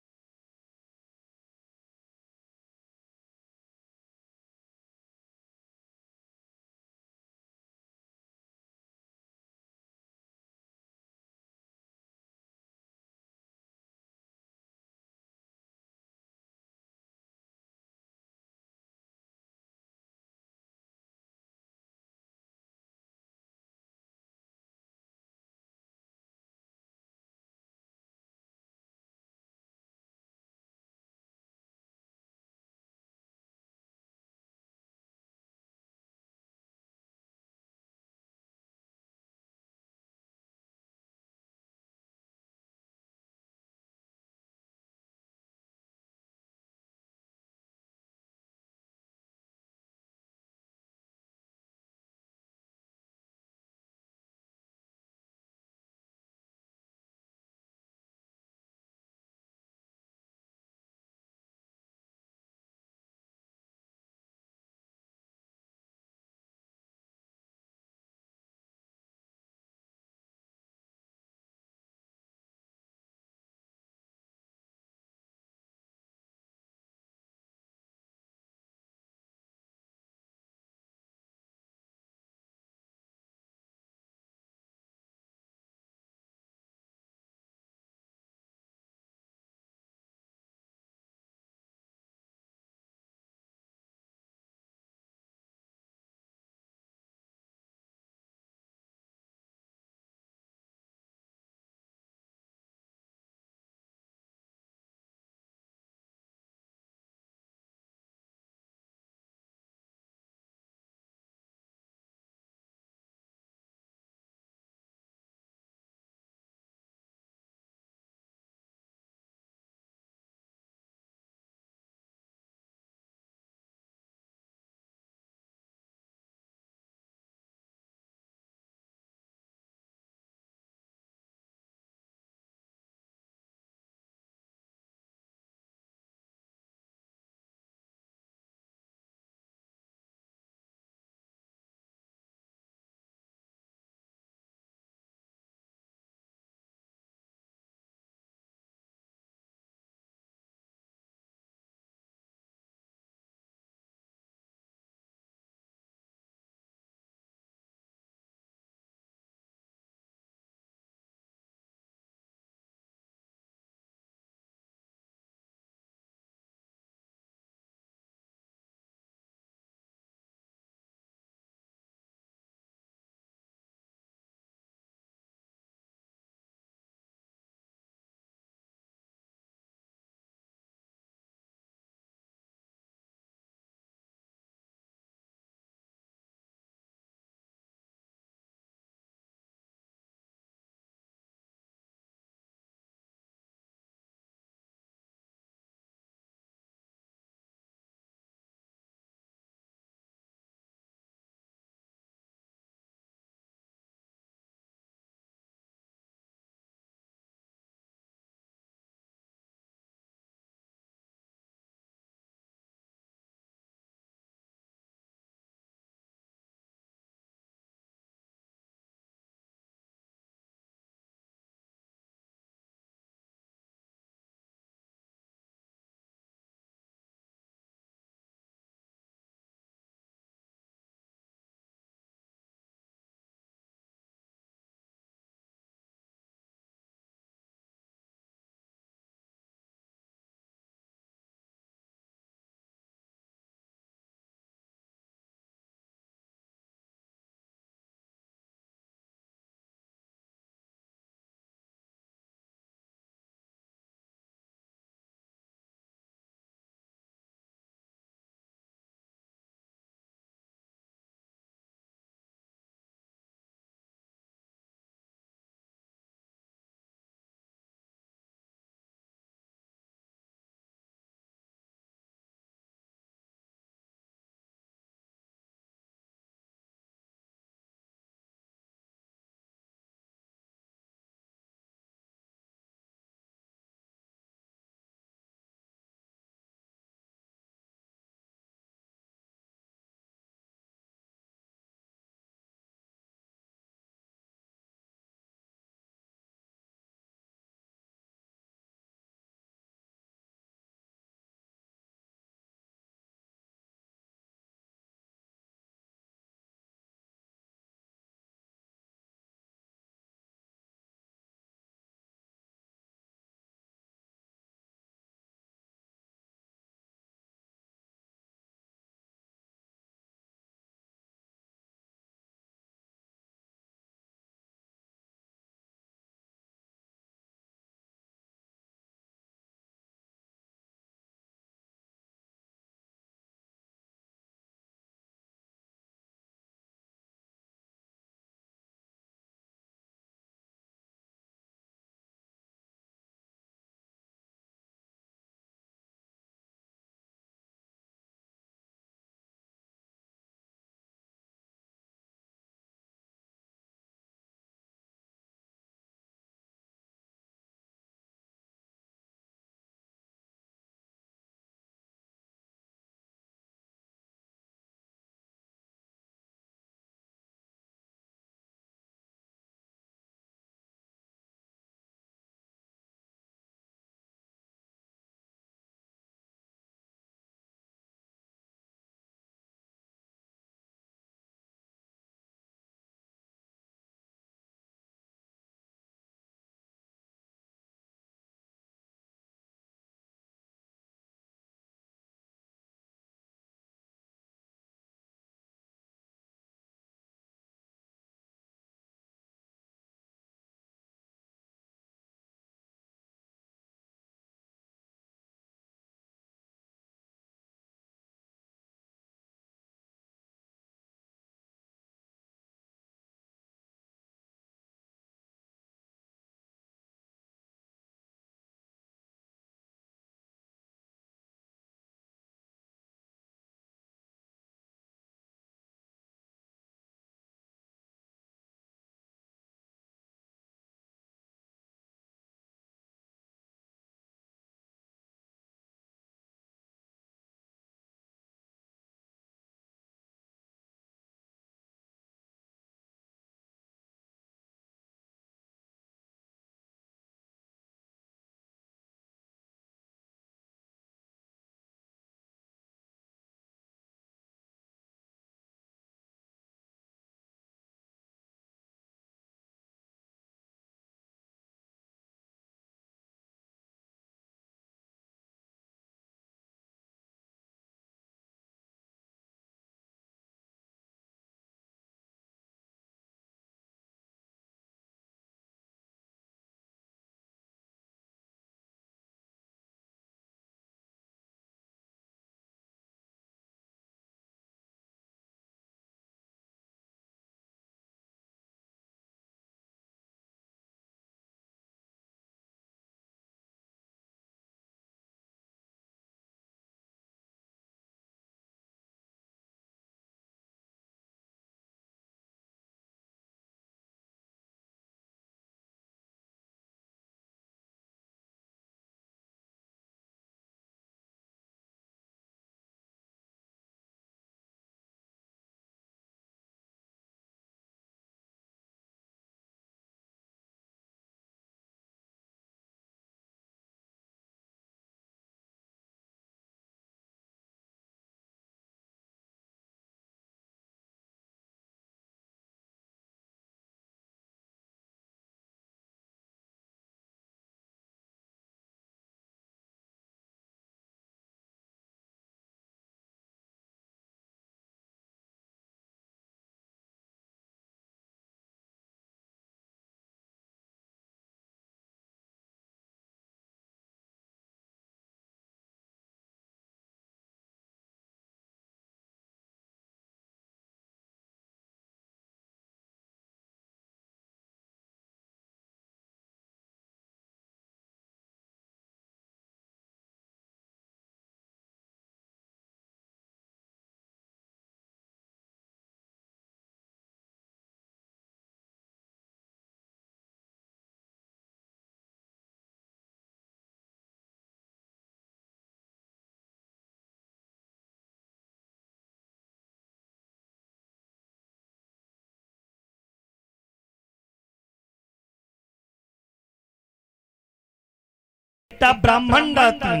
S2: एकटा ब्राह्मण रहथिन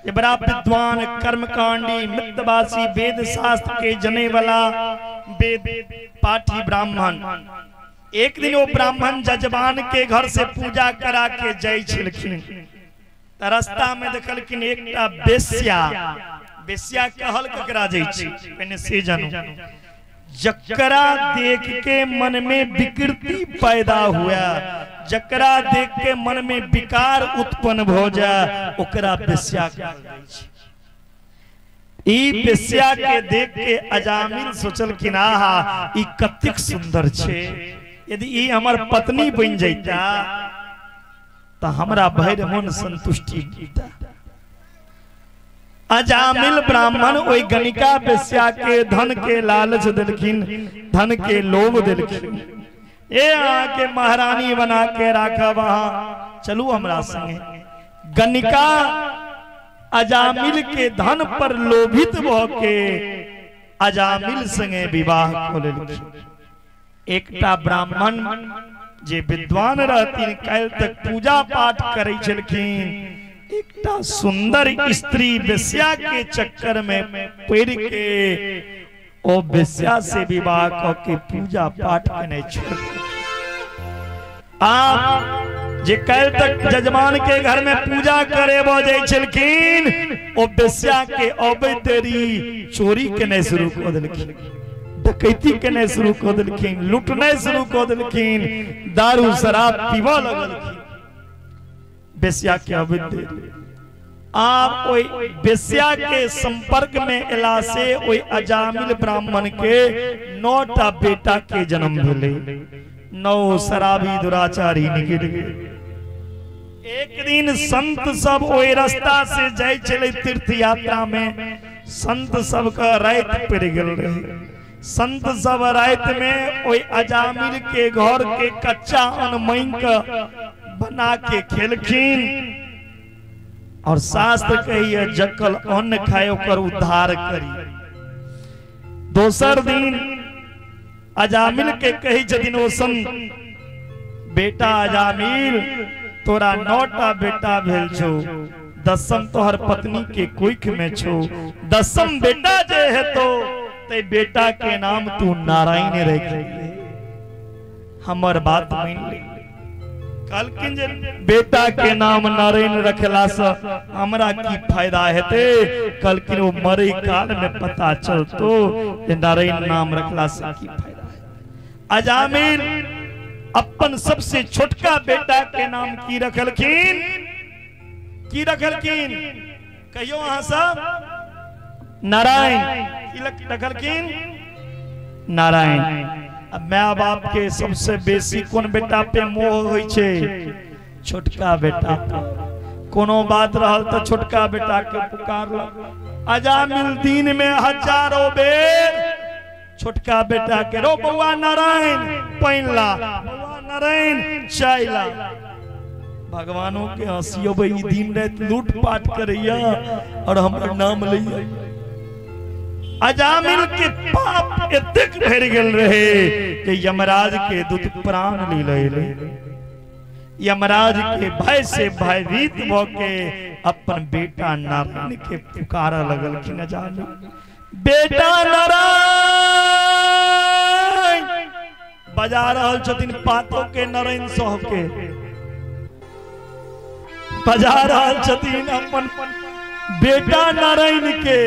S2: जे बड़ा विद्वान, कर्मकांडी, मितवासी, वेद शास्त्र के जने वाला वेद पाठी ब्राह्मण। एक दिन वो ब्राह्मण जजमान के घर से पूजा करा के जाय छलखिन। रास्ता में देखलखिन एकटा बेस्या, बेस्या कहल ककरा जाइ छै पहिने से जानू, जकरा देख के मन में विकृति पैदा हुआ, जकरा देख के मन में विकार उत्पन्न भ जाए ओकरा बेस्या कहल जाइ छै। ई बेस्या के देख के अजामिल सोचलखिन आहा ई कतेक सुंदर छै, यदि ई हमर पत्नी बन जैता तो हमरा भरि मन संतुष्टि मिलता। अजामिल ब्राह्मण ओहि गणिका बेस्या के धन के लालच देलखिन, धन के लोभ देलखिन, ए अहाँ के महारानी बना के राखब, अहाँ चलू हमरा संगे। गणिका अजामिल के धन पर लोभित भ के अजामिल संगे विवाह कऽ लेलखिन। एकटा ब्राह्मण जे विद्वान रहथिन, काल्हि तक पूजा पाठ करै छलखिन, एकटा सुंदर स्त्री बेस्या के चक्कर में पड़ के ओ बेस्या से विवाह क के पूजा पाठ केने छोड़। आप जे काल्हि तक जजमान के घर में पूजा करे बजै छलखिन, ओ बेस्या के अबैत देरी चोरी केने शुरू कऽ देलखिन, डकैती केने शुरू कऽ देलखिन, लूटनाइ शुरू कऽ देलखिन, दारू शराब पीबऽ लगलखिन। बेस्या के अबैत देरी आप ओहि बेस्या के संपर्क में एला से ओहि अजामिल ब्राह्मण के 9टा बेटा के जन्म भेलै, 9 शराबी दुराचारी निकलि गेल। एक दिन संत सब ओहि रास्ता से जाइ छलै तीर्थ यात्रा में, संत सबके राति पड़ि गेल रहे। संत सब राति में ओहि अजामिल के घर के कच्चा अन्न मांगि के बना के खेलखिन, और शास्त्र कहिए जकल अन्न खाए ओकर उद्धार करी। दोसर दिन अजामिल के कही छथिन ओ संत, बेटा अजामिल तोरा 9टा बेटा भेल छौ, 10म तोहर पत्नी के कोख में छौ, 10म बेटा जे हेतो ते बेटा के नाम तू नारायण रख ले, हमर बात मान ले। कहलखिन जे बेटा के नाम नारायण रखला से हमरा की फायदा हेतै? कहलखिन ओ मरे काल में पता चलतो जे नारायण नाम रखला से की फायदा है। अजामिल अपन सबसे छोटका बेटा के नाम की रखलखिन, की रखलखिन कहियो अहाँ सब? नारायण की रखलखिन, नारायण। अब my बाप के सबसे बेसी कोन बेटा पे मोह होइ छै? छोटका बेटा पे। कोनो बात रहल तो छोटका बेटा के पुकारलक। अजामिल दिन में हजारों बेर छोटका बेटा के रो बौआ नारायण पानि ला, बौआ नारायण चाय ला। भगवानों के हंसी अबै, दिन राति लूटपाट करैया और हमर नाम लैया। अजामिल के पाप एतेक भरि गेल रहे कि यमराज के दूत प्राण ले ले। यमराज के भय से भयभीत भ के अपन बेटा नारायण के पुकारा लगलखिन अजामिल, बेटा नारायण बजा रहल छथिन पातो के नारायण सह के बजा रहल छथिन अपन बेटा नारायण के,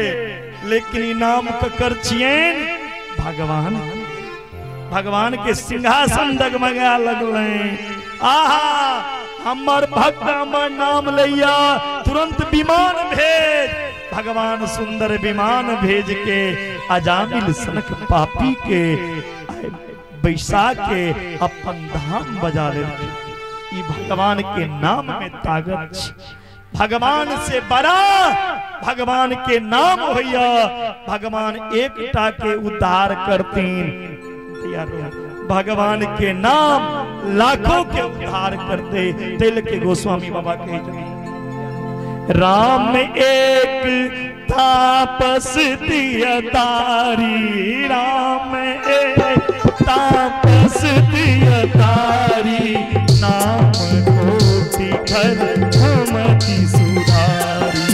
S2: लेकिन इनाम ककर छियनि? भगवान। भगवान के सिंहासन डगमगा लगलनि। आहा हमर भक्त हमर नाम लैया, तुरंत विमान भेज। भगवान सुंदर विमान भेज के अजामिल सनक पापी के बैसा के अपन धाम बजा लेलखिन। ई भगवान के नाम में ताकत छै, भगवान से बड़ा भगवान के नाम होइया। भगवान एकटा के उद्धार करतीन, भगवान के नाम लाखों के उद्धार करते। तिल के गोस्वामी बाबा कहे राम एक तापस दिया तारी, राम एक तापस दिया तारी, नाम कोटि घर हम मति सुधारी।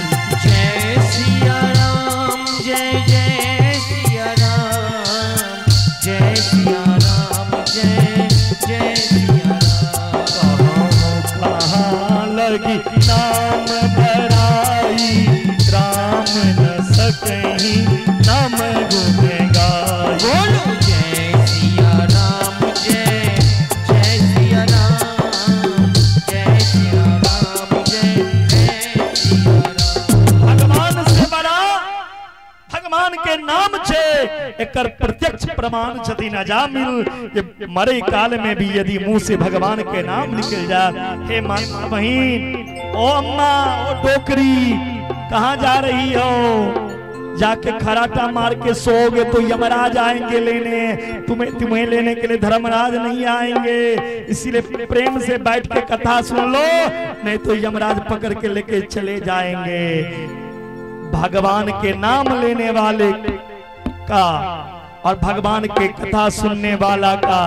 S1: जय सिया राम जय जय सिया राम, जय सिया राम जय जय सिया राम।
S2: कहाँ लगी नाम बड़ाई, राम न सकहीं नाम गुण गाई।
S1: बोलो जय सिया राम जय जय सिया राम, जय सिया राम जय जय सिया राम।
S2: भगवान से बड़ा भगवान के नाम छे, एकर प्रत्यक्ष प्रमाण छथिन अजामिल। जे मरे काल में भी यदि मुंह से भगवान के नाम निकल जा। हे माता बहिन, ओ अम्मा, ओ डोकरी, कहाँ जा रही हो? जाके खराटा मार के सोओगे तो यमराज आएंगे लेने तुम्हें, तुम्हें लेने के लिए धर्मराज नहीं आएंगे। इसीलिए प्रेम से बैठ के कथा सुन लो, नहीं तो यमराज पकड़ के लेके चले जाएंगे। भगवान के नाम लेने वाले का और भगवान के कथा सुनने वाला का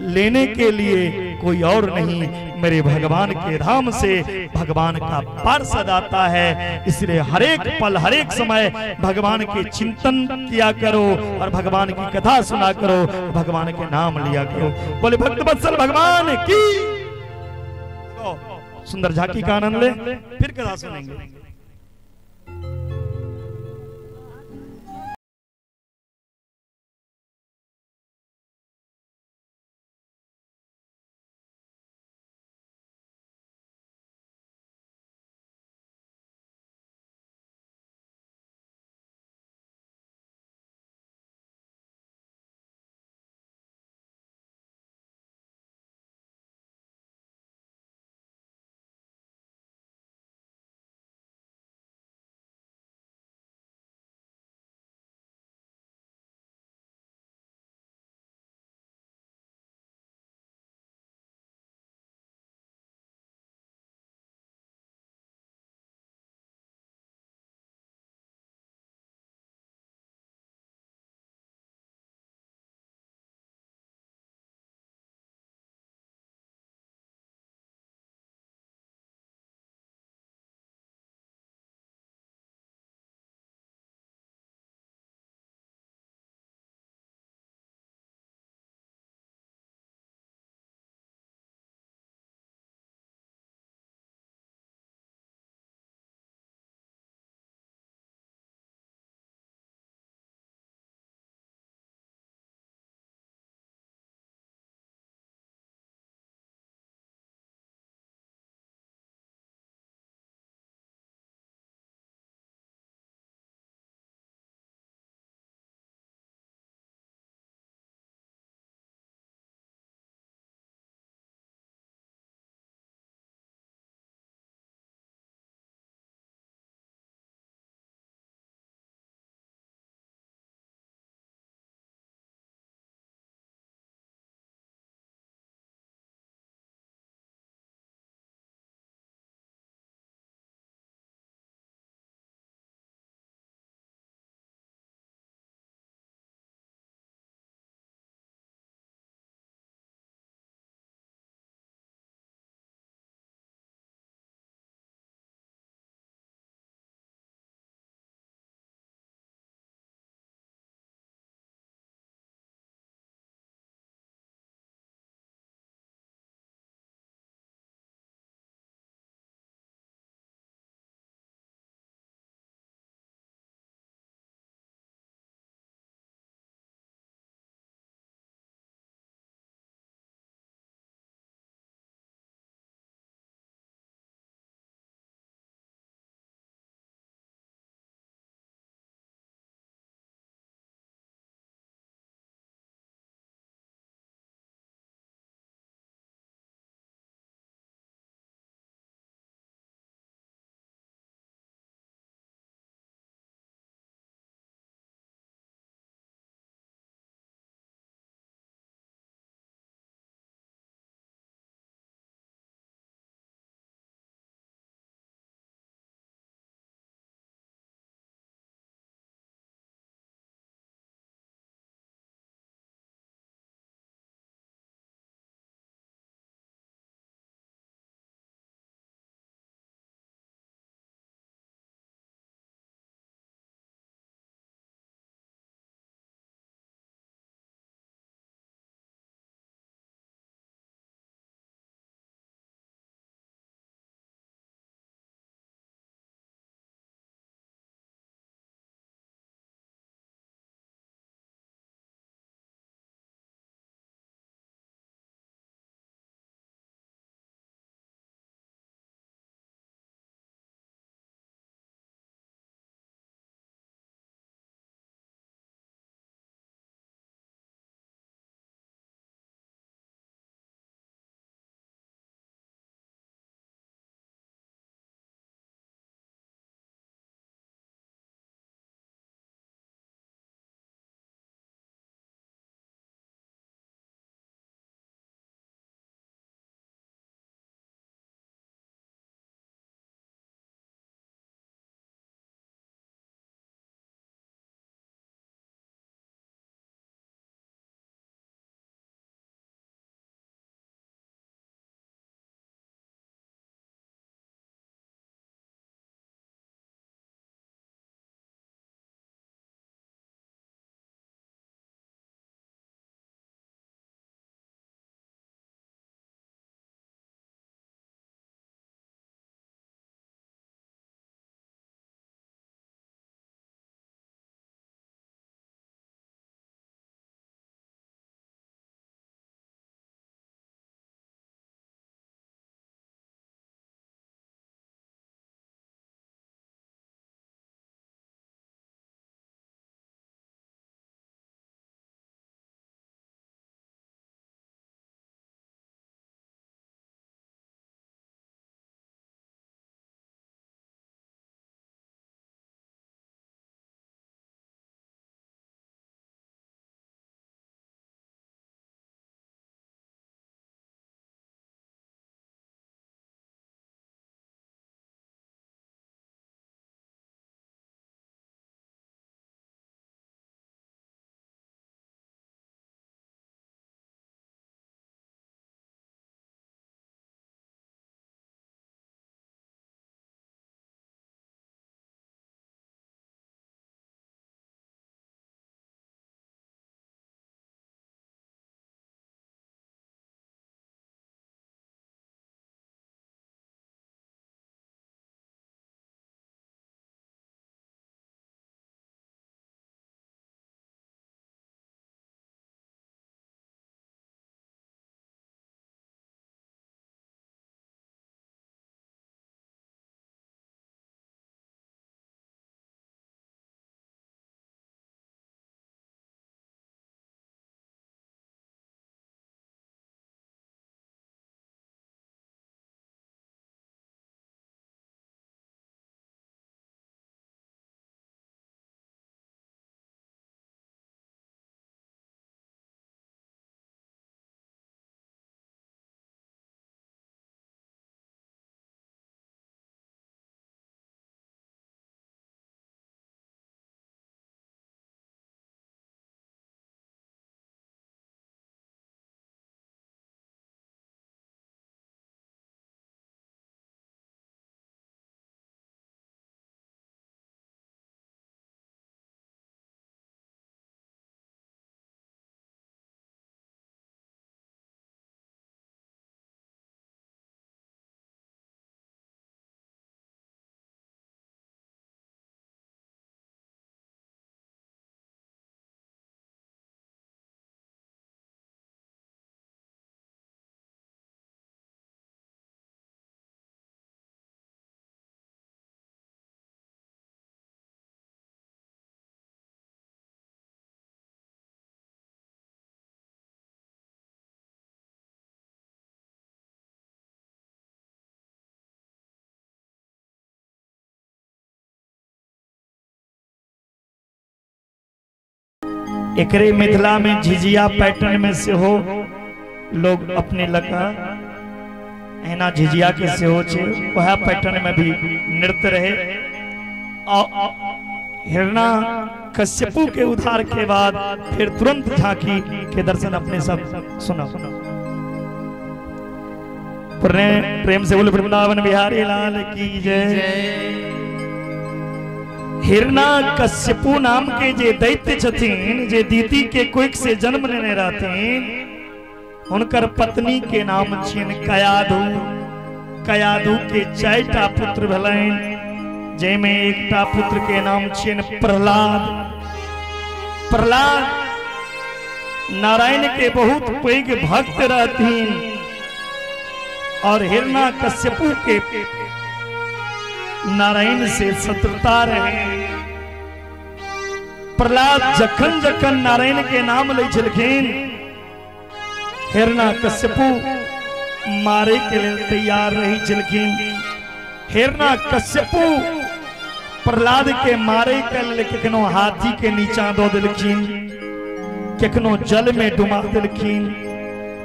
S2: लेने के लिए कोई और नहीं, मेरे भगवान के धाम से भगवान का पार्षद आता है। इसलिए हर एक पल हर एक समय भगवान के चिंतन किया करो और भगवान की कथा सुना करो, भगवान के नाम लिया करो। बोले भक्त वत्सल भगवान की। सुंदर झांकी का आनंद ले, फिर कथा सुनेंगे। एकरे मिथिला में झिझिया पैटर्न में सेहो लोग अपने लगा एना झिझिया के सेहो छे, वह पैटर्न में भी नृत्य रहे। हिरणा कश्यपु के उद्धार के बाद फिर तुरंत झांकी के दर्शन अपने सब सुना। प्रेम से बोले वृंदावन बिहारी लाल की जय। हिरणा कश्यपु नाम के जे दैत्य छथिन, जे दीदी के कोख से जन्म लेने रहथिन, हुनकर पत्नी के नाम छिन कयाधु। कयाधु के 4 पुत्र भेलनि, जाहिमे एकटा पुत्र के नाम छिन प्रहलाद। प्रहलाद नारायण के बहुत पैघ भक्त रहथिन और हिरणा कश्यपु के नारायण से शत्रुता रहे। प्रहलाद जखन जखन नारायण के नाम लै छलखिन, हिरणा कश्यपु मारे के लिए तैयार रही छलखिन। हिरणा कश्यपु प्रहलाद के मारे के लिए कखनो हाथी के नीचा दो देलखिन, कखनो जल में डुबा देलखिन,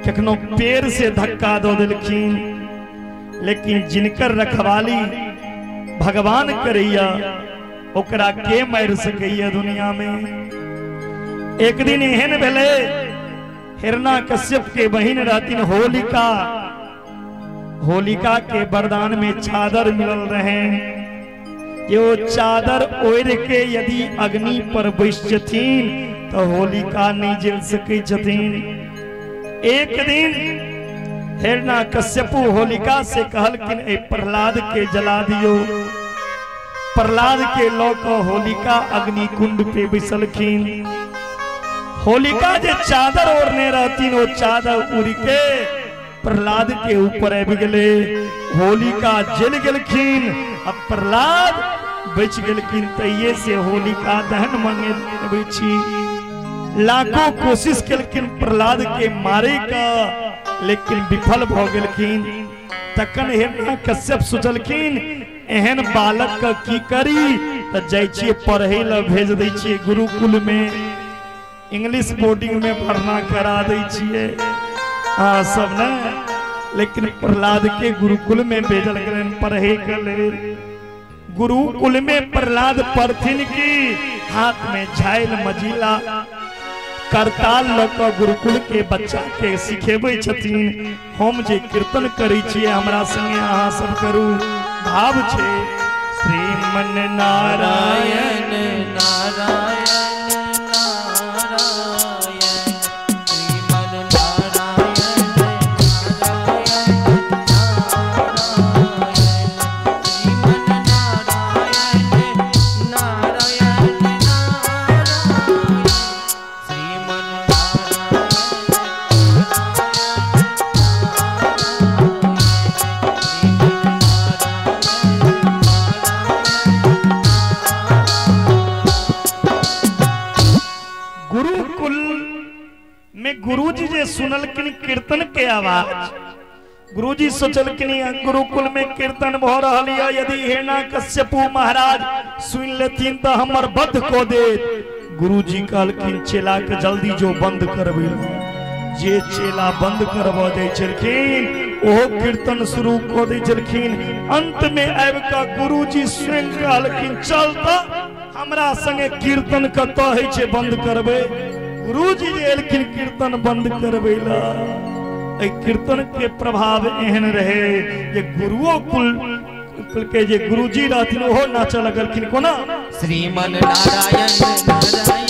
S2: कखनो पेड़ से धक्का दो देलखिन। लेकिन जिनकर रखवाली भगवान करैया ओकरा के मारि सकैया दुनिया में। एक दिन एहन भेलै, हिरणा कश्यप के बहिन रहथिन होलिका। होलिका के वरदान में चादर मिलल रहे, ये वो चादर ओढ़ के यदि अग्नि पर बैस जथिन तो होलिका नहीं जल सकै छथिन। एक दिन हिरणा कश्यपु होलिका से कहलखिन, ए प्रहलाद के जला दियो। प्रहलाद के लऽ कऽ होलिका अग्नि कुंड पे बैसलखिन। होलिका जे चादर ओढ़ने रहथिन, वो चादर उड़ के प्रहलाद के ऊपर आबि गेलै। होलिका जल गेलखिन आ प्रहलाद बचि गेलखिन। तहिये से होलिका दहन मंगेबै छी। लाखों कोशिश केलखिन प्रहलाद के मारे का, लेकिन विफल भ गेलखिन। तखन हिरणा कश्यप सोचलखिन, एहन बालक के की करी, त जाइ छियै पढ़ै लए भेज दै छियै गुरुकुल में, इंग्लिश बोर्डिंग में पढ़ना करा दै छियै हाँ सब ने। लेकिन प्रहलाद के गुरुकुल में भेजल गेलनि पढ़े के लेल। गुरुकुल में प्रहलाद पढ़थिन की हाथ में झाइल मजीला करताल लऽ कऽ गुरुकुल के बच्चा के सिखेबै छथिन। हम जे कीर्तन करै छियै हमरा संगे अहाँ सब करू। भाव छै श्रीमन नारायण
S3: नारायण नारायण श्रीमन नारायण नारायण नारायण श्रीमन नारायण नारायण नारायण श्रीमन
S2: गुरुकुल में गुरुजी जे सुनलखिन कीर्तन के आवाज, गुरुजी सोचलखिन गुरुकुल में कीर्तन भ रहल यऽ, यदि हिरणा कश्यपु महाराज सुनि लेथिन तऽ हमर वध कऽ देत। गुरुजी कहलखिन चेला के जल्दी जो बंद करबै। जे चेला बंद करबऽ जाइ छलखिन ओहो कीर्तन शुरू कऽ दै छलखिन। अंत में आबि कऽ गुरुजी स्वयं कहलखिन, चल तऽ हमरा संगे कीर्तन कतऽ होइ छै बंद करबै। गुरुजी जे एलखिन कीर्तन बंद करबै ला, एहि कीर्तन के प्रभाव एहन रहे जे गुरुओ कुल के जे गुरुजी रहथिन ओहो नाचऽ लगलखिन। कोना?
S3: श्रीमन नारायण नारायण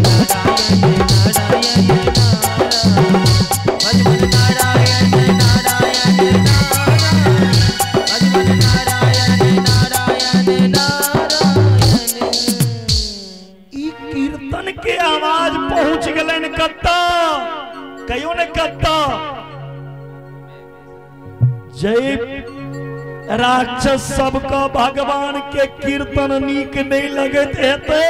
S3: नारायण नारायण नारायण नारायण नारायण नारायण नारायण नारायण।
S2: ई कीर्तन के आवाज पहुंच गेलनि कतऽ? कहियो ने कतऽ। जय राक्षस सबके भगवान के कीर्तन नीक नहीं लगैत हेतै,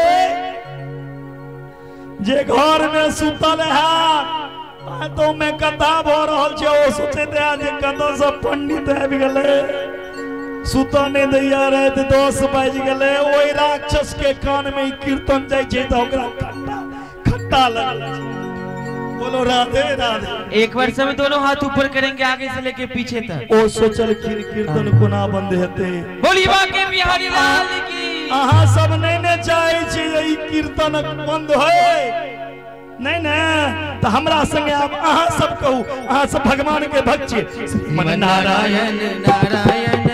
S2: जे घर में सुतल है तो में कथा भ रहल छै, ओ सोचैत है जे कतऽ से पंडित आबि गेलै। सुतऽ नहि दैया। राति 10 बाजि गेलै, ओहि राक्षस के कान में कीर्तन जाइ छै तऽ ओकरा खट्टा खट्टा लगै छै। बोलो राधे राधे।
S1: एक बार सब दोनों हाथ ऊपर करेंगे आगे से लेके पीछे तक।
S2: ओ सोचलखिन कीर्तन कोना बंद हेतै।
S1: बोली बाके बिहारी लाल की।
S2: अहाँ सब नहि ने चाहै छी जे ई कीर्तन बंद होय, नहीं ने, तो हमरा संगे आब अहाँ सब कहू, अहाँ सब भगवान के भक्त छियै। श्रीमन
S3: नारायण नारायण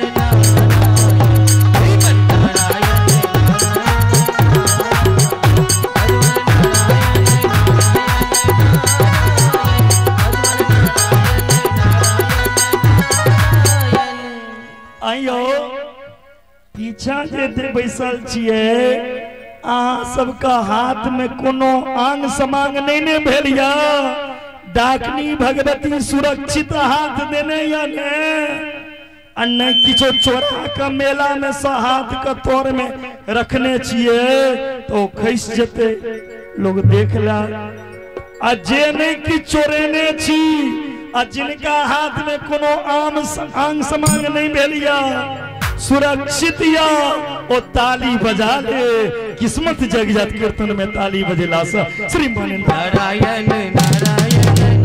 S2: आइयो पीछा जे बैसल छियै अहाँ सबके हाथ में कोनो आंग समांग नहीं ने भेल या? डाकनी भगवती सुरक्षित हाथ देने या ने? आ नहीं किछो चोरा के मेला में से हाथ के तोर में रखने छियै तो खसि जेतै, लोग देख ला। आ जे नहीं कि चोरेने छी आ जिनका हाथ में कोनो आम आंग समांग नहीं भेल या, सुरक्षित या, ओ ताली बजा ले, किस्मत जग जात कीर्तन में ताली बजेला से। श्रीमान
S3: नारायण नारायण
S2: नारायण।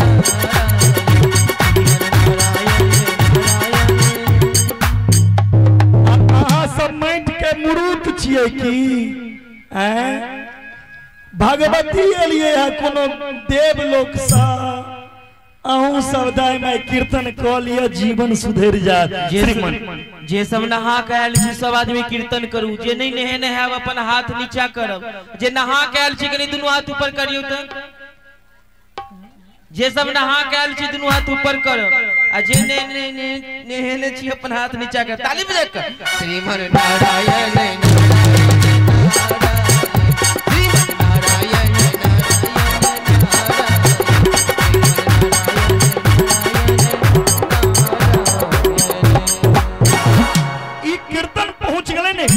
S2: अहाँ सब माटि के मुरूत छियै की? ऐं भगवती एलियै है कोनो देवलोक सँ? अहूँ सब दाय में कीर्तन कऽ लिअ, जीवन सुधरि जायत। श्रीमान
S1: जे सब नहा के आयल छी सब आदमी कीर्तन करू, जे नहीं नहेने हैब अपन हाथ नीचा करब। जे नहा के आयल छी कनी दुनू हाथ ऊपर करियौ त। जे सब नहा के आयल छी दुनू हाथ ऊपर करब, आ जे नहेने छी अपन हाथ नीचा कर, ताली बजा कर।
S3: श्रीमन नारायण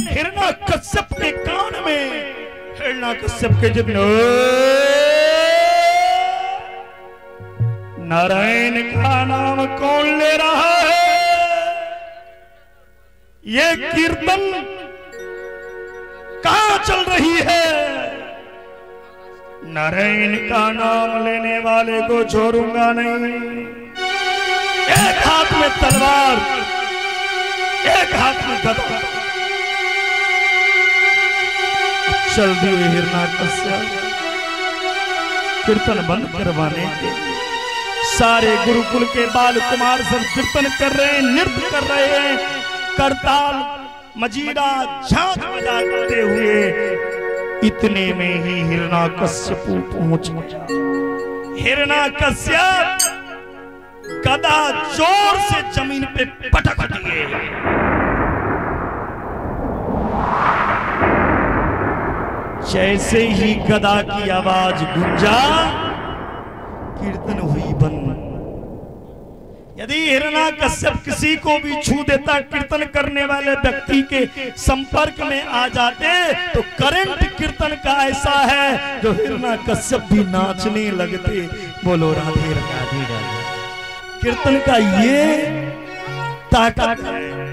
S2: हिरण्यकश्यप के कान में, हिरण्यकश्यप के जब नारायण का नाम कौन ले रहा है, ये कीर्तन कहां चल रही है? नारायण का नाम लेने वाले को छोड़ूंगा नहीं। एक हाथ में तलवार, एक हाथ में गदा, चल दिए हिरण्यकश्यप कीर्तन बंद करवाने के। सारे गुरुकुल के बाल कुमार सब कीर्तन कर रहे हैं, नृत्य कर रहे हैं, करताल मजीरा झांझ बजाते हुए। इतने में ही हिरण्यकश्यप पहुंच गया। हिरण्यकश्यप गदा जोर से जमीन पे पटक दिए। जैसे ही गदा की आवाज गुंजा, कीर्तन हुई बंद। यदि हिरण्यकश्यप किसी को भी छू देता, कीर्तन करने वाले व्यक्ति के संपर्क में आ जाते, तो करंट कीर्तन का ऐसा है जो हिरण्यकश्यप भी नाचने लगते। बोलो राधे राधे राधे। कीर्तन का ये ताकत है।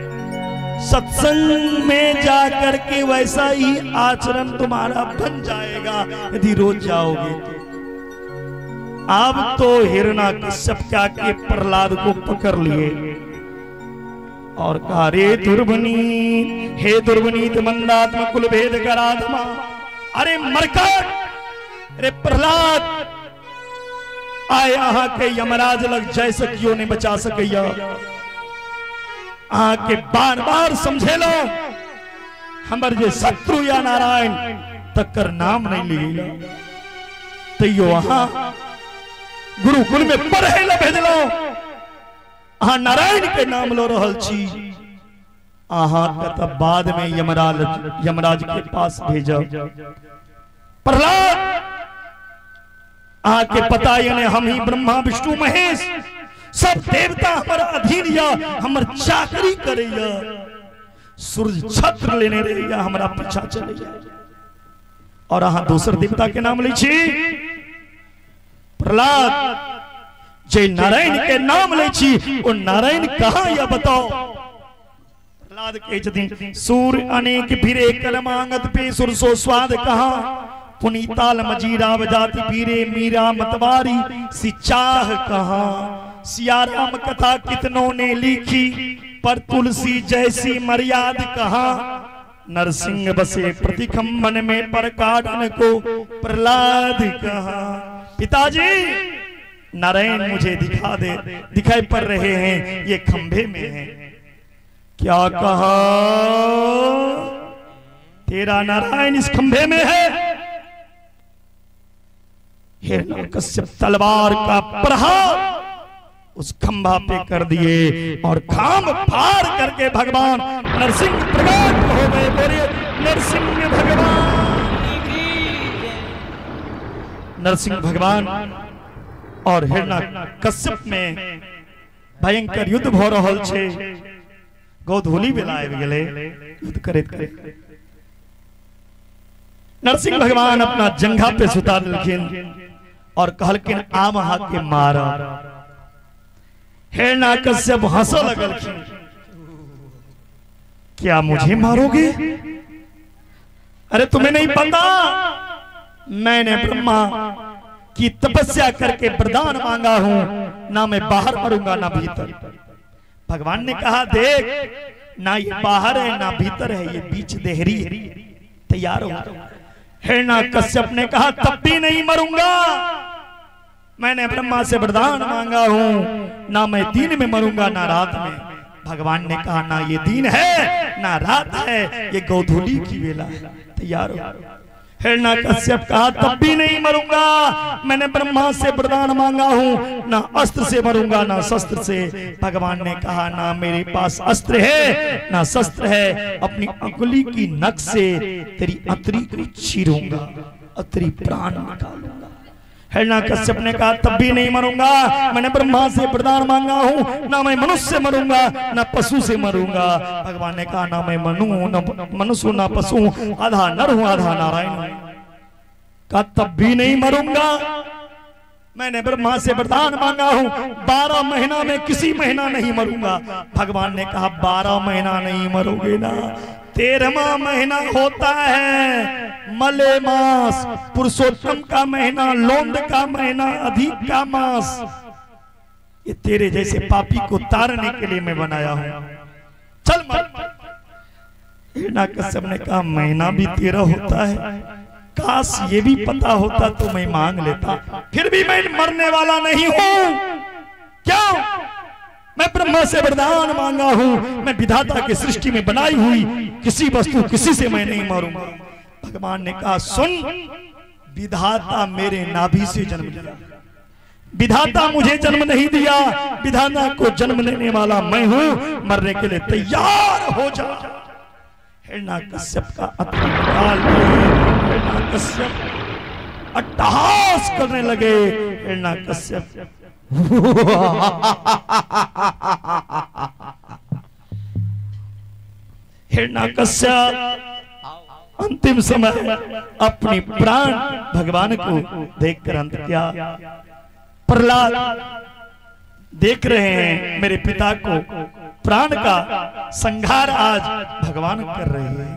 S2: सत्संग में जाकर के वैसा ही आचरण तुम्हारा बन जाएगा यदि रोज जाओगे तो। अब तो हिरण्यकश्यप क्या के प्रहलाद को पकड़ लिए और कहा, रे दुर्बनीत, हे दुर्बनीत मंदात्म कुल भेद कराधमा, अरे मरकट, अरे प्रहलाद, आए अहाँ के यमराज लग जाय सकियो नहीं बचा सकैया। अहाँ के बार बार समझेलो हमर जे शत्रु या नारायण तकर नाम नहीं लिया, तैयो अहाँ गुरुकुल में पढ़े ला भेजलो, अहाँ नारायण के नाम लो रहल छी, अहाँ के तब बाद में यमराज के पास भेजब। प्रहलाद अहाँ के पता ये हम ही ब्रह्मा विष्णु महेश सब देवता हमर अधीन या हमर चाकरी करैया, सूर्य छत्र लेने रहिया हमरा पीछा चलैया, और अहाँ दोसर देवता के नाम लै छी। प्रहलाद जे नारायण के नाम लै छी ओ नारायण कहाँ या बताओ। प्रहलाद के छथिन सूर अनेक फिरे कल मांगत पे सुर सो स्वाद कहा, पुनीताल मजीरा बजाती पीरे मीरा मतवारी सिचाह कहा। सियाराम कथा कितनों ने लिखी, पर तुलसी जैसी मर्याद कहा। नरसिंह बसे प्रतिखंबन में, पर काटन को प्रहलाद कहा। पिताजी नारायण मुझे दिखा दे, दिखाई पड़ रहे हैं, ये खंभे में हैं। क्या कहा? तेरा नारायण इस खंभे में है। हिरण्यकश्यप तलवार का प्रहार उस खंभा पे कर दिए और खाम फाड़ करके भगवान नरसिंह प्रकट हो गए। बोलिए नरसिंह भगवान की। नरसिंह भगवान और हिरण्यकश्यप में भयंकर युद्ध भ रहल छे। गोधूली बेला आबि गेलै युद्ध करैत करैत। नरसिंह भगवान अपना जंघा पे सुता देलखिन और कहलखिन आम अहाँ के मारब। हिरण्यकश्यप हंसऽ लगलखिन, क्या मुझे मारोगे? अरे तुम्हें नहीं पता, मैंने ब्रह्मा की तपस्या करके वरदान मांगा हूं, ना मैं बाहर मरूंगा ना भीतर। भगवान ने कहा देख, ना ये बाहर है ना भीतर है, ये बीच देहरी है, तैयार हो जाओ। हिरण्यकश्यप ने कहा तब भी नहीं मरूंगा, मैंने ब्रह्मा से वरदान मांगा हूं, ना मैं दिन में मरूंगा ना रात में। भगवान ने कहा ना ये दिन है ना रात है, ये गोधूली की वेला है, तैयार हो। हिरण्यकश्यप कहा तब भी नहीं मरूंगा, मैंने ब्रह्मा से वरदान मांगा हूं, ना अस्त्र से मरूंगा ना शस्त्र से। भगवान ने कहा ना मेरे पास अस्त्र है ना शस्त्र है, अपनी अंगुली की नख से तेरी अतरी को चीरूंगा, अतरी प्राण निकालूंगा। हिरण्यकश्यप ने कहा तब भी नहीं मरूंगा, मैंने ब्रह्मा से वरदान मांगा हूं, ना मैं मनुष्य से मरूंगा ना पशु से मरूंगा। भगवान ने कहा ना मैं मनु ना मनुष्य ना पशु, आधा नर हूं आधा नारायण हूं। कहा तब भी नहीं मरूंगा, मैंने ब्रह्मा से वरदान मांगा हूं, 12 महीना में किसी महीना नहीं मरूंगा। भगवान ने कहा 12 महीना नहीं मरोगे ना, 13वां महीना होता है मले मास, पुरुषोत्तम का महीना, लोंद का महीना, अधिक का मास, ये तेरे जैसे पापी को तारने के लिए मैं बनाया हूं, चल मर। हिरण्यकश्यप ने कहा महीना भी 13 होता है, काश ये भी पता होता तो मैं मांग लेता, फिर भी मैं मरने वाला नहीं हूं। क्यों? मैं ब्रह्मा से वरदान मांगा हूं, मैं विधाता की सृष्टि में बनाई हुई किसी वस्तु किसी से मैं नहीं मारूंगा। भगवान ने कहा सुन, विधाता मेरे नाभि से जन्म लिया, विधाता मुझे जन्म नहीं दिया, विधाता को जन्म लेने वाला मैं हूं, मरने के लिए तैयार हो जा। हिरण्यकश्यप का अत्याचार, हिरण्यकश्यप अट्टहास करने लगे। हिरण्यकश्यप हिरण्यकश्यप अंतिम समय अपनी प्राण भगवान को देखकर अंत किया। प्रहलाद देख रहे हैं मेरे पिता को प्राण का संहार आज भगवान कर रहे हैं।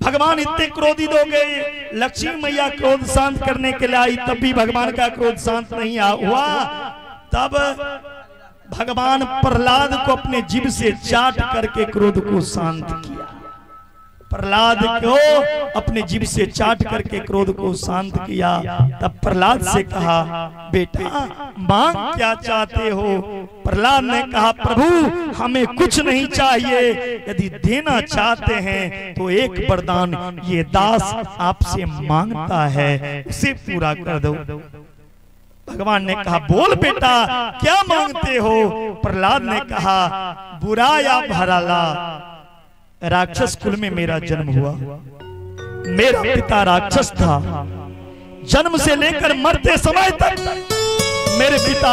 S2: भगवान इतने क्रोधित हो गए, लक्ष्मी मैया क्रोध शांत करने के लिए आई, तब भी भगवान का क्रोध शांत नहीं हुआ। तब भगवान प्रहलाद को अपने जीभ से चाट करके क्रोध को शांत किया। प्रहलाद को अपने जीभ से चाट करके क्रोध को शांत किया। तब प्रहलाद से कहा बेटा मांग क्या चाहते हो? प्रहलाद ने कहा प्रभु हमें कुछ नहीं चाहिए, यदि देना चाहते हैं तो एक वरदान ये दास आपसे मांगता है, उसे पूरा कर दो। भगवान ने कहा बोल बेटा क्या मांगते हो? प्रहलाद ने कहा बुरा या भला, राक्षस कुल में मेरा जन्म हुआ, मेरा पिता राक्षस था, जन्म से लेकर मरते समय तक मेरे पिता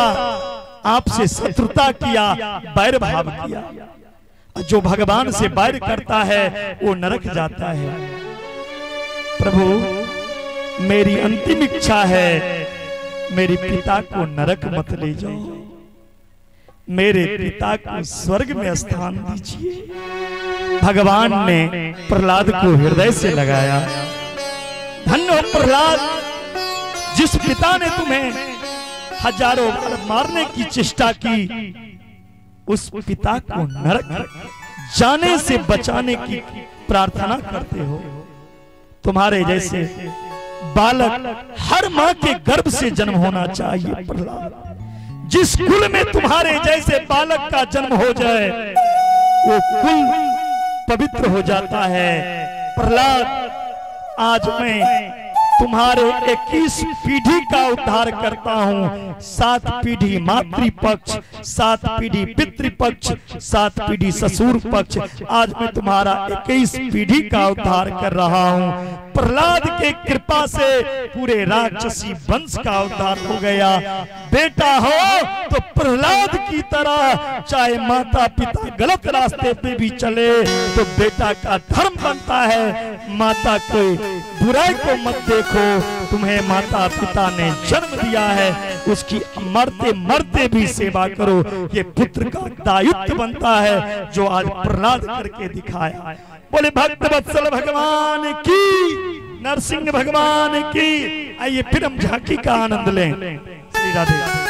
S2: आपसे शत्रुता किया, बैर भाव किया। जो भगवान से बैर करता है वो नरक जाता है। प्रभु मेरी अंतिम इच्छा है मेरे पिता को नरक मत ले जाओ, मेरे पिता को स्वर्ग में स्थान दीजिए। भगवान ने प्रहलाद को हृदय से लगाया। धन्य हो प्रहलाद, जिस पिता ने तुम्हें हजारों बार मारने की चेष्टा की, उस पिता को नरक जाने से बचाने की प्रार्थना करते हो। तुम्हारे जैसे बालक हर मां के गर्भ से जन्म होना चाहिए प्रहलाद। जिस कुल में तुम्हारे जैसे बालक का जन्म हो जाए वो कुल पवित्र हो जाता है। प्रहलाद, आज मैं तुम्हारे 21 पीढ़ी का उद्धार करता हूं। 7 पीढ़ी मातृपक्ष, 7 पीढ़ी पितृपक्ष, 7 पीढ़ी ससुर पक्ष। आज मैं तुम्हारा 21 पीढ़ी का उद्धार कर रहा हूं। प्रहलाद के कृपा से पूरे राक्षसी वंश का उद्धार हो गया। बेटा हो तो प्रहलाद की तरह, चाहे माता पिता गलत रास्ते पे भी चले तो बेटा का धर्म बनता है। माता के बुराई को मत देखो, तुम्हें माता पिता ने जन्म दिया है, उसकी मरते मरते भी सेवा करो। ये पुत्र का दायित्व बनता है, जो आज प्रहलाद करके दिखाया। बोले भक्त वत्सल भगवान की, नरसिंह भगवान की। आइए फिर हम झांकी का आनंद लें। श्री राधे।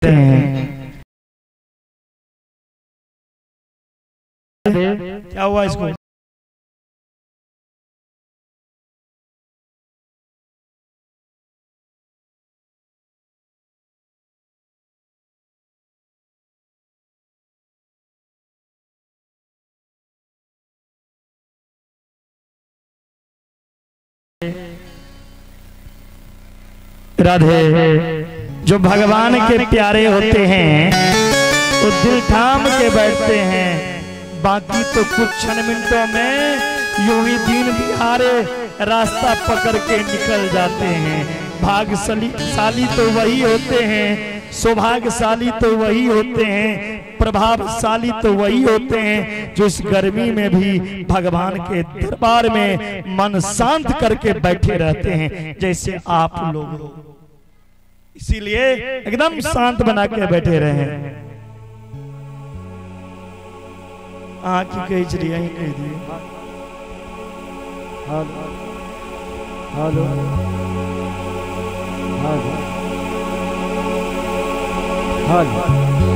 S2: हैं। क्या हुआ इसको? राधे। जो भगवान के प्यारे होते हैं वो दिल थाम के बैठते हैं, बाकी तो कुछ क्षण मिनटों में यूं ही दीन बिहारे रास्ता पकड़ के निकल जाते हैं। भाग्यशाली तो वही होते हैं, सौभाग्यशाली तो वही होते हैं, प्रभावशाली तो वही होते हैं जो इस गर्मी में भी भगवान के दरबार में मन शांत करके बैठे रहते हैं, जैसे आप लोग। इसीलिए एकदम शांत बना के बैठे रहे। आँख कही कह दिए।
S4: Hello hello hello hello.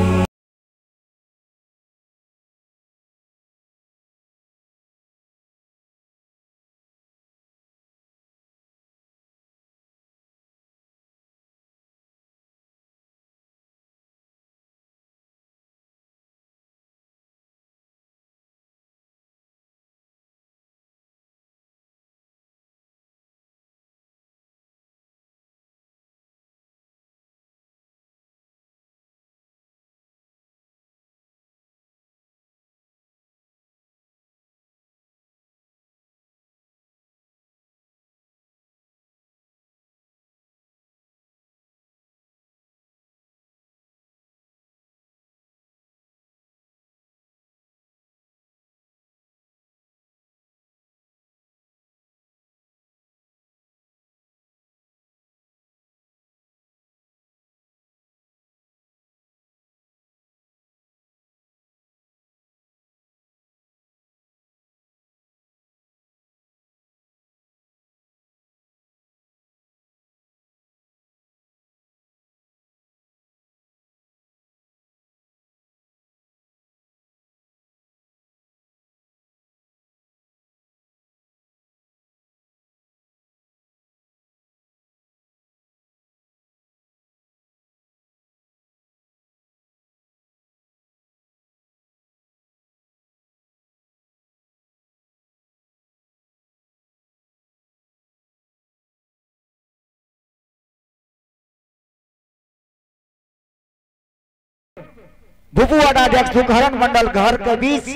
S5: भूपू वार्डाध्यक्ष दुखहरण मंडल घर के बीच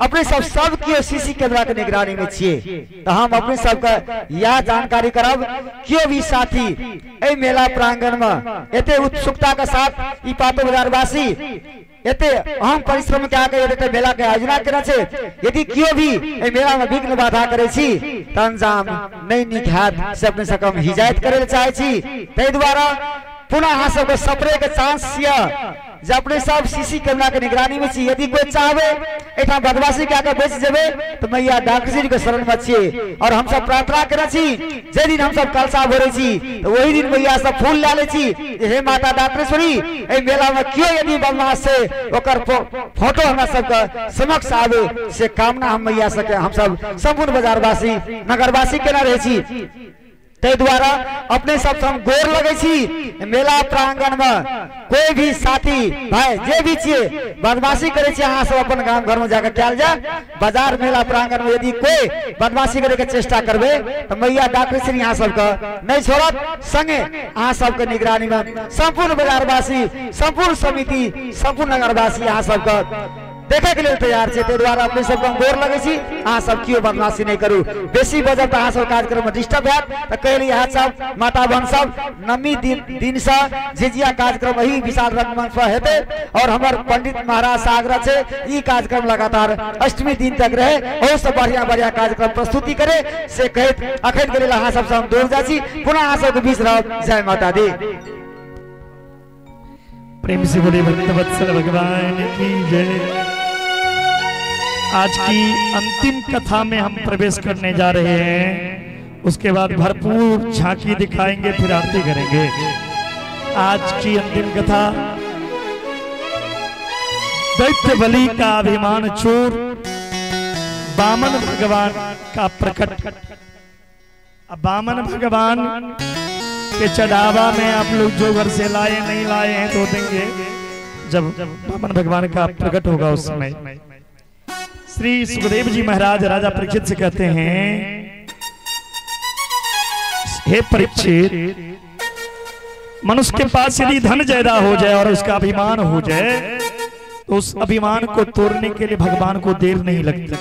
S5: अपने सब सब के सीसी कैमरा के निगरानी में छिए। तो हम अपने सबके यह जानकारी करब क्यों भी साथी ए मेला प्रांगण में एते उत्सुकता के साथ ई पातो बाजारवासी एते अहम परिश्रम के आके एते मेला के आयोजना केने छै। यदि क्यों भी ए मेला में विघ्न बाधा करे छी त अंजाम नहीं नीक हैत से अपने सबके हम हिदायत करे चाहे छी। ताहि द्वारा पुनः अहाँ सबके सपरे के चांस यऽ जे अपने सब सीसी कैमरा के निगरानी में छी। यदि कोई चाहबे एठाम बदमाशी के आके बचि जेबे तो मैया डाक्टर के शरण में छिए और हम सब प्रार्थना करै छी जे दिन हम सब कलशा भरै छी तो वही दिन मैया सब फूल लए लै छी हे माता डाक्टरेश्वरी एहि मेला में क्यों यदि बदमाश छै ओकर फोटो हमरा सबके समक्ष आबे से कामना हम मैया सबके हम सब संपूर्ण बाजारवासी नगरवासी केना रहै छी। ताहि द्वारा अपने सब हम गोर लगे छी मेला प्रांगण में कोई भी साथी भाई जे भी छिए बदमाशी करे छी अहाँ सब अपन गाम घर में जाकर कयल जाय। बाजार मेला प्रांगण में यदि कोई बदमाशी करे के चेष्टा करबे तो मैया डॉक्टर श्री अहाँ सबके नहीं छोड़त, संगे अहाँ सबके निगरानी में संपूर्ण बाजारवासी संपूर्ण समिति संपूर्ण नगरवासी अहाँ सबके देखे के लिए तैयार छे। ताहि द्वारा अपने सबके गोर लगे छी अहाँ सब केओ बदमाशी नहीं करू। बेसी बजब तो अहाँ सब कार्यक्रम में डिस्टर्ब हैत। तो कहली यहाँ सब माता बहन सब नवमी दिन से झिझिया कार्यक्रम एही विशाल रंगमंच पर हेतै और हमर पंडित महाराज से आग्रह छै ई कार्यक्रम लगातार अष्टमी दिन तक रहे और सब बढ़िया बढ़िया कार्यक्रम प्रस्तुति करे से कहैत अखन के लेल अहाँ सबसे हम दूर जाइ छी। पुनः अहाँ सबके बीच रहब। जय माता दी।
S2: प्रेम से बोले भक्त वत्सल भगवान की जय। आज की अंतिम कथा में हम प्रवेश करने जा रहे हैं, उसके बाद भरपूर झांकी दिखाएंगे, फिर आरती करेंगे। आज की अंतिम कथा दैत्य बलि का अभिमान चोर, बामन भगवान का प्रकट। अब बामन भगवान के चढ़ावा में आप लोग जो घर से लाए नहीं लाए हैं तो देंगे, जब बामन भगवान का प्रकट होगा उस समय। श्री सुखदेव जी महाराज राजा परीक्षित से कहते हैं, हे परीक्षित, मनुष्य के पास यदि धन ज्यादा हो जाए और उसका अभिमान हो जाए तो उस अभिमान को तोड़ने के लिए भगवान को देर नहीं लगती।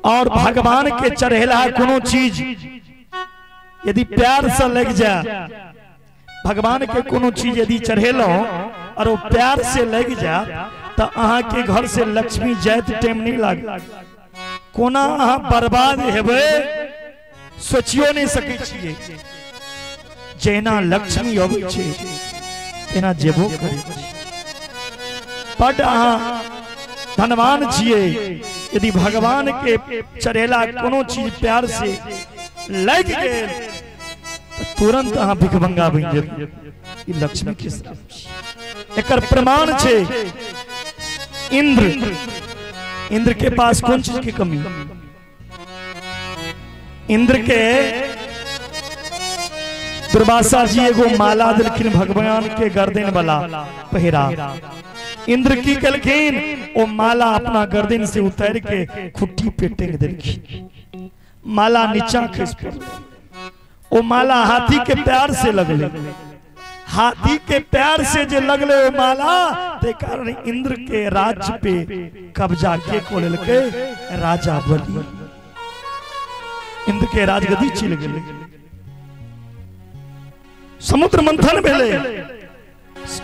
S2: और भगवान के चढ़ेला कोनो चीज यदि प्यार से लग जाए, भगवान के कोनो चीज यदि चढ़ेलो और वो प्यार से लग जा तो अहाँ के घर से लक्ष्मी जात टाइम नहीं लाग, कोना अहाँ बर्बाद हेबै सोचियो नहीं सकै छियै। जेना लक्ष्मी अबै छै तेना जेबो करै छै। बड अहाँ धनवान छियै यदि भगवान के चढ़ेला कोनो चीज प्यार से लग गेल तो तुरंत अहाँ भिखमंगा बनि जेबै। ई लक्ष्मी के श्राप छै। एकर प्रमाण छै इंद्र। इंद्र के पास कोन चीज की कमी? इंद्र के दुर्वासा जी एगो माला दिलखिन भगवान के गर्दन वाला पहिरा। इंद्र की कलखिन ओ माला अपना गर्दन से उतार के खुट्टी पे टेंग दिलखिन। माला नीचा खस पड़ल। ओ माला हाथी के प्यार से लगले, हाथी के प्यार से जे लगले ओ माला, ते कारण इंद्र के राज्य पे कब्जा के को लेलकै राजा बलि। इंद्र के राजगद्दी चल गेलै। समुद्र मंथन भेलै,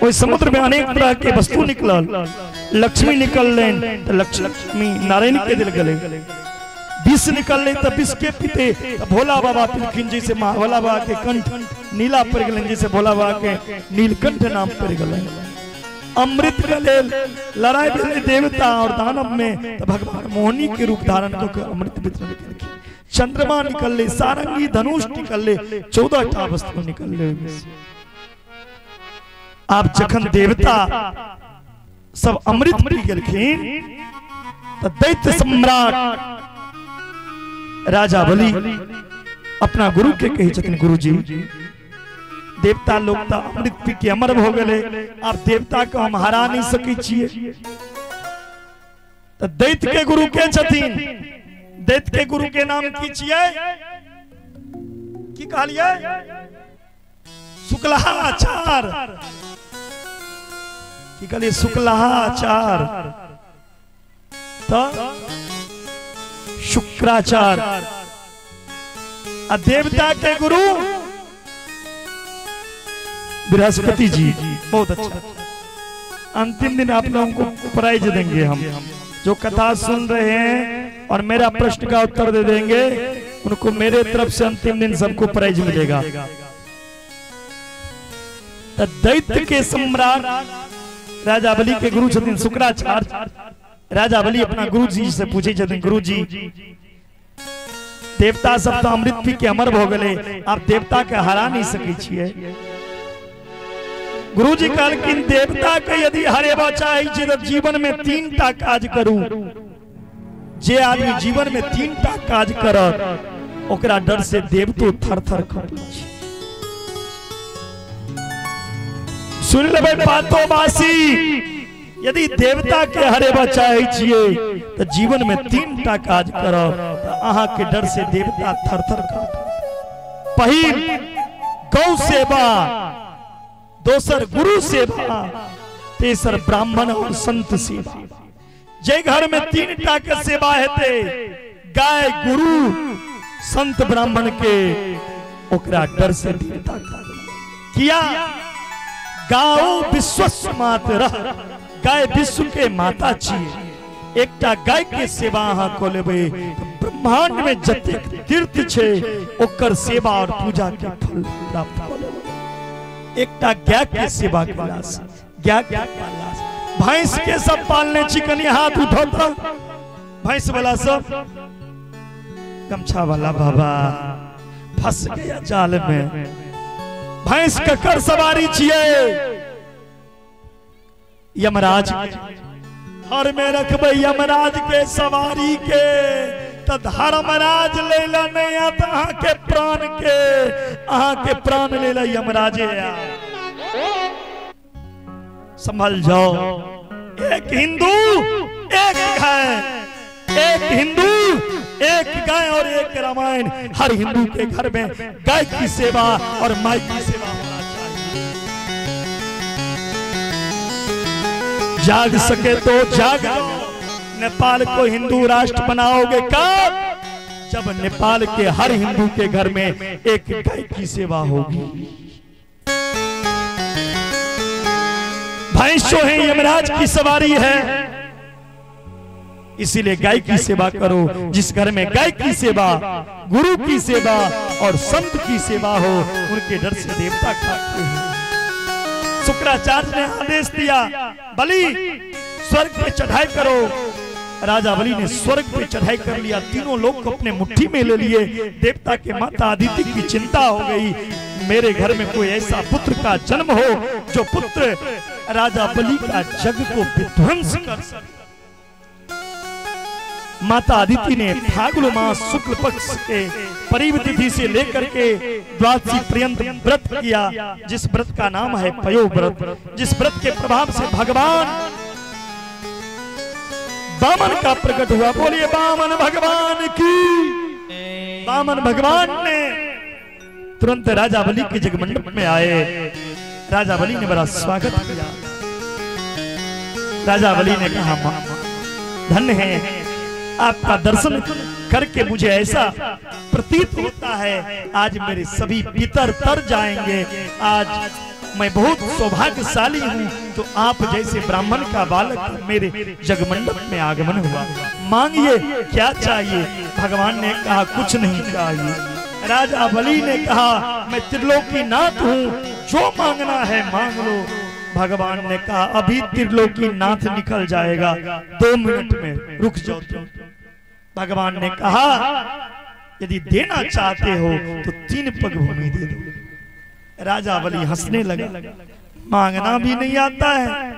S2: ओहि समुद्र में अनेक तरह के वस्तु निकलल। लक्ष्मी निकललनि तो लक्ष्मी नारायण के दिल गेलै। विष निकललै तो विष के पीते तो भोला बाबा पिलखिन, जैसे भोला बाबा के कंठ नीला पड़ गेलनि, जैसे भोला बाबा के नीलकंठ नाम पड़ गेलनि। अमृत के लेल लड़ाई भेलै देवता और दानव में, तो भगवान मोहिनी के रूप धारण कऽ के अमृत वितरण केलखिन। चंद्रमा निकलले, सारंगी धनुष निकलले, 14 टा वस्तु निकलले। आप जखन देवता सब अमृत पी गेलखिन तो दैत्य सम्राट राजा बलि अपना गुरु के कहै छथिन, गुरुजी देवता लोग तो अमृत पी के अमर भ गेलै, आब देवता के हम हरा नहीं सकै छियै। तो दैत्य के गुरु के छथिन? दैत्य के गुरु के नाम की छियै? की कहलियै? शुक्लाचार। की कहलियै? शुक्लाचार। तो शुक्राचार। आ देवता के गुरु बृहस्पति जी। बहुत अच्छा। अंतिम दिन आप लोगों को प्राइज देंगे हम। जो कथा सुन रहे हैं और मेरा प्रश्न का उत्तर दे देंगे उनको मेरे तरफ से अंतिम दिन सबको प्राइज मिलेगा। दैत्य के सम्राट राजा बलि के गुरु छथिन शुक्राचार्य। राजा बलि अपना गुरु जी से पूछे छथिन, गुरु जी देवता सब तो अमृत पी के अमर भ गेलै, आप देवता के हरा नहीं सकै छियै। गुरु जी कहलखिन देवता के यदि हरेबा चाहै छियै तो जीवन में 3 टा काज करू। जे आदमी जीवन में 3 टा काज करत ओकरा डर से देवतो थर थर कांपै छै। सुन लेबै बातो बासी, यदि देवता के हरेबा चाहै छियै तो जीवन में 3 टा काज करब तो अहाँ के डर से देवता थर थर कांपत। पहिल गौ सेवा, दोसर गुरु सेवा, तेसर ब्राह्मण और संत सेवा। जे घर में 3 टा के सेवा हेतै, गाय, गुरु, संत, ब्राह्मण के, ओकरा डर से देवता कांपत। किया? गाओ विश्वस्य मातरः, गाय विश्व के माता छियै। एकटा गाय के सेवा अहाँ कऽ लेबै तऽ ब्रह्मांड में जतेक तीर्थ छै ओकर सेवा और पूजा के फल प्राप्त कऽ लेबै। एकटा गाय के सेवा केला से, गाय के पालला से, भैंस के सब पालने छी, कनि हाथ उठो तऽ भैंस वाला सब, गमछा वाला बाबा फंस गया जाल में। भैंस ककर सवारी छियै? यमराज हर में रखबे यमराज के सवारी के, त धर्मराज लेला नहीं आता अहाँ के प्राण के, अहाँ के प्राण लेला यमराजे। संभल जाओ। एक हिंदू एक गाय, एक हिंदू एक गाय और एक रामायण। हर हिंदू के घर में गाय की सेवा और माई की सेवा होना चाहिए। जाग सके तो जाग जाओ। नेपाल को हिंदू राष्ट्र बनाओगे कब? जब नेपाल के हर हिंदू के घर में एक गाय की सेवा होगी। भैंस जो है यमराज की सवारी है, इसीलिए गाय की सेवा करो। जिस घर में गाय की सेवा, गुरु की सेवा और संत की सेवा हो, उनके डर से देवता खाते हैं। शुक्राचार्य ने आदेश दिया, बलि स्वर्ग पे चढ़ाई करो। राजा बलि ने स्वर्ग पे चढ़ाई कर लिया, तीनों लोग को अपने मुट्ठी में ले लिए। देवता के माता अदिति की चिंता हो गई, मेरे घर में कोई ऐसा पुत्र का जन्म हो जो पुत्र राजा बलि का जग को विध्वंस कर सके। माता अदिति ने फागुन मास शुक्ल पक्ष के परीव तिथि से लेकर के द्वादशी पर्यंत व्रत किया, जिस व्रत का नाम है पयो व्रत, जिस व्रत के प्रभाव से भगवान बामन का प्रकट हुआ। बोलिए बामन भगवान की। बामन भगवान ने तुरंत राजा बलि के जगमंडप में आए। राजा बलि ने बड़ा स्वागत किया। राजा बलि ने कहा, मां धन्य है, आपका दर्शन करके मुझे ऐसा प्रतीत होता है आज मेरे सभी पितर तर जाएंगे। आज मैं बहुत सौभाग्यशाली हूं तो आप जैसे ब्राह्मण का बालक मेरे जगमंडप में आगमन हुआ। मांगिए क्या चाहिए? भगवान ने कहा कुछ नहीं चाहिए। राजा बलि ने कहा मैं त्रिलोकी नाथ हूँ, जो मांगना है मांग लो। भगवान ने कहा अभी त्रिलोकी नाथ निकल जाएगा, 2 मिनट में, रुक जाओ। भगवान ने कहा यदि देना चाहते हो तो 3 पग भूमि दे दो। राजा बलि हंसने लगा, मांगना भी नहीं आता है,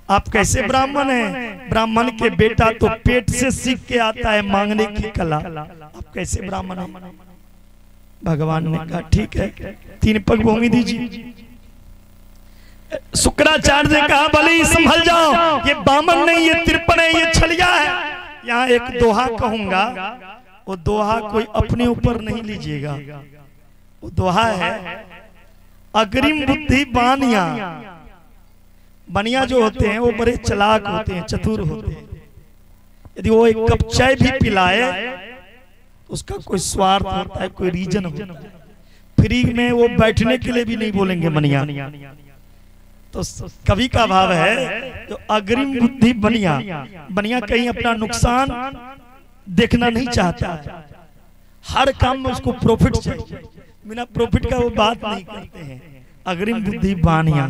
S2: आप कैसे ब्राह्मण हैं? ब्राह्मण के बेटा तो पेट से सीख के आता है मांगने की कला, आप कैसे ब्राह्मण हैं? भगवान ने कहा ठीक है, 3 पग भूमि दीजिए। शुक्राचार्य ने कहा बलि संभल जाओ, ये बामन नहीं, ये तिरपन है, ये छलिया है। यहाँ एक दोहा कहूंगा, वो दोहा कोई अपने ऊपर नहीं लीजिएगा। वो दोहा है अग्रिम बुद्धि बानिया। बनिया जो होते हैं वो बड़े चालाक होते हैं, चतुर होते हैं। यदि वो एक कप चाय भी पिलाए उसका कोई स्वार्थ होता है, कोई रीजन होता है। फ्री में वो बैठने के लिए भी नहीं बोलेंगे बनिया। तो कवि का भाव है जो अग्रिम बुद्धि बनिया, बनिया कहीं अपना नुकसान देखना नहीं चाहता, हर काम में उसको प्रॉफिट चाहिए, बिना प्रॉफिट का वो बात नहीं करते हैं। अग्रिम बुद्धि बानिया।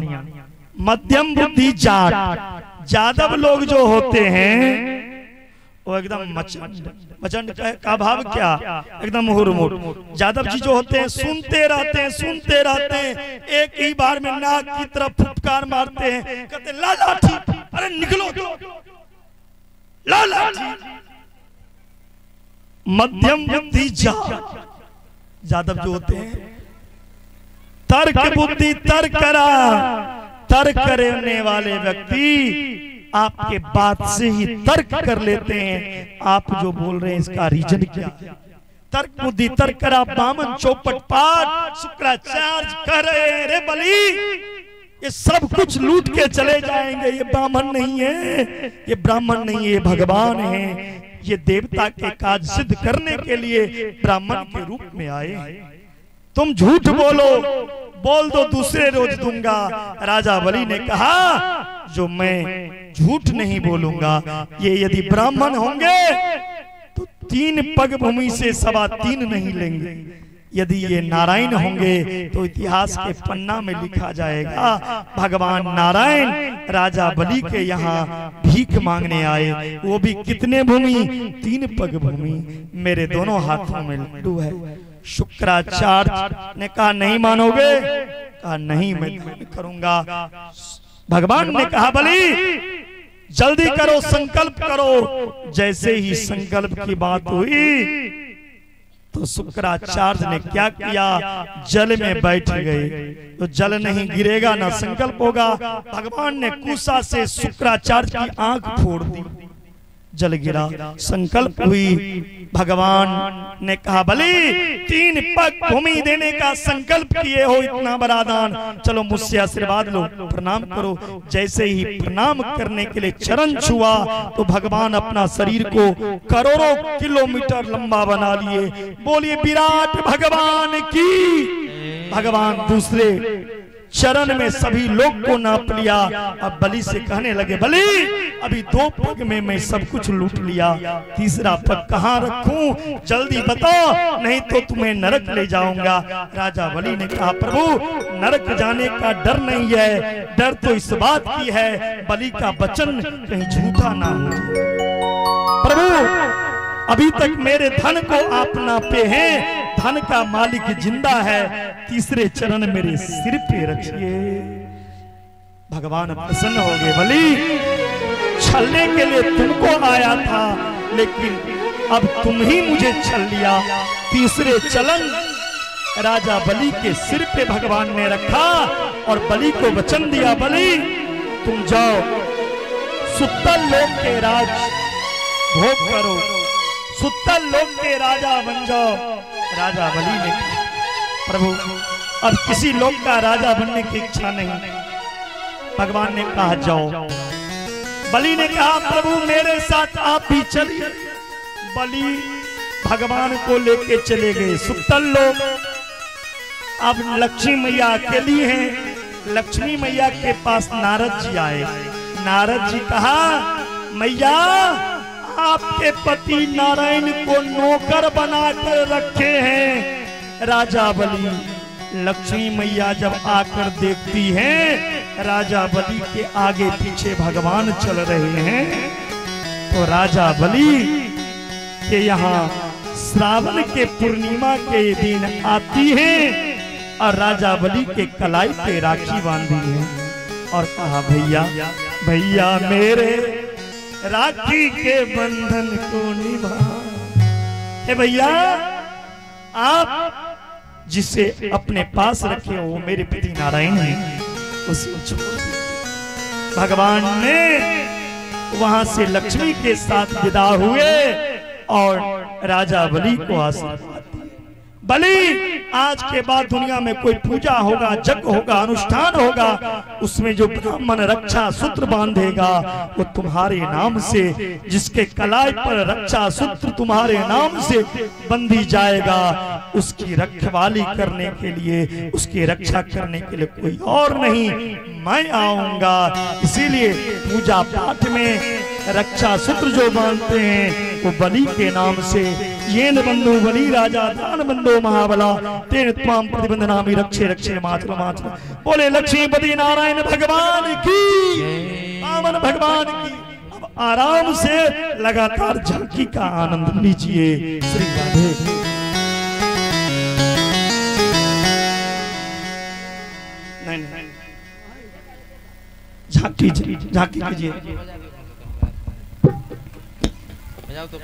S2: मध्यम बुद्धि जाट। जादव लोग जो होते हैं वो एकदम मचंड, मचंड का भाव क्या, एकदम हुरमुर। जादव जी जो होते हैं सुनते रहते हैं, सुनते रहते हैं, एक ही बार में नाक की तरफ फुफकार मारते हैं, कहते ला लाठी, अरे निकलो, ला लाठी। मध्यम बुद्धि जाट जादव जो होते हैं। तर्क बुद्धि तर्क करा, तर्क करने वाले व्यक्ति आपके बात से ही तर्क कर लेते हैं, आप जो बोल रहे हैं इसका रीजन क्या है। तर्क बुद्धि तर्क करा, बामन चौपट पाठ। शुक्राचार्य कह रहे हैं रे बलि, ये सब कुछ लूट के चले जाएंगे, ये ब्राह्मण नहीं है, ये ब्राह्मण नहीं है, ये भगवान है, ये देवता के काज सिद्ध करने के लिए ब्राह्मण के रूप में आए हैं। तुम झूठ बोलो, बोल दो दूसरे रोज दूंगा। राजा बलि ने कहा जो मैं झूठ नहीं बोलूंगा, ये यदि ब्राह्मण होंगे तो 3 पग भूमि से 3.25 नहीं लेंगे, यदि ये नारायण होंगे तो इतिहास के पन्ना में लिखा जाएगा भगवान नारायण राजा बलि के यहाँ भीख मांगने आए, वो भी कितने भूमि, 3 पग भूमि, मेरे दोनों हाथों में लड्डू है। शुक्राचार्य ने कहा नहीं मानोगे? कहा नहीं मैं दान करूंगा। भगवान ने कहा बलि जल्दी करो, संकल्प करो। जैसे ही संकल्प की बात हुई तो शुक्राचार्य ने क्या किया, जल में बैठ गए। तो जल नहीं गिरेगा ना संकल्प होगा। भगवान ने कुशा से शुक्राचार्य की आंख फोड़ दी, जल गिरा, संकल्प हुई। भगवान ने कहा बलि 3 पग भूमि देने का संकल्प किए हो, इतना बड़ा दान, चलो मुझसे आशीर्वाद लो, प्रणाम करो। जैसे ही प्रणाम करने के लिए चरण छुआ तो भगवान अपना शरीर को करोड़ों किलोमीटर लंबा बना लिए। बोलिए विराट भगवान की। भगवान दूसरे चरण में सभी लोग को नाप लिया। अब बलि से कहने लगे बलि अभी 2 पग में मैं सब कुछ लूट लिया, तीसरा पग कहाँ रखूं, जल्दी बताओ नहीं तो तुम्हें नरक ले जाऊंगा। राजा बलि ने कहा प्रभु नरक जाने का डर नहीं है, डर तो इस बात की है बलि का वचन कहीं झूठा ना हो। प्रभु अभी तक मेरे धन को आप नापे हैं, धन का मालिक जिंदा है, तीसरे चरण मेरे सिर पे रखिए। भगवान प्रसन्न हो गए। बलि छलने के लिए तुमको आया था लेकिन अब तुम ही मुझे छल लिया। तीसरे चलन राजा बलि के सिर पे भगवान ने रखा और बलि को वचन दिया, बलि तुम जाओ सुतल लोक के राज भोग करो, सुतल लोक के राजा बन जाओ। राजा बलि ने प्रभु अब किसी लोक का राजा बनने की इच्छा नहीं। भगवान ने कहा जाओ। बलि ने कहा प्रभु मेरे साथ आप भी चलिए। बलि भगवान को लेके चले गए सुतल लोक। अब लक्ष्मी मैया अकेली हैं। लक्ष्मी मैया के पास नारद जी आए। नारद जी कहा मैया आपके पति नारायण को नौकर बनाकर रखे हैं राजा बलि। लक्ष्मी मैया जब आकर देखती हैं राजा बलि के आगे पीछे भगवान चल रहे हैं, तो राजा बलि के यहाँ श्रावण के पूर्णिमा के दिन आती हैं और राजा बलि के कलाई पे राखी बांधी है और कहा भैया भैया मेरे राखी के बंधन को निभा। हे भैया आप जिसे अपने पास रखे हो मेरे पति नारायण हैं, उसे छोड़ दीजिए। भगवान ने वहां से लक्ष्मी के साथ विदा हुए और राजा बलि को आशीर्वाद दिए। बलि आज के बाद दुनिया में कोई पूजा होगा, यज्ञ होगा, अनुष्ठान होगा, उसमें जो ब्राह्मण रक्षा सूत्र बांधेगा वो तुम्हारे नाम से, जिसके कलाई पर रक्षा सूत्र तुम्हारे नाम से बंधी जाएगा, उसकी रखवाली करने के लिए, उसकी रक्षा करने के लिए कोई और नहीं, मैं आऊंगा। इसीलिए पूजा पाठ में रक्षा सूत्र जो बांधते हैं वो बलि के नाम से, येन बंधु बलि राजा दान बंधु महाबला तेन त्वाम प्रतिबंध नामी रक्षे रक्षे मातृ मातृ। बोले लक्ष्मीपति नारायण भगवान की, वामन भगवान की। अब आराम से लगातार झांकी का आनंद लीजिए। श्री राधे। नहीं नहीं झांकी झांकी कीजिए।
S1: तो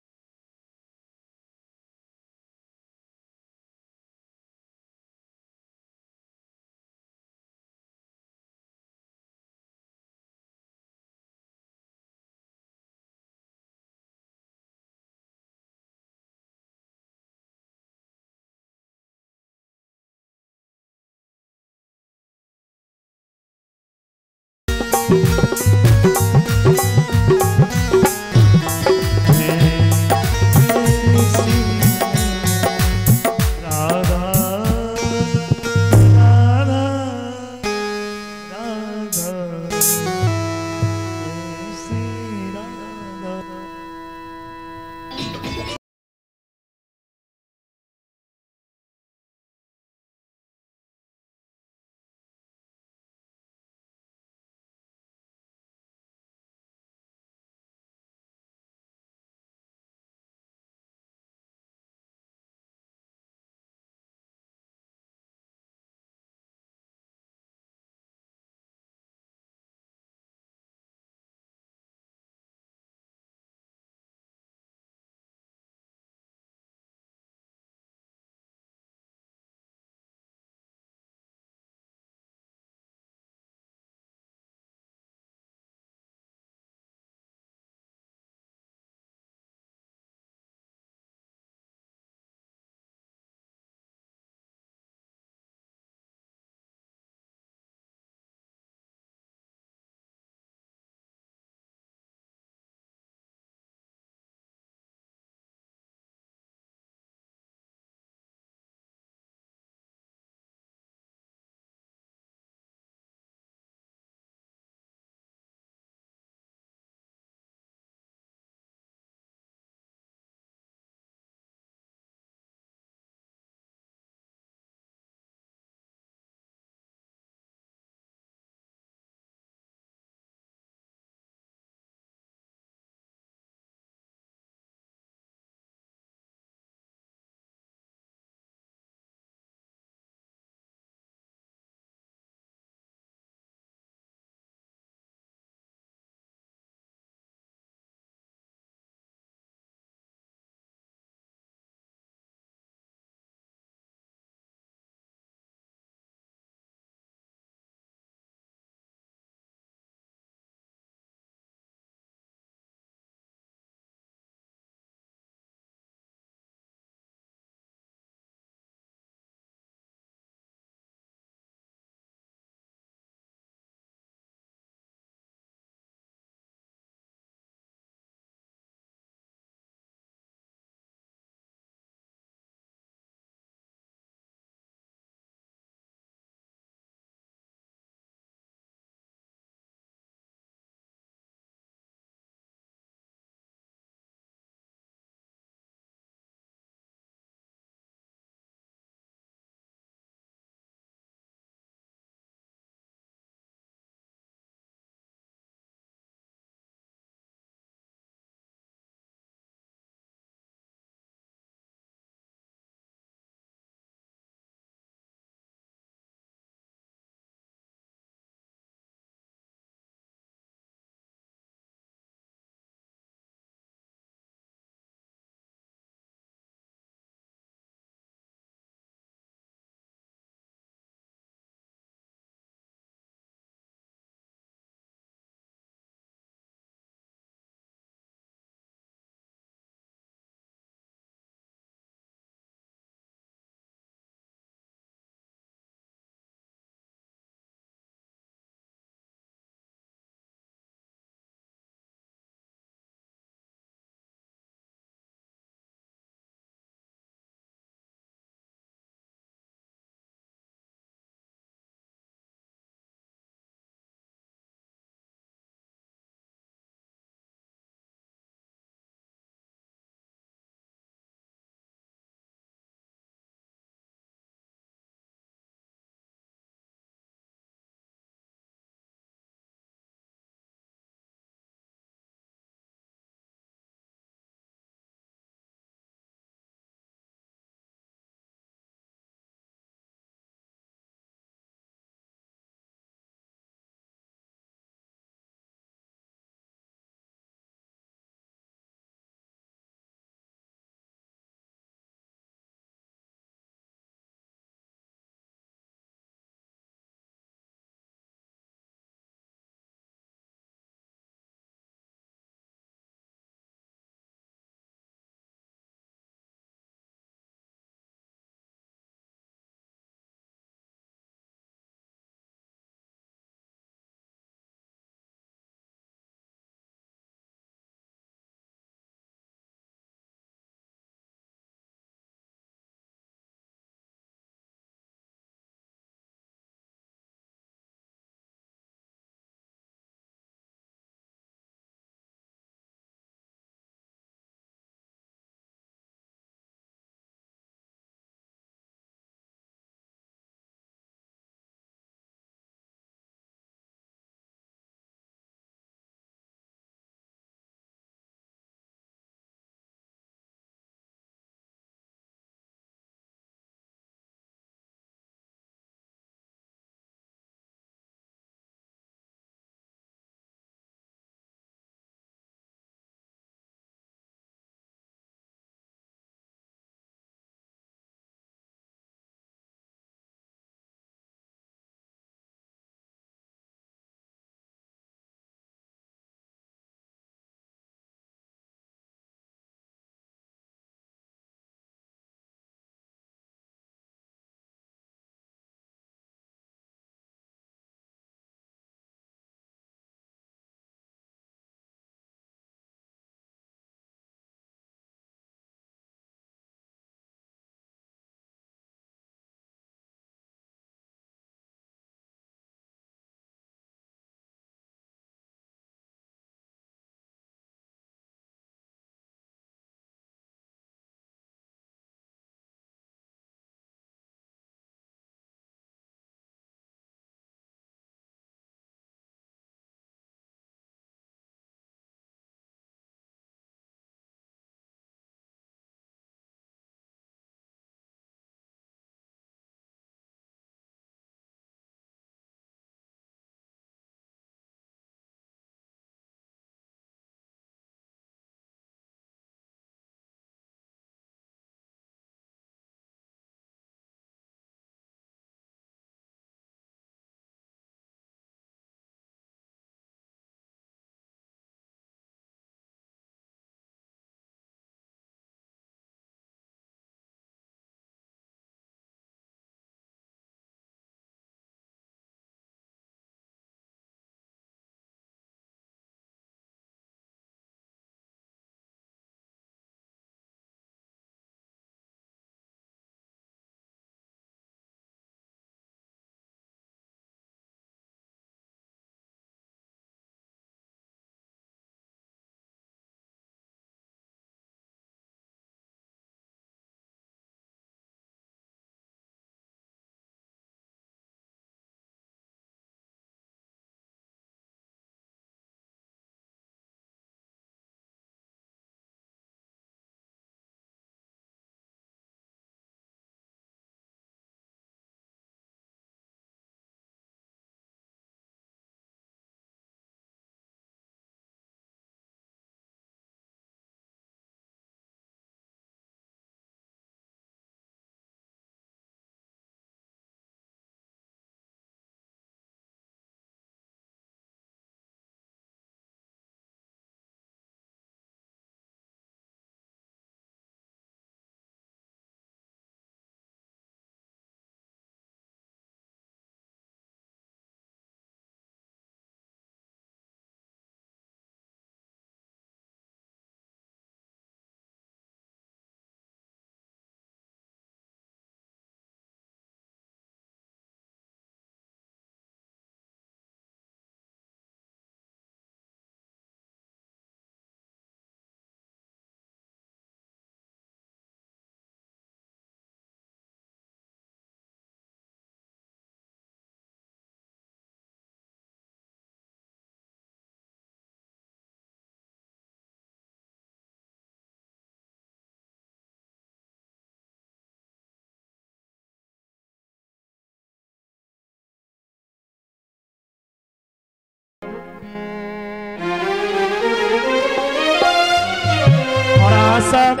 S2: सब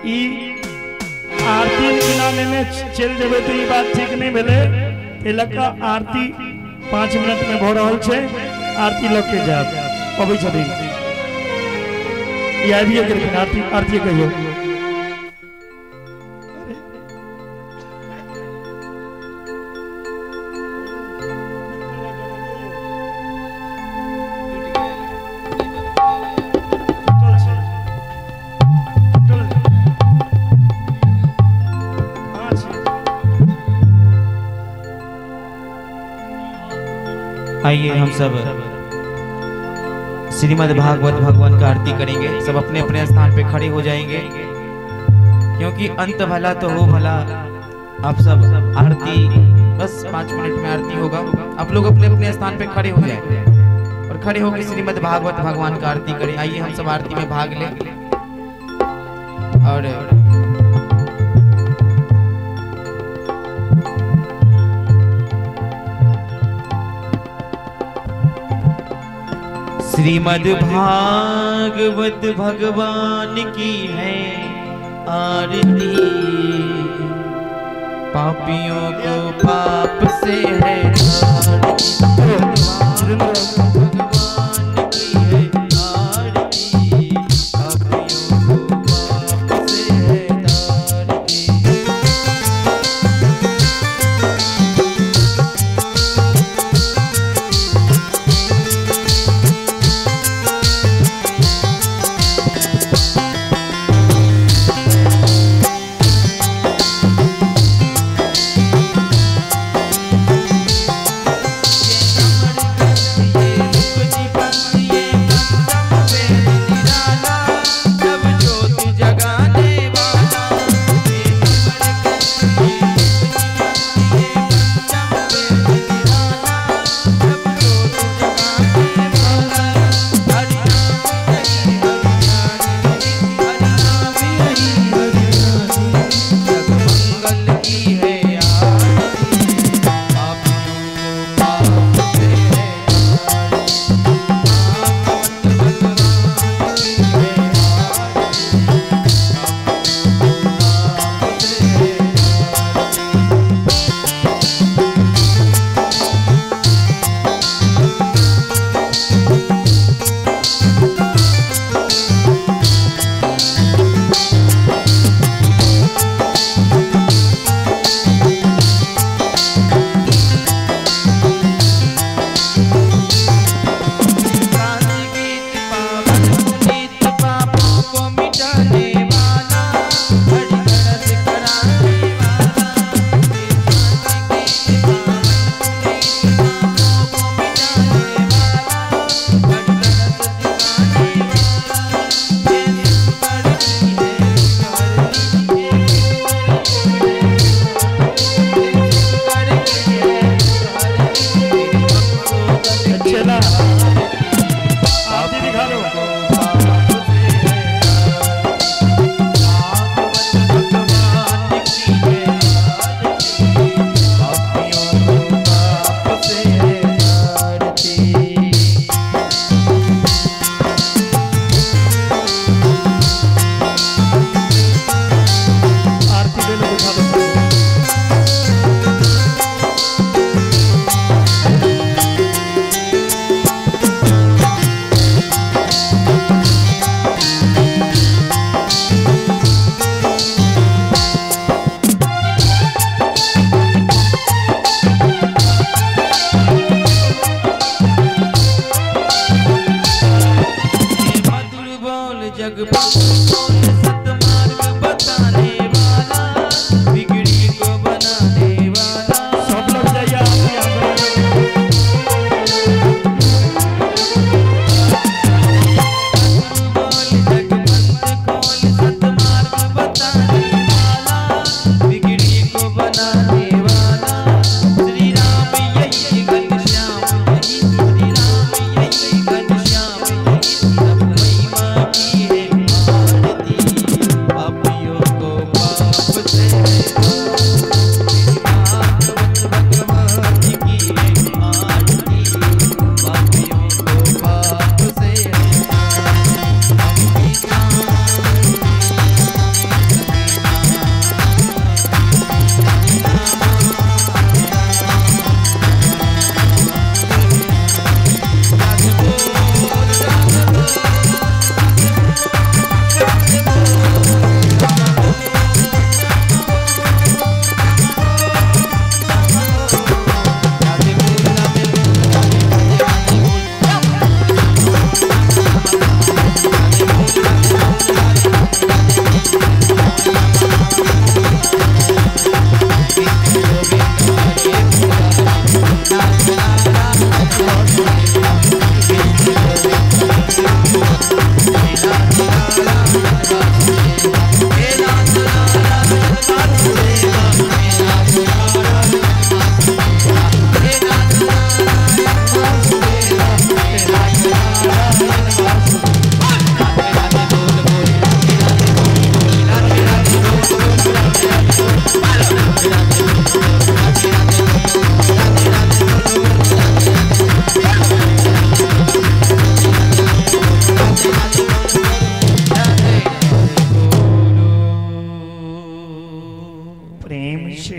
S2: ई आरती बिना लेने चलि जेबै तऽ ई बात ठीक नहि भेलै। एहि लऽ कऽ आरती 5 मिनट में भऽ रहल छै, आरती लऽ के जायब। अबै छथिन ई आबिए गेलखिन। आरती आरती कहियौ।
S1: आइए हम सब श्रीमद् भागवत भगवान का आरती करेंगे। सब अपने अपने स्थान पे खड़े हो जाएंगे, क्योंकि अंत भला तो हो भला। आप सब आरती बस 5 मिनट में आरती होगा। आप लोग अपने अपने स्थान पे खड़े हो जाएंगे और खड़े होकर श्रीमद् भागवत भगवान का आरती करें। आइए हम सब आरती में भाग लें। और श्रीमद् भागवत भगवान की है आरती, पापियों को पाप से है आरती, भगवान की है आरती, पापियों को पाप से है आरती। ये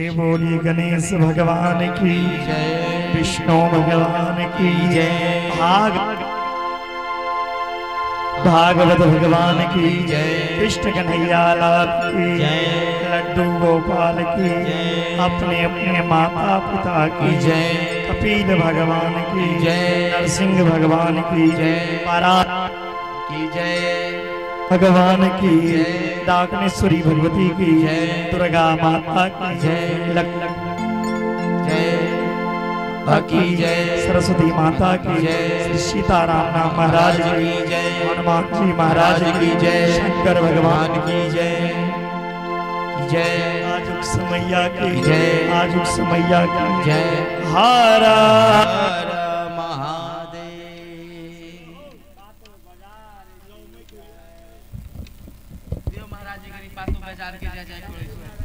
S2: जय बोलिए गणेश भगवान की जय, विष्णु भगवान की जय, भागवत भगवान की जय, कृष्ण कन्हैया लाल की जय, लड्डू गोपाल की जय, अपने अपने माता पिता की जय, कपिल भगवान की जय, नरसिंह भगवान की जय, पारा
S3: की जय,
S2: भगवान की जय, डाकनेश्वरी भगवती की जय, दुर्गा माता की जय,
S3: जय की जय,
S2: सरस्वती माता की जय, श्री सीताराम नाम महाराज की जय, हनुमान जी महाराज की जय, शंकर भगवान
S3: की जय, जय
S2: आजुक समैया की
S3: जय,
S2: आजुक समैया की
S3: जय,
S2: हर
S3: हर महादेव। महाराज जी पातो बाजार के जय जय।